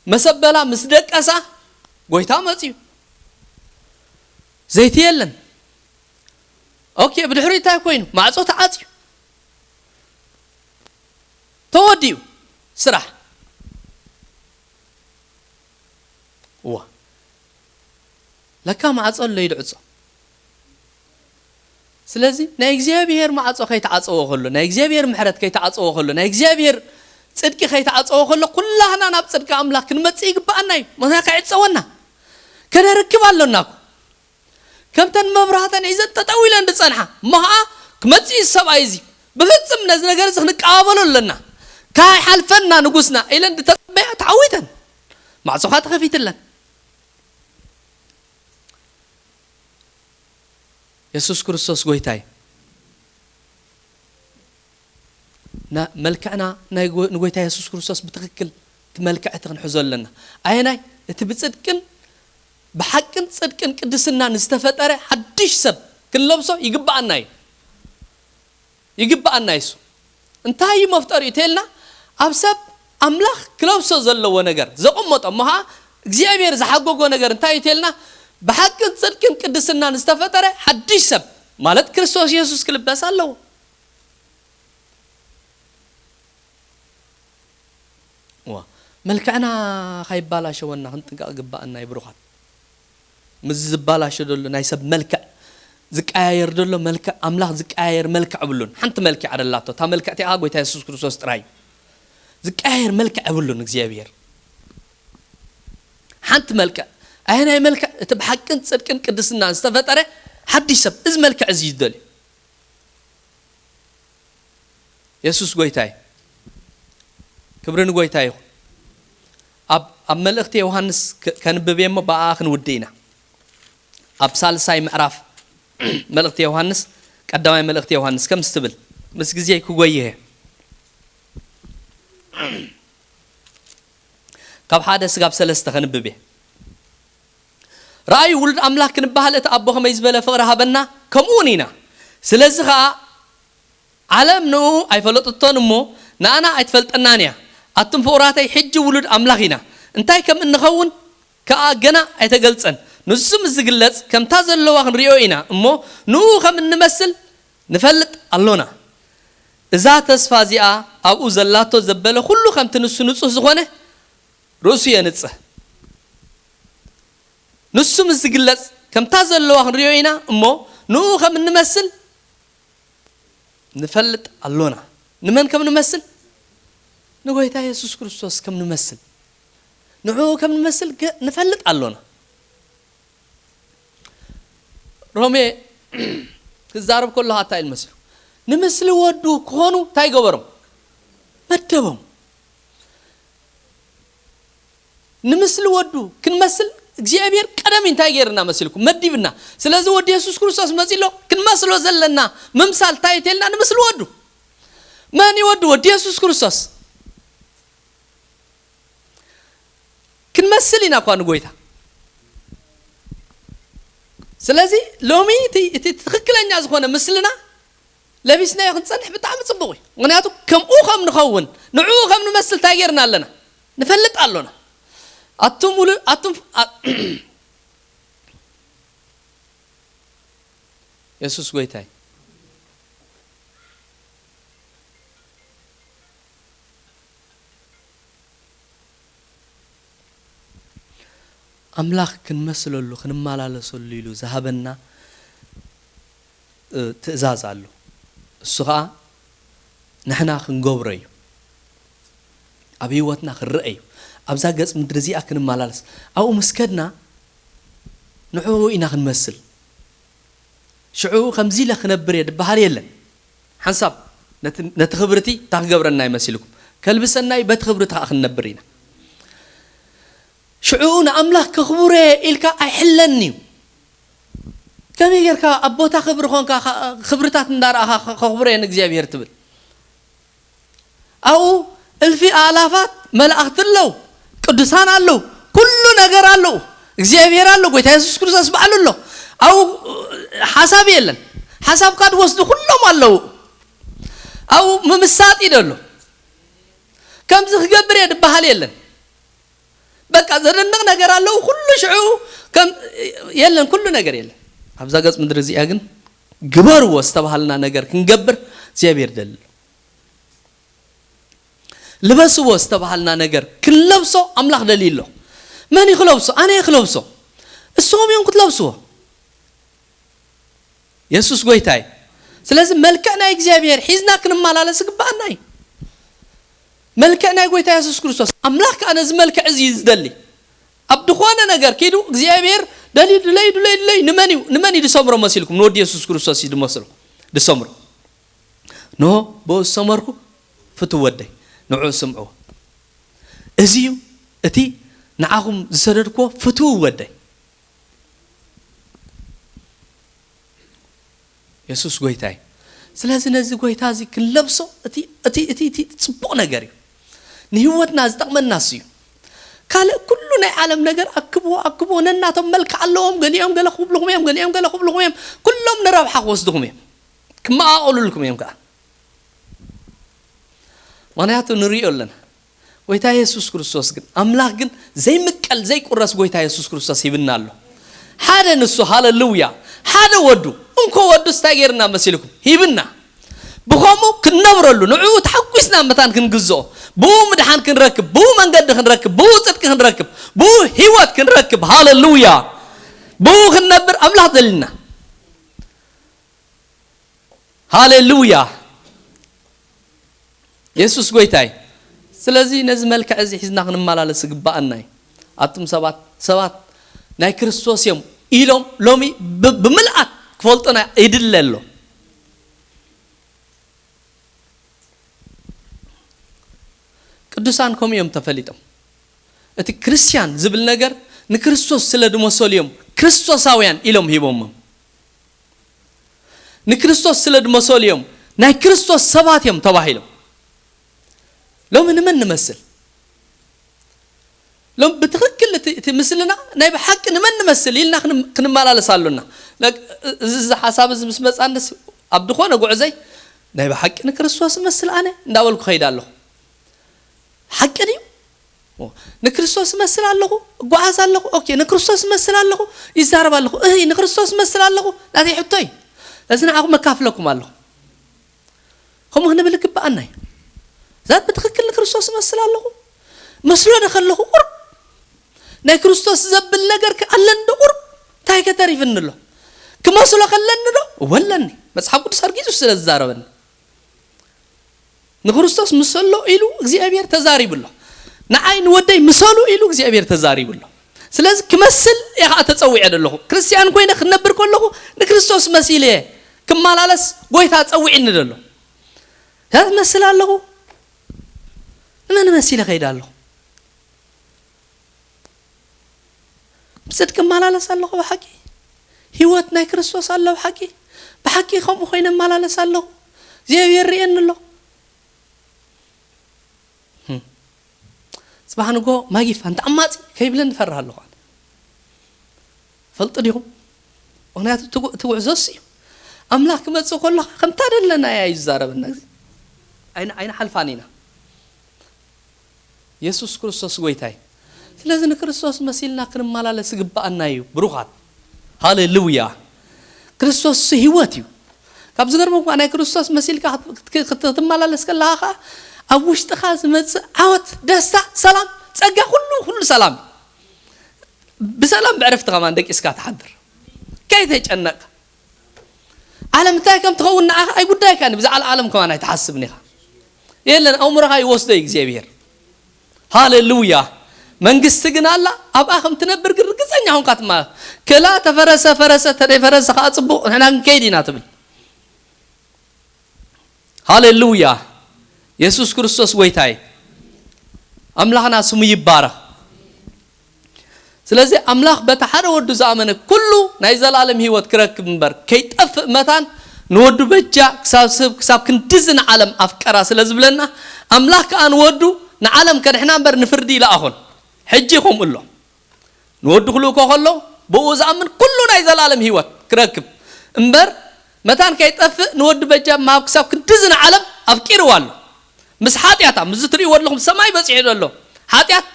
መሰበላ ምስ ደቀሳ ጎይታ መጽዩ። ዘይቲ የለን። ኦኬ፣ ብድሕሪ እንታይ ኮይኑ? ማዕጾ ተዓጽዩ። ተወዲኡ ስራሕ። ዋ፣ ለካ ማዕጾ ኣሎ ኢሉ ዕጾ። ስለዚ ናይ እግዚኣብሔር ማዕጾ ከይተዓጸዎ ከሎ፣ ናይ እግዚኣብሔር ምሕረት ከይተዓጸዎ ከሎ፣ ናይ እግዚኣብሔር ጽድቂ ከይተዓጸዎ ከሎ፣ ኩላህና ናብ ጽድቂ ኣምላኽ ክንመጽእ ይግብኣና እዩ። ምኽንያቱ ከይዕጸወና ከነርክብ ኣሎና እኮ። ከምተን መብራህተን ሒዘን ጠጠው ኢለን ዝጸንሓ፣ እሞ ኸዓ ክመጽእ እዩ ሰብኣይ እዚ፣ ብፍጽም ነዚ ነገር እዚ ክንቀባበሎ ኣለና፣ ካይሓልፈና ንጉስና ኢለን ዝተጸበያ ተዓዊተን፣ ማዕጾኻ ተኸፊትለን። የሱስ ክርስቶስ ጎይታ እዩ። ና-፣ መልክዕና ናይ ጎ-፣ ንጎይታ የሱስ ክርስቶስ ብትኽክል እቲ መልክዕ እቲ ክንሕዞ ኣለና። ኣየናይ? እቲ ብጽድቅን ብሓቅን ጽድቅን ቅድስናን ዝተፈጠረ ሓድሽ ሰብ ክንለብሶ ይግብኣና እዩ። ይግብኣና እዩ። እሱ እንታይ እዩ መፍጠሪኡ ተልና፣ ኣብ ሰብ ኣምላኽ ክለብሶ ዘለዎ ነገር ዘቐመጦ፣ እሞ ኸዓ እግዚኣብሔር ዝሓገጎ ነገር እንታይ እዩ ተልና፣ ብሓቅን ጽድቅን ቅድስናን ዝተፈጠረ ሓድሽ ሰብ ማለት ክርስቶስ የሱስ ክልበስ ኣለዎ። ዋ፣ መልክዕና ካይባላሸወና ክንጥንቀቕ ግባኣና እዩ ብሩኻት። ምስ ዝባላሸ ዘሎ ናይ ሰብ መልክዕ ዝቀያየር ዘሎ መልክዕ፣ ኣምላኽ ዝቀያየር መልክዕ የብሉን። ሓንቲ መልክዕ ኣደላቶ፣ እታ መልክዕ እቲኣ ጎይታ የሱስ ክርስቶስ ጥራይ እዩ። ዝቀያየር መልክዕ የብሉን እግዚኣብሔር። ሓንቲ መልክዕ፣ ኣየናይ መልክዕ? እቲ ብሓቅን ጽድቅን ቅድስናን ዝተፈጠረ ሓድሽ ሰብ፣ እዚ መልክዕ እዚ እዩ ዝደልዩ። የሱስ ጎይታ እዩ። ክብሪ ንጎይታ ይኹን። ኣብ፣ ኣብ መልእኽቲ ዮሃንስ ከ-፣ ከንብብ እየ እሞ ብኣኣ ክንውድእ ኢና። ኣብ ሳልሳይ ምዕራፍ መልእኽቲ ዮሃንስ፣ ቀዳማይ መልእኽቲ ዮሃንስ ከምዚ ትብል፣ ምስ ግዜ ክጎይህ እየ። ካብ ሓደ ስጋብ ሰለስተ ከንብብ እየ። ረኣዩ፣ ውሉድ ኣምላኽ ክንበሃል እቲ ኣቦ ከመይ ዝበለ ፍቕሪ ሃበና፣ ከምኡ እውን ኢና። ስለዚ ኸኣ ዓለም ንኡ ኣይፈለጠቶን እሞ፣ ንኣና ኣይትፈልጠናን እያ። ኣቱም ፍቑራተይ፣ ሕጂ ውሉድ ኣምላኽ ኢና። እንታይ ከም እንኸውን ከኣ ገና ኣይተገልጸን። ንሱ ምስ ዝግለጽ፣ ከምታ ዘለዋ ክንርእዮ ኢና እሞ፣ ንኡ ከም እንመስል ንፈልጥ ኣሎና። እዛ ተስፋ እዚኣ ኣብኡ ዘላቶ ዘበለ ኩሉ ከምቲ ንሱ ንጹህ ዝኾነ ርእሱ የንጽህ። ንሱ ምስ ዝግለጽ ከምታ ዘለዋ ክንርእዮ ኢና እሞ፣ ንኡ ከም እንመስል ንፈልጥ ኣሎና። ንመን ከም ንመስል? ንጎይታ የሱስ ክርስቶስ ከም ንመስል፣ ንዕኡ ከም ንመስል ገ-፣ ንፈልጥ ኣሎና። ሮሜ ክዛረብ ከሎ እንታይ ኢሉ መሲሉ? ንምስሊ ወዱ ክኾኑ እንታይ ገበሮም? መደቦም። ንምስሊ ወዱ ክንመስል እግዚኣብሔር ቀደም እንታይ ገይርና መሲልኩም? መዲብና። ስለዚ ወዲ የሱስ ክርስቶስ መጺሎ ክንመስሎ ዘለና ምምሳል እንታይ እዩ ተልና? ንምስሊ ወዱ። መን እዩ ወዱ? ወዲ የሱስ ክርስቶስ። ክንመስል ኢና እኳ ንጎይታ። ስለዚ ሎሚ እቲ፣ እቲ ትኽክለኛ ዝኾነ ምስልና ለቢስናዮ ክንጸንሕ ብጣዕሚ ጽቡቕ እዩ። ምኽንያቱ ከምኡ ከም ንኸውን፣ ንዕኡ ከም ንመስል እንታይ ጌርና ኣለና? ንፈልጥ ኣሎና። ኣቱም ውሉ-፣ ኣቱም ፍ-፣ ኣ-፣ የሱስ ጎይታይ። ኣምላኽ ክንመስለሉ፣ ክንመላለሰሉ ኢሉ ዝሃበና፣ እ፣ ትእዛዝ ኣሎ። እሱ ኸኣ ንሕና ክንገብሮ እዩ። ኣብ ህይወትና ክረአ እዩ። ኣብዛ ገጽ ምድሪ እዚኣ ክንመላለስ፣ ኣብኡ ምስ ከድና ንዕኡ ኢና ክንመስል። ሽዑ ከምዚ ኢለ ክነብር እየ ዝበሃል የለን። ሓንሳብ ነቲ፣ ነቲ ክብርቲ እንታይ ክገብረና እዩ መሲልኩም? ከልብሰና እዩ፣ በቲ ክብርቲ ኸኣ ክንነብር ኢና። ሽዑ ንኣምላኽ ከኽብሮ እየ ኢልካ ኣይሕለኒ እዩ። ከመይ ጌርካ ኣብ ቦታ ክብሪ ኾንካ ኸ-፣ ክብርታት እንዳረኣኻ ከ-፣ ከኽብሮ እየ ንእግዚኣብሔር ትብል? ኣብኡ እልፊ ኣእላፋት መላእኽቲ ኣለዉ፣ ቅዱሳን ኣለዉ፣ ኩሉ ነገር ኣለዉ። እግዚኣብሔር ኣሎ፣ ጎይታ የሱስ ክርስቶስ ባዕሉ ኣሎ። ኣብኡ ሓሳብ የለን። ሓሳብካ ዝወስዱ ኩሎም ኣለዉ። ኣብኡ ምምሳጥ እዩ ዘሎ። ከምዚ ክገብር እየ ዝበሃል የለን። በቃ ዘደንቕ ነገር ኣለዉ። ኩሉ ሽዑ ከም የለን፣ ኩሉ ነገር የለን። ኣብዛ ገጽ ምድሪ እዚኣ ግን ግበርዎ ዝተባሃልና ነገር ክንገብር እግዚኣብሔር ደሊ ኣሎ። ልበስዎ ዝተባሃልና ነገር ክንለብሶ ኣምላኽ ደልዩ ኣሎ። መን እዩ ክለብሶ? ኣነ እየ ክለብሶ። እስኹም እዮም ክትለብስዎ። የሱስ ጎይታ እዩ። ስለዚ መልክዕ ናይ እግዚኣብሔር ሒዝና ክንመላለስ ይግብኣና እዩ። መልክዕ ናይ ጎይታ የሱስ ክርስቶስ። ኣምላኽ ከኣ ነዚ መልክዕ እዚ እዩ ዝደሊ። ኣብ ዝኾነ ነገር ኪዱ እግዚኣብሔር ደልዩ ድለዩ ድለዩ ድለዩ ንመን እዩ ንመን እዩ ዝሰምሮ መሲልኩም? ንወዲ የሱስ ክርስቶስ እዩ ዝመስሎ ዝሰምሮ። ንሆ ብኡ ዝሰመርኩ ፍትው ወደይ ንዕኡ ስምዕዎ። እዚ እዩ እቲ ንዓኹም ዝሰደድክዎ ፍትው ወደይ። የሱስ ጎይታ እዩ። ስለዚ ነዚ ጎይታ እዚ ክንለብሶ እቲ እቲ እቲ እቲ ጽቡቕ ነገር እዩ። ንህይወትና ዝጠቕመና እሱ እዩ። ካልእ ኩሉ ናይ ዓለም ነገር ኣክብዎ ኣክብዎ፣ ነናቶም መልክዕ ኣለዎም። ገሊኦም ገለ ክብልኹም እዮም፣ ገሊኦም ገለ ክብልኹም እዮም። ኩሎም ንረብሓ ክወስድኹም እዮም፣ ክመቓቐሉልኩም እዮም ከዓ። ምኽንያቱ ንሪኦ ኣለና። ጎይታ የሱስ ክርስቶስ ግን፣ ኣምላኽ ግን ዘይምቀል ዘይቁረስ ጎይታ የሱስ ክርስቶስ ሂብና ኣሎ። ሓደ ንሱ፣ ሃለሉያ፣ ሓደ ወዱ። እንኮ ወዱስ እንታይ ገይርና መሲልኩም? ሂብና። ብኸምኡ ክንነብረሉ፣ ንዕኡ ተሓጒስና መታን ክንግዝኦ፣ ብኡ ምድሓን ክንረክብ፣ ብኡ መንገዲ ክንረክብ፣ ብኡ ጽድቂ ክንረክብ፣ ብኡ ህይወት ክንረክብ፣ ሃለሉያ፣ ብኡ ክንነብር ኣምላኽ ደልና። ሃሌሉያ። የሱስ ጎይታ እዩ። ስለዚ ነዚ መልክዕ እዚ ሒዝና ክንመላለስ ዝግብኣና እዩ። ኣቱም ሰባት፣ ሰባት ናይ ክርስቶስ እዮም ኢሎም ሎሚ ብ-፣ ብምልኣት ክፈልጡና ይድለ ኣሎ። ቅዱሳን ከምኡ እዮም ተፈሊጦም። እቲ ክርስትያን ዝብል ነገር ንክርስቶስ ስለ ዝመሰሉ እዮም ክርስቶሳውያን ኢሎም ሂቦሞም። ንክርስቶስ ስለ ዝመሰሉ እዮም ናይ ክርስቶስ ሰባት እዮም ተባሂሎም። ሎሚ ንመን ንመስል? ሎም ብትኽክል እቲ፣ እቲ ምስልና ናይ ብሓቂ ንመን ንመስል ኢልና ክንም-፣ ክንመላለስ ኣሎና። ነግ-፣ እዚ፣ እዚ ሓሳብ እዚ ምስ መጻንስ ኣብ ዝኾነ ጉዕዘይ ናይ ብሓቂ ንክርስቶስ እመስል ኣነ እንዳበልኩ ኸይድ ኣለኹ። ሓቂ ድዩ? ኦ፣ ንክርስቶስ እመስል ኣለኹ፣ እጓዓዝ ኣለኹ። ኦኬ፣ ንክርስቶስ እመስል ኣለኹ፣ ይዛረብ ኣለኹ። እህ፣ ንክርስቶስ እመስል ኣለኹ፣ ናተይ ሕቶ እዩ። እዚ ንዓኹም መካፍለኩም ኣለኹ። ከምኡ ክንብል ይግብኣና እዩ። እዛ ብትኽክል ንክርስቶስ እመስል ኣለኹ፣ መስሎ ዶ ከለኹ ቁሩብ ናይ ክርስቶስ ዘብል ነገር ከ ኣለኒ ዶ? ቁሩብ እንታይ ከ ተሪፍኒ ኣሎ? ክመስሎ ከለኒ ዶ? ወለኒ። መጽሓፍ ቅዱስ ኣርጊጹ ስለ ዝዛረበኒ። ንክርስቶስ ምሰሎ ኢሉ እግዚኣብሔር ተዛሪቡ ኣሎ። ንዓይ ንወደይ ምሰሉ ኢሉ እግዚኣብሔር ተዛሪቡ ኣሎ። ስለዚ ክመስል እየ ኸዓ ተጸዊዐ ዘለኹ። ክርስትያን ኮይነ ክነብር ከለኹ ንክርስቶስ መሲለ እየ ክመላለስ ጎይታ ጸዊዕኒ ዘሎ። እዛ ትመስል ኣለኹ? ንመን መሲለ ከይደ ኣለኹ? ብጽድቂ እመላለስ ኣለኹ ብሓቂ? ህይወት ናይ ክርስቶስ ኣሎ ብሓቂ? ብሓቂ ከምኡ ኮይነ እመላለስ ኣለኹ? እግዚኣብሔር ርእየኒ ኣሎ? ህም። ጽባሕ ንጎ ማጊፋ እንተ ዓማጺ ከይብለኒ እፈርህ ኣለኹ ኣነ። ፈልጡ ዲኹም? ምኽንያቱ እቲ ጉ-፣ እቲ ጉዕዞ እሱ እዩ። ኣምላኽ ክመጽእ ከሎ ከምታ ደለና እያ እዩ ዝዛረበና። ኣይን-፣ ኣይንሓልፋን ኢና። የሱስ ክርስቶስ ጎይታ እዩ። ስለዚ ንክርስቶስ መሲልና ክንመላለስ ይግብኣና እዩ። ብሩኻት። ሃሌሉያ። ክርስቶስ እሱ ህይወት እዩ። ካብ ዝገርመኩም ናይ ክርስቶስ መሲልካ ክት-፣ ክት-፣ ክትመላለስ ከለኻ ኸዓ ኣብ ውሽጥኻ ዝመጽእ ዓወት፣ ደስታ፣ ሰላም፣ ጸጋ፣ ኩሉ፣ ኩሉ ሰላም እዩ። ብሰላም ብዕረፍቲ ከማን ደቂስካ ትሓድር። ከይተጨነቕ። ዓለም እንታይ ከም ትኸውን ንዓኻ ኣይጉዳይካን እዩ። ብዛዕባ ዓለም ከማን ኣይትሓስብን ኢኻ። የለን፣ ኣእምሮኻ ይወስዶ እዩ እግዚኣብሔር። ሃሌሉያ። መንግስቲ ግን ኣላ፣ ኣብኣ ከም ትነብር ግን ርግጸኛ ኾንካ ትማ-፣ ክላ ተፈረሰ ፈረሰ፣ ተደይፈረሰ ኸዓ ጽቡቕ፣ ንሕና ክንከይድ ኢና ትብል። ሃሌሉያ። የሱስ ክርስቶስ ጎይታ እዩ። ኣምላኽና ስሙ ይባረኽ። ስለዚ ኣምላኽ በቲ ሓደ ወዱ ዝኣመነ ኩሉ ናይ ዘላለም ህይወት ክረክብ እምበር ከይጠፍእ መታን ንወዱ በጃ ክሳብ ስብ-፣ ክሳብ ክንድዚ ንዓለም ኣፍቀራ ስለ ዝብለና ኣምላኽ ከኣ ንወዱ ንዓለም ከድሕና እምበር ንፍርዲ ይለኣኾን። ሕጂ ከምኡ ኣሎ። ንወዱ ክልእኮ ከሎ ብኡ ዝኣምን ኩሉ ናይ ዘላለም ህይወት ክረክብ እምበር መታን ከይጠፍእ ንወዱ በጃ ምሃብ ክሳብ ክንድዚ ንዓለም ኣፍቂርዋ ኣሎ። ምስ ሓጢኣታ፣ ምስዚ ትርእይዎ ኣለኹም ሰማይ በጺሑ ዘሎ ሓጢኣት፣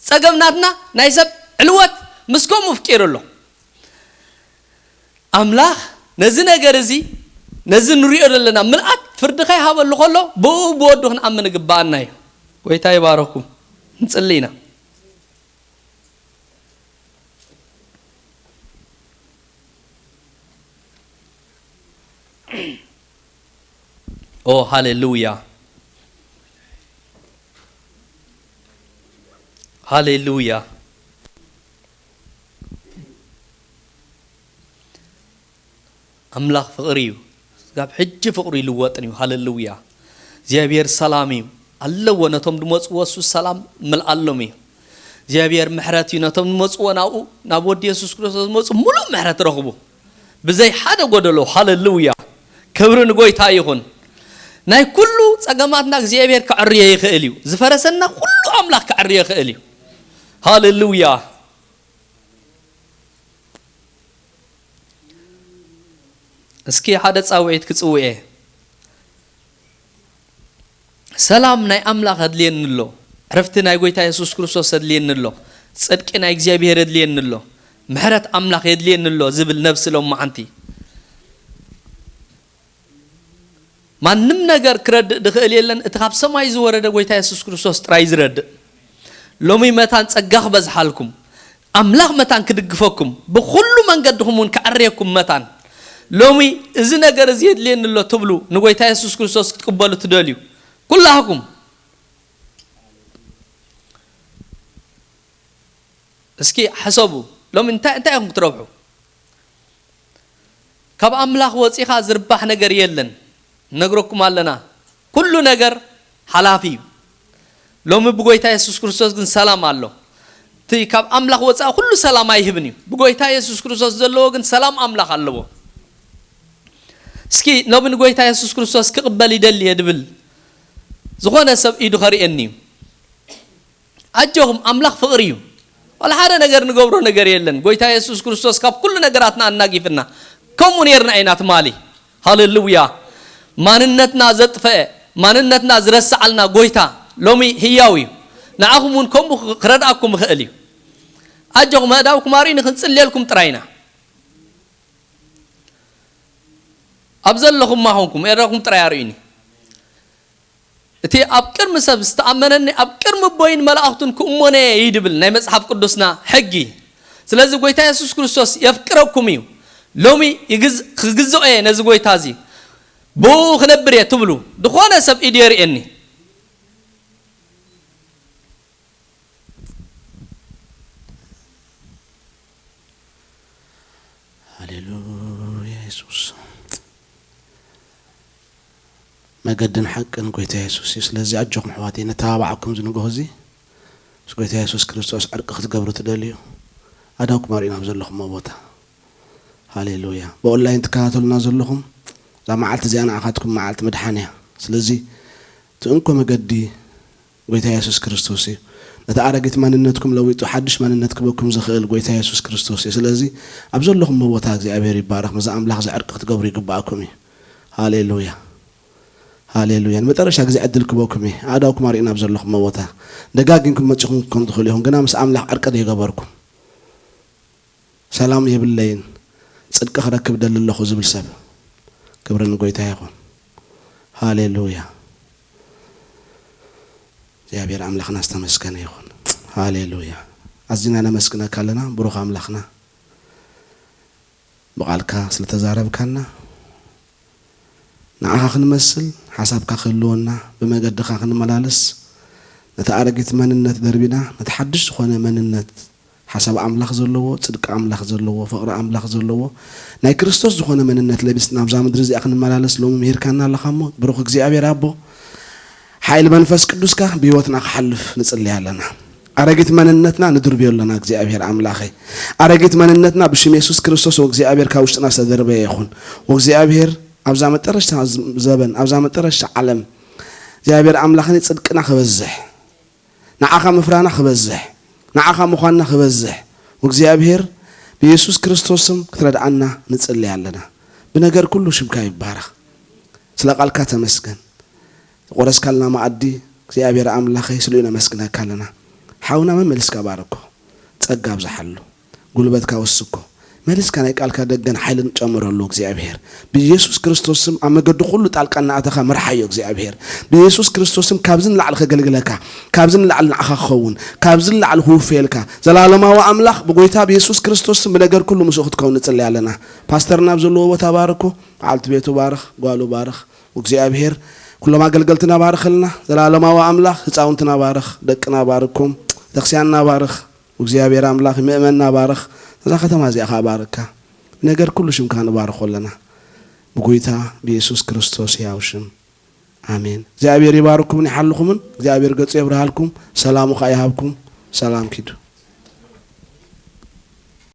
ጸገም ናትና፣ ናይ ሰብ ዕልወት ምስ ከምኡ ኣፍቂሩ ኣሎ። ኣምላኽ ነዚ ነገር እዚ፣ ነዚ ንሪኦ ዘለና ምልኣት ፍርዲ ከይሃበሉ ከሎ፣ ብኡ ብወዱ ክንኣምን ይግብኣና እዩ። ጎይታ ይባረኹም። ንጽሊ ኢና። ኦ ሃሌሉያ፣ ሃሌሉያ። ኣምላኽ ፍቕሪ እዩ። ስጋብ ሕጂ ፍቕሩ ይልወጥን እዩ። ሃሌሉያ። እግዚኣብሔር ሰላም እዩ ኣለዎ። ነቶም ድመጽዎ እሱ ሰላም ምልኣሎም እዩ። እግዚኣብሔር ምሕረት እዩ። ነቶም ድመጽዎ ናብኡ፣ ናብ ወዲ የሱስ ክርስቶስ ዝመጹ፣ ሙሉእ ምሕረት ረኽቡ። ብዘይ ሓደ ጎደሎ። ሃሌሉያ። ክብሪ ንጎይታ ይኹን። ናይ ኩሉ ጸገማትና እግዚኣብሔር ከዕርዮ ይኽእል እዩ። ዝፈረሰና ኩሉ ኣምላኽ ከዕርዮ ይኽእል እዩ። ሃሌሉያ። እስኪ ሓደ ጻውዒት ክጽውዕ እየ። ሰላም ናይ ኣምላኽ ኣድልየኒ ኣሎ። ዕረፍቲ ናይ ጎይታ የሱስ ክርስቶስ ኣድልየኒ ኣሎ። ጽድቂ ናይ እግዚኣብሔር ኣድልየኒ ኣሎ። ምሕረት ኣምላኽ የድልየኒ ኣሎ ዝብል ነብሲ ሎማዓንቲ። ማንም ነገር ክረድእ ድኽእል የለን፣ እቲ ካብ ሰማይ ዝወረደ ጎይታ የሱስ ክርስቶስ ጥራይ ዝረድእ። ሎሚ መታን ጸጋ ክበዝሓልኩም፣ ኣምላኽ መታን ክድግፈኩም፣ ብኹሉ መንገድኹም እውን ክዕርየኩም መታን። ሎሚ እዚ ነገር እዚ የድልየኒ ኣሎ ትብሉ፣ ንጎይታ የሱስ ክርስቶስ ክትቅበሉ ትደልዩ፣ ኩላህኩም እስኪ ሕሰቡ። ሎሚ እንታይ፣ እንታይ ኢኹም ክትረብሑ? ካብ ኣምላኽ ወጺኻ ዝርባሕ ነገር የለን። ነግረኩም ኣለና። ኩሉ ነገር ሓላፊ እዩ። ሎሚ ብጎይታ የሱስ ክርስቶስ ግን ሰላም ኣሎ። እቲ ካብ ኣምላኽ ወጻኢ ኩሉ ሰላም ኣይህብን እዩ። ብጎይታ የሱስ ክርስቶስ ዘለዎ ግን ሰላም ኣምላኽ ኣለዎ። እስኪ ሎሚ ንጎይታ የሱስ ክርስቶስ ክቕበል ይደሊ እየ ድብል ዝኾነ ሰብ ኢዱ ከርእየኒ እዩ። ኣጆኹም፣ ኣምላኽ ፍቕሪ እዩ። ዋላ ሓደ ነገር ንገብሮ ነገር የለን። ጎይታ የሱስ ክርስቶስ ካብ ኩሉ ነገራትና ኣናጊፍና። ከምኡ ኔርና ኢና ትማሊ። ሃሌሉያ። ማንነትና ዘጥፈአ፣ ማንነትና ዝረስዓልና ጎይታ ሎሚ ህያው እዩ። ንዓኹም እውን ከምኡ ክረድኣኩም ይኽእል እዩ። ኣጆኹም፣ ኣእዳውኩም ኣርእዩኒ፣ ክንጽልየልኩም ጥራይ ኢና። ኣብ ዘለኹም ማኾንኩም፣ ኣእዳውኩም ጥራይ ኣርእዩኒ። እቲ ኣብ ቅድሚ ሰብ ዝተኣመነኒ፣ ኣብ ቅድሚ ኣቦይን መላእኽቱን ክእመኖ እየ ይድብል ናይ መጽሓፍ ቅዱስና ሕጊ። ስለዚ ጎይታ የሱስ ክርስቶስ የፍቅረኩም እዩ። ሎሚ ይግዝ-፣ ክግዝኦ እየ ነዚ ጎይታ እዚ። ብኡ ክነብር እየ ትብሉ፣ ዝኾነ ሰብ ኢዱ የርእየኒ። ሃሌሉያ የሱስ። መገድን ሓቅን ጎይታ የሱስ እዩ። ስለዚ ኣጆኹም ኣሕዋተይ፣ ነተባብዓኩም ዝንግሆ እዚ። ምስ ጎይታ የሱስ ክርስቶስ ዕርቂ ክትገብሩ ትደልዩ፣ ኣእዳውኩም ኣርእዩኒ ኣብ ዘለኹምዎ ቦታ። ሃሌሉያ። ብኦንላይን ትከታተሉና ዘለኹም፣ እዛ መዓልቲ እዚኣ ንዓኻትኩም መዓልቲ ምድሓን እያ። ስለዚ እቲ እንኮ መገዲ ጎይታ የሱስ ክርስቶስ እዩ። ነቲ ኣረጊት ማንነትኩም ለዊጡ ሓድሽ ማንነት ክበኩም ዝኽእል ጎይታ የሱስ ክርስቶስ እዩ። ስለዚ ኣብ ዘለኹምዎ ቦታ እግዚኣብሔር ይባረኽ። ምስዚ ኣምላኽ እዚ ዕርቂ ክትገብሩ ይግባኣኩም እዩ። ሃሌሉያ። ሃሌሉያ። ንመጨረሻ ግዜ ዕድል ክበኩም እየ። ኣእዳውኩም ኣርእዩኒ ኣብ ዘለኹምዎ ቦታ። ደጋጊምኩም መጺኹም ክኾን ትኽእሉ ኢኹም፣ ግና ምስ ኣምላኽ ዕርቂ ዘይገበርኩም። ሰላም የብለይን፣ ጽድቂ ክረክብ ደሊ ኣለኹ ዝብል ሰብ። ክብሪ ንጎይታ ይኹን። ሃሌሉያ። እግዚኣብሔር ኣምላኽና ዝተመስገነ ይኹን። ሃሌሉያ። ኣዚና ነመስግነካ ኣለና፣ ብሩኽ ኣምላኽና። ብቓልካ ስለ ተዛረብካና፣ ንዓኻ ክንመስል፣ ሓሳብካ ክህልወና፣ ብመገድኻ ክንመላለስ፣ ነቲ ኣረጊት መንነት ደርቢና፣ ነቲ ሓድሽ ዝኾነ መንነት፣ ሓሳብ ኣምላኽ ዘለዎ፣ ጽድቂ ኣምላኽ ዘለዎ፣ ፍቕሪ ኣምላኽ ዘለዎ፣ ናይ ክርስቶስ ዝኾነ መንነት ለቢስና ኣብዛ ምድሪ እዚኣ ክንመላለስ ሎሚ ምሂርካና ኣለኻ እሞ፣ ብሩኽ እግዚኣብሔር ኣቦ፣ ሓይሊ መንፈስ ቅዱስካ ብህይወትና ክሓልፍ ንጽሊ ኣለና። ኣረጊት መንነትና ንድርብዮ ኣለና እግዚኣብሔር ኣምላኸይ። ኣረጊት መንነትና ብሽም የሱስ ክርስቶስ ወእግዚኣብሔር ካብ ውሽጥና ዝተደርበየ ይኹን። ወእግዚኣብሔር ኣብዛ መጠረሽታ ዘበን፣ ኣብዛ መጠረሽታ ዓለም እግዚኣብሔር ኣምላኽኒ ጽድቅና ክበዝሕ፣ ንዓኻ ምፍራና ክበዝሕ፣ ንዓኻ ምዃንና ክበዝሕ፣ ወእግዚኣብሔር ብየሱስ ክርስቶስ ስም ክትረድኣና ንጽሊ ኣለና። ብነገር ኩሉ ሽምካ ይባረኽ። ስለ ቃልካ ተመስገን። ዝቆረስካልና መኣዲ እግዚኣብሔር ኣምላኸይ ስልኡ ነመስግነካ ኣለና። ሓውና መመሊስካ ባርኮ፣ ጸጋ ኣብዝሓሉ፣ ጉልበትካ ወስኮ፣ መሊስካ ናይ ቃልካ ደገን ሓይልን ጨምረሉ እግዚኣብሔር። ብኢየሱስ ክርስቶስ ስም ኣብ መገዲ ኩሉ ጣልቃ እናኣተኻ ምርሓዮ እግዚኣብሔር። ብኢየሱስ ክርስቶስ ስም ካብዚ ንላዕሊ ከገልግለካ፣ ካብዚ ንላዕሊ ንዓኻ ክኸውን፣ ካብዚ ንላዕሊ ክውፈየልካ፣ ዘላለማዊ ኣምላኽ ብጎይታ ብኢየሱስ ክርስቶስ ስም ብነገር ኩሉ ምስኡ ክትከውን ንጽሊ ኣለና። ፓስተርና ኣብ ዘለዎ ቦታ ባርኮ፣ በዓልቲ ቤቱ ባርኽ፣ ጓሉ ባርኽ። እግዚኣብሔር ኩሎም ኣገልገልትና ባርኸልና። ዘላለማዊ ኣምላኽ ህፃውንትና ባርኽ፣ ደቅና ባርኩም፣ ቤተክርስቲያንና ባርኽ። እግዚኣብሔር ኣምላኽ ምእመንና ባርኽ። ነዛ ከተማ እዚኣ ኸዓ ባርካ። ነገር ኩሉ ሽምካ ንባርኾ ኣለና። ብጎይታ ብኢየሱስ ክርስቶስ ሕያው ሽም። ኣሜን። እግዚኣብሔር ይባርኩምን ይሓልኹምን። እግዚኣብሔር ገጹ የብርሃልኩም። ሰላሙ ኸዓ ይሃብኩም። ሰላም ኪዱ።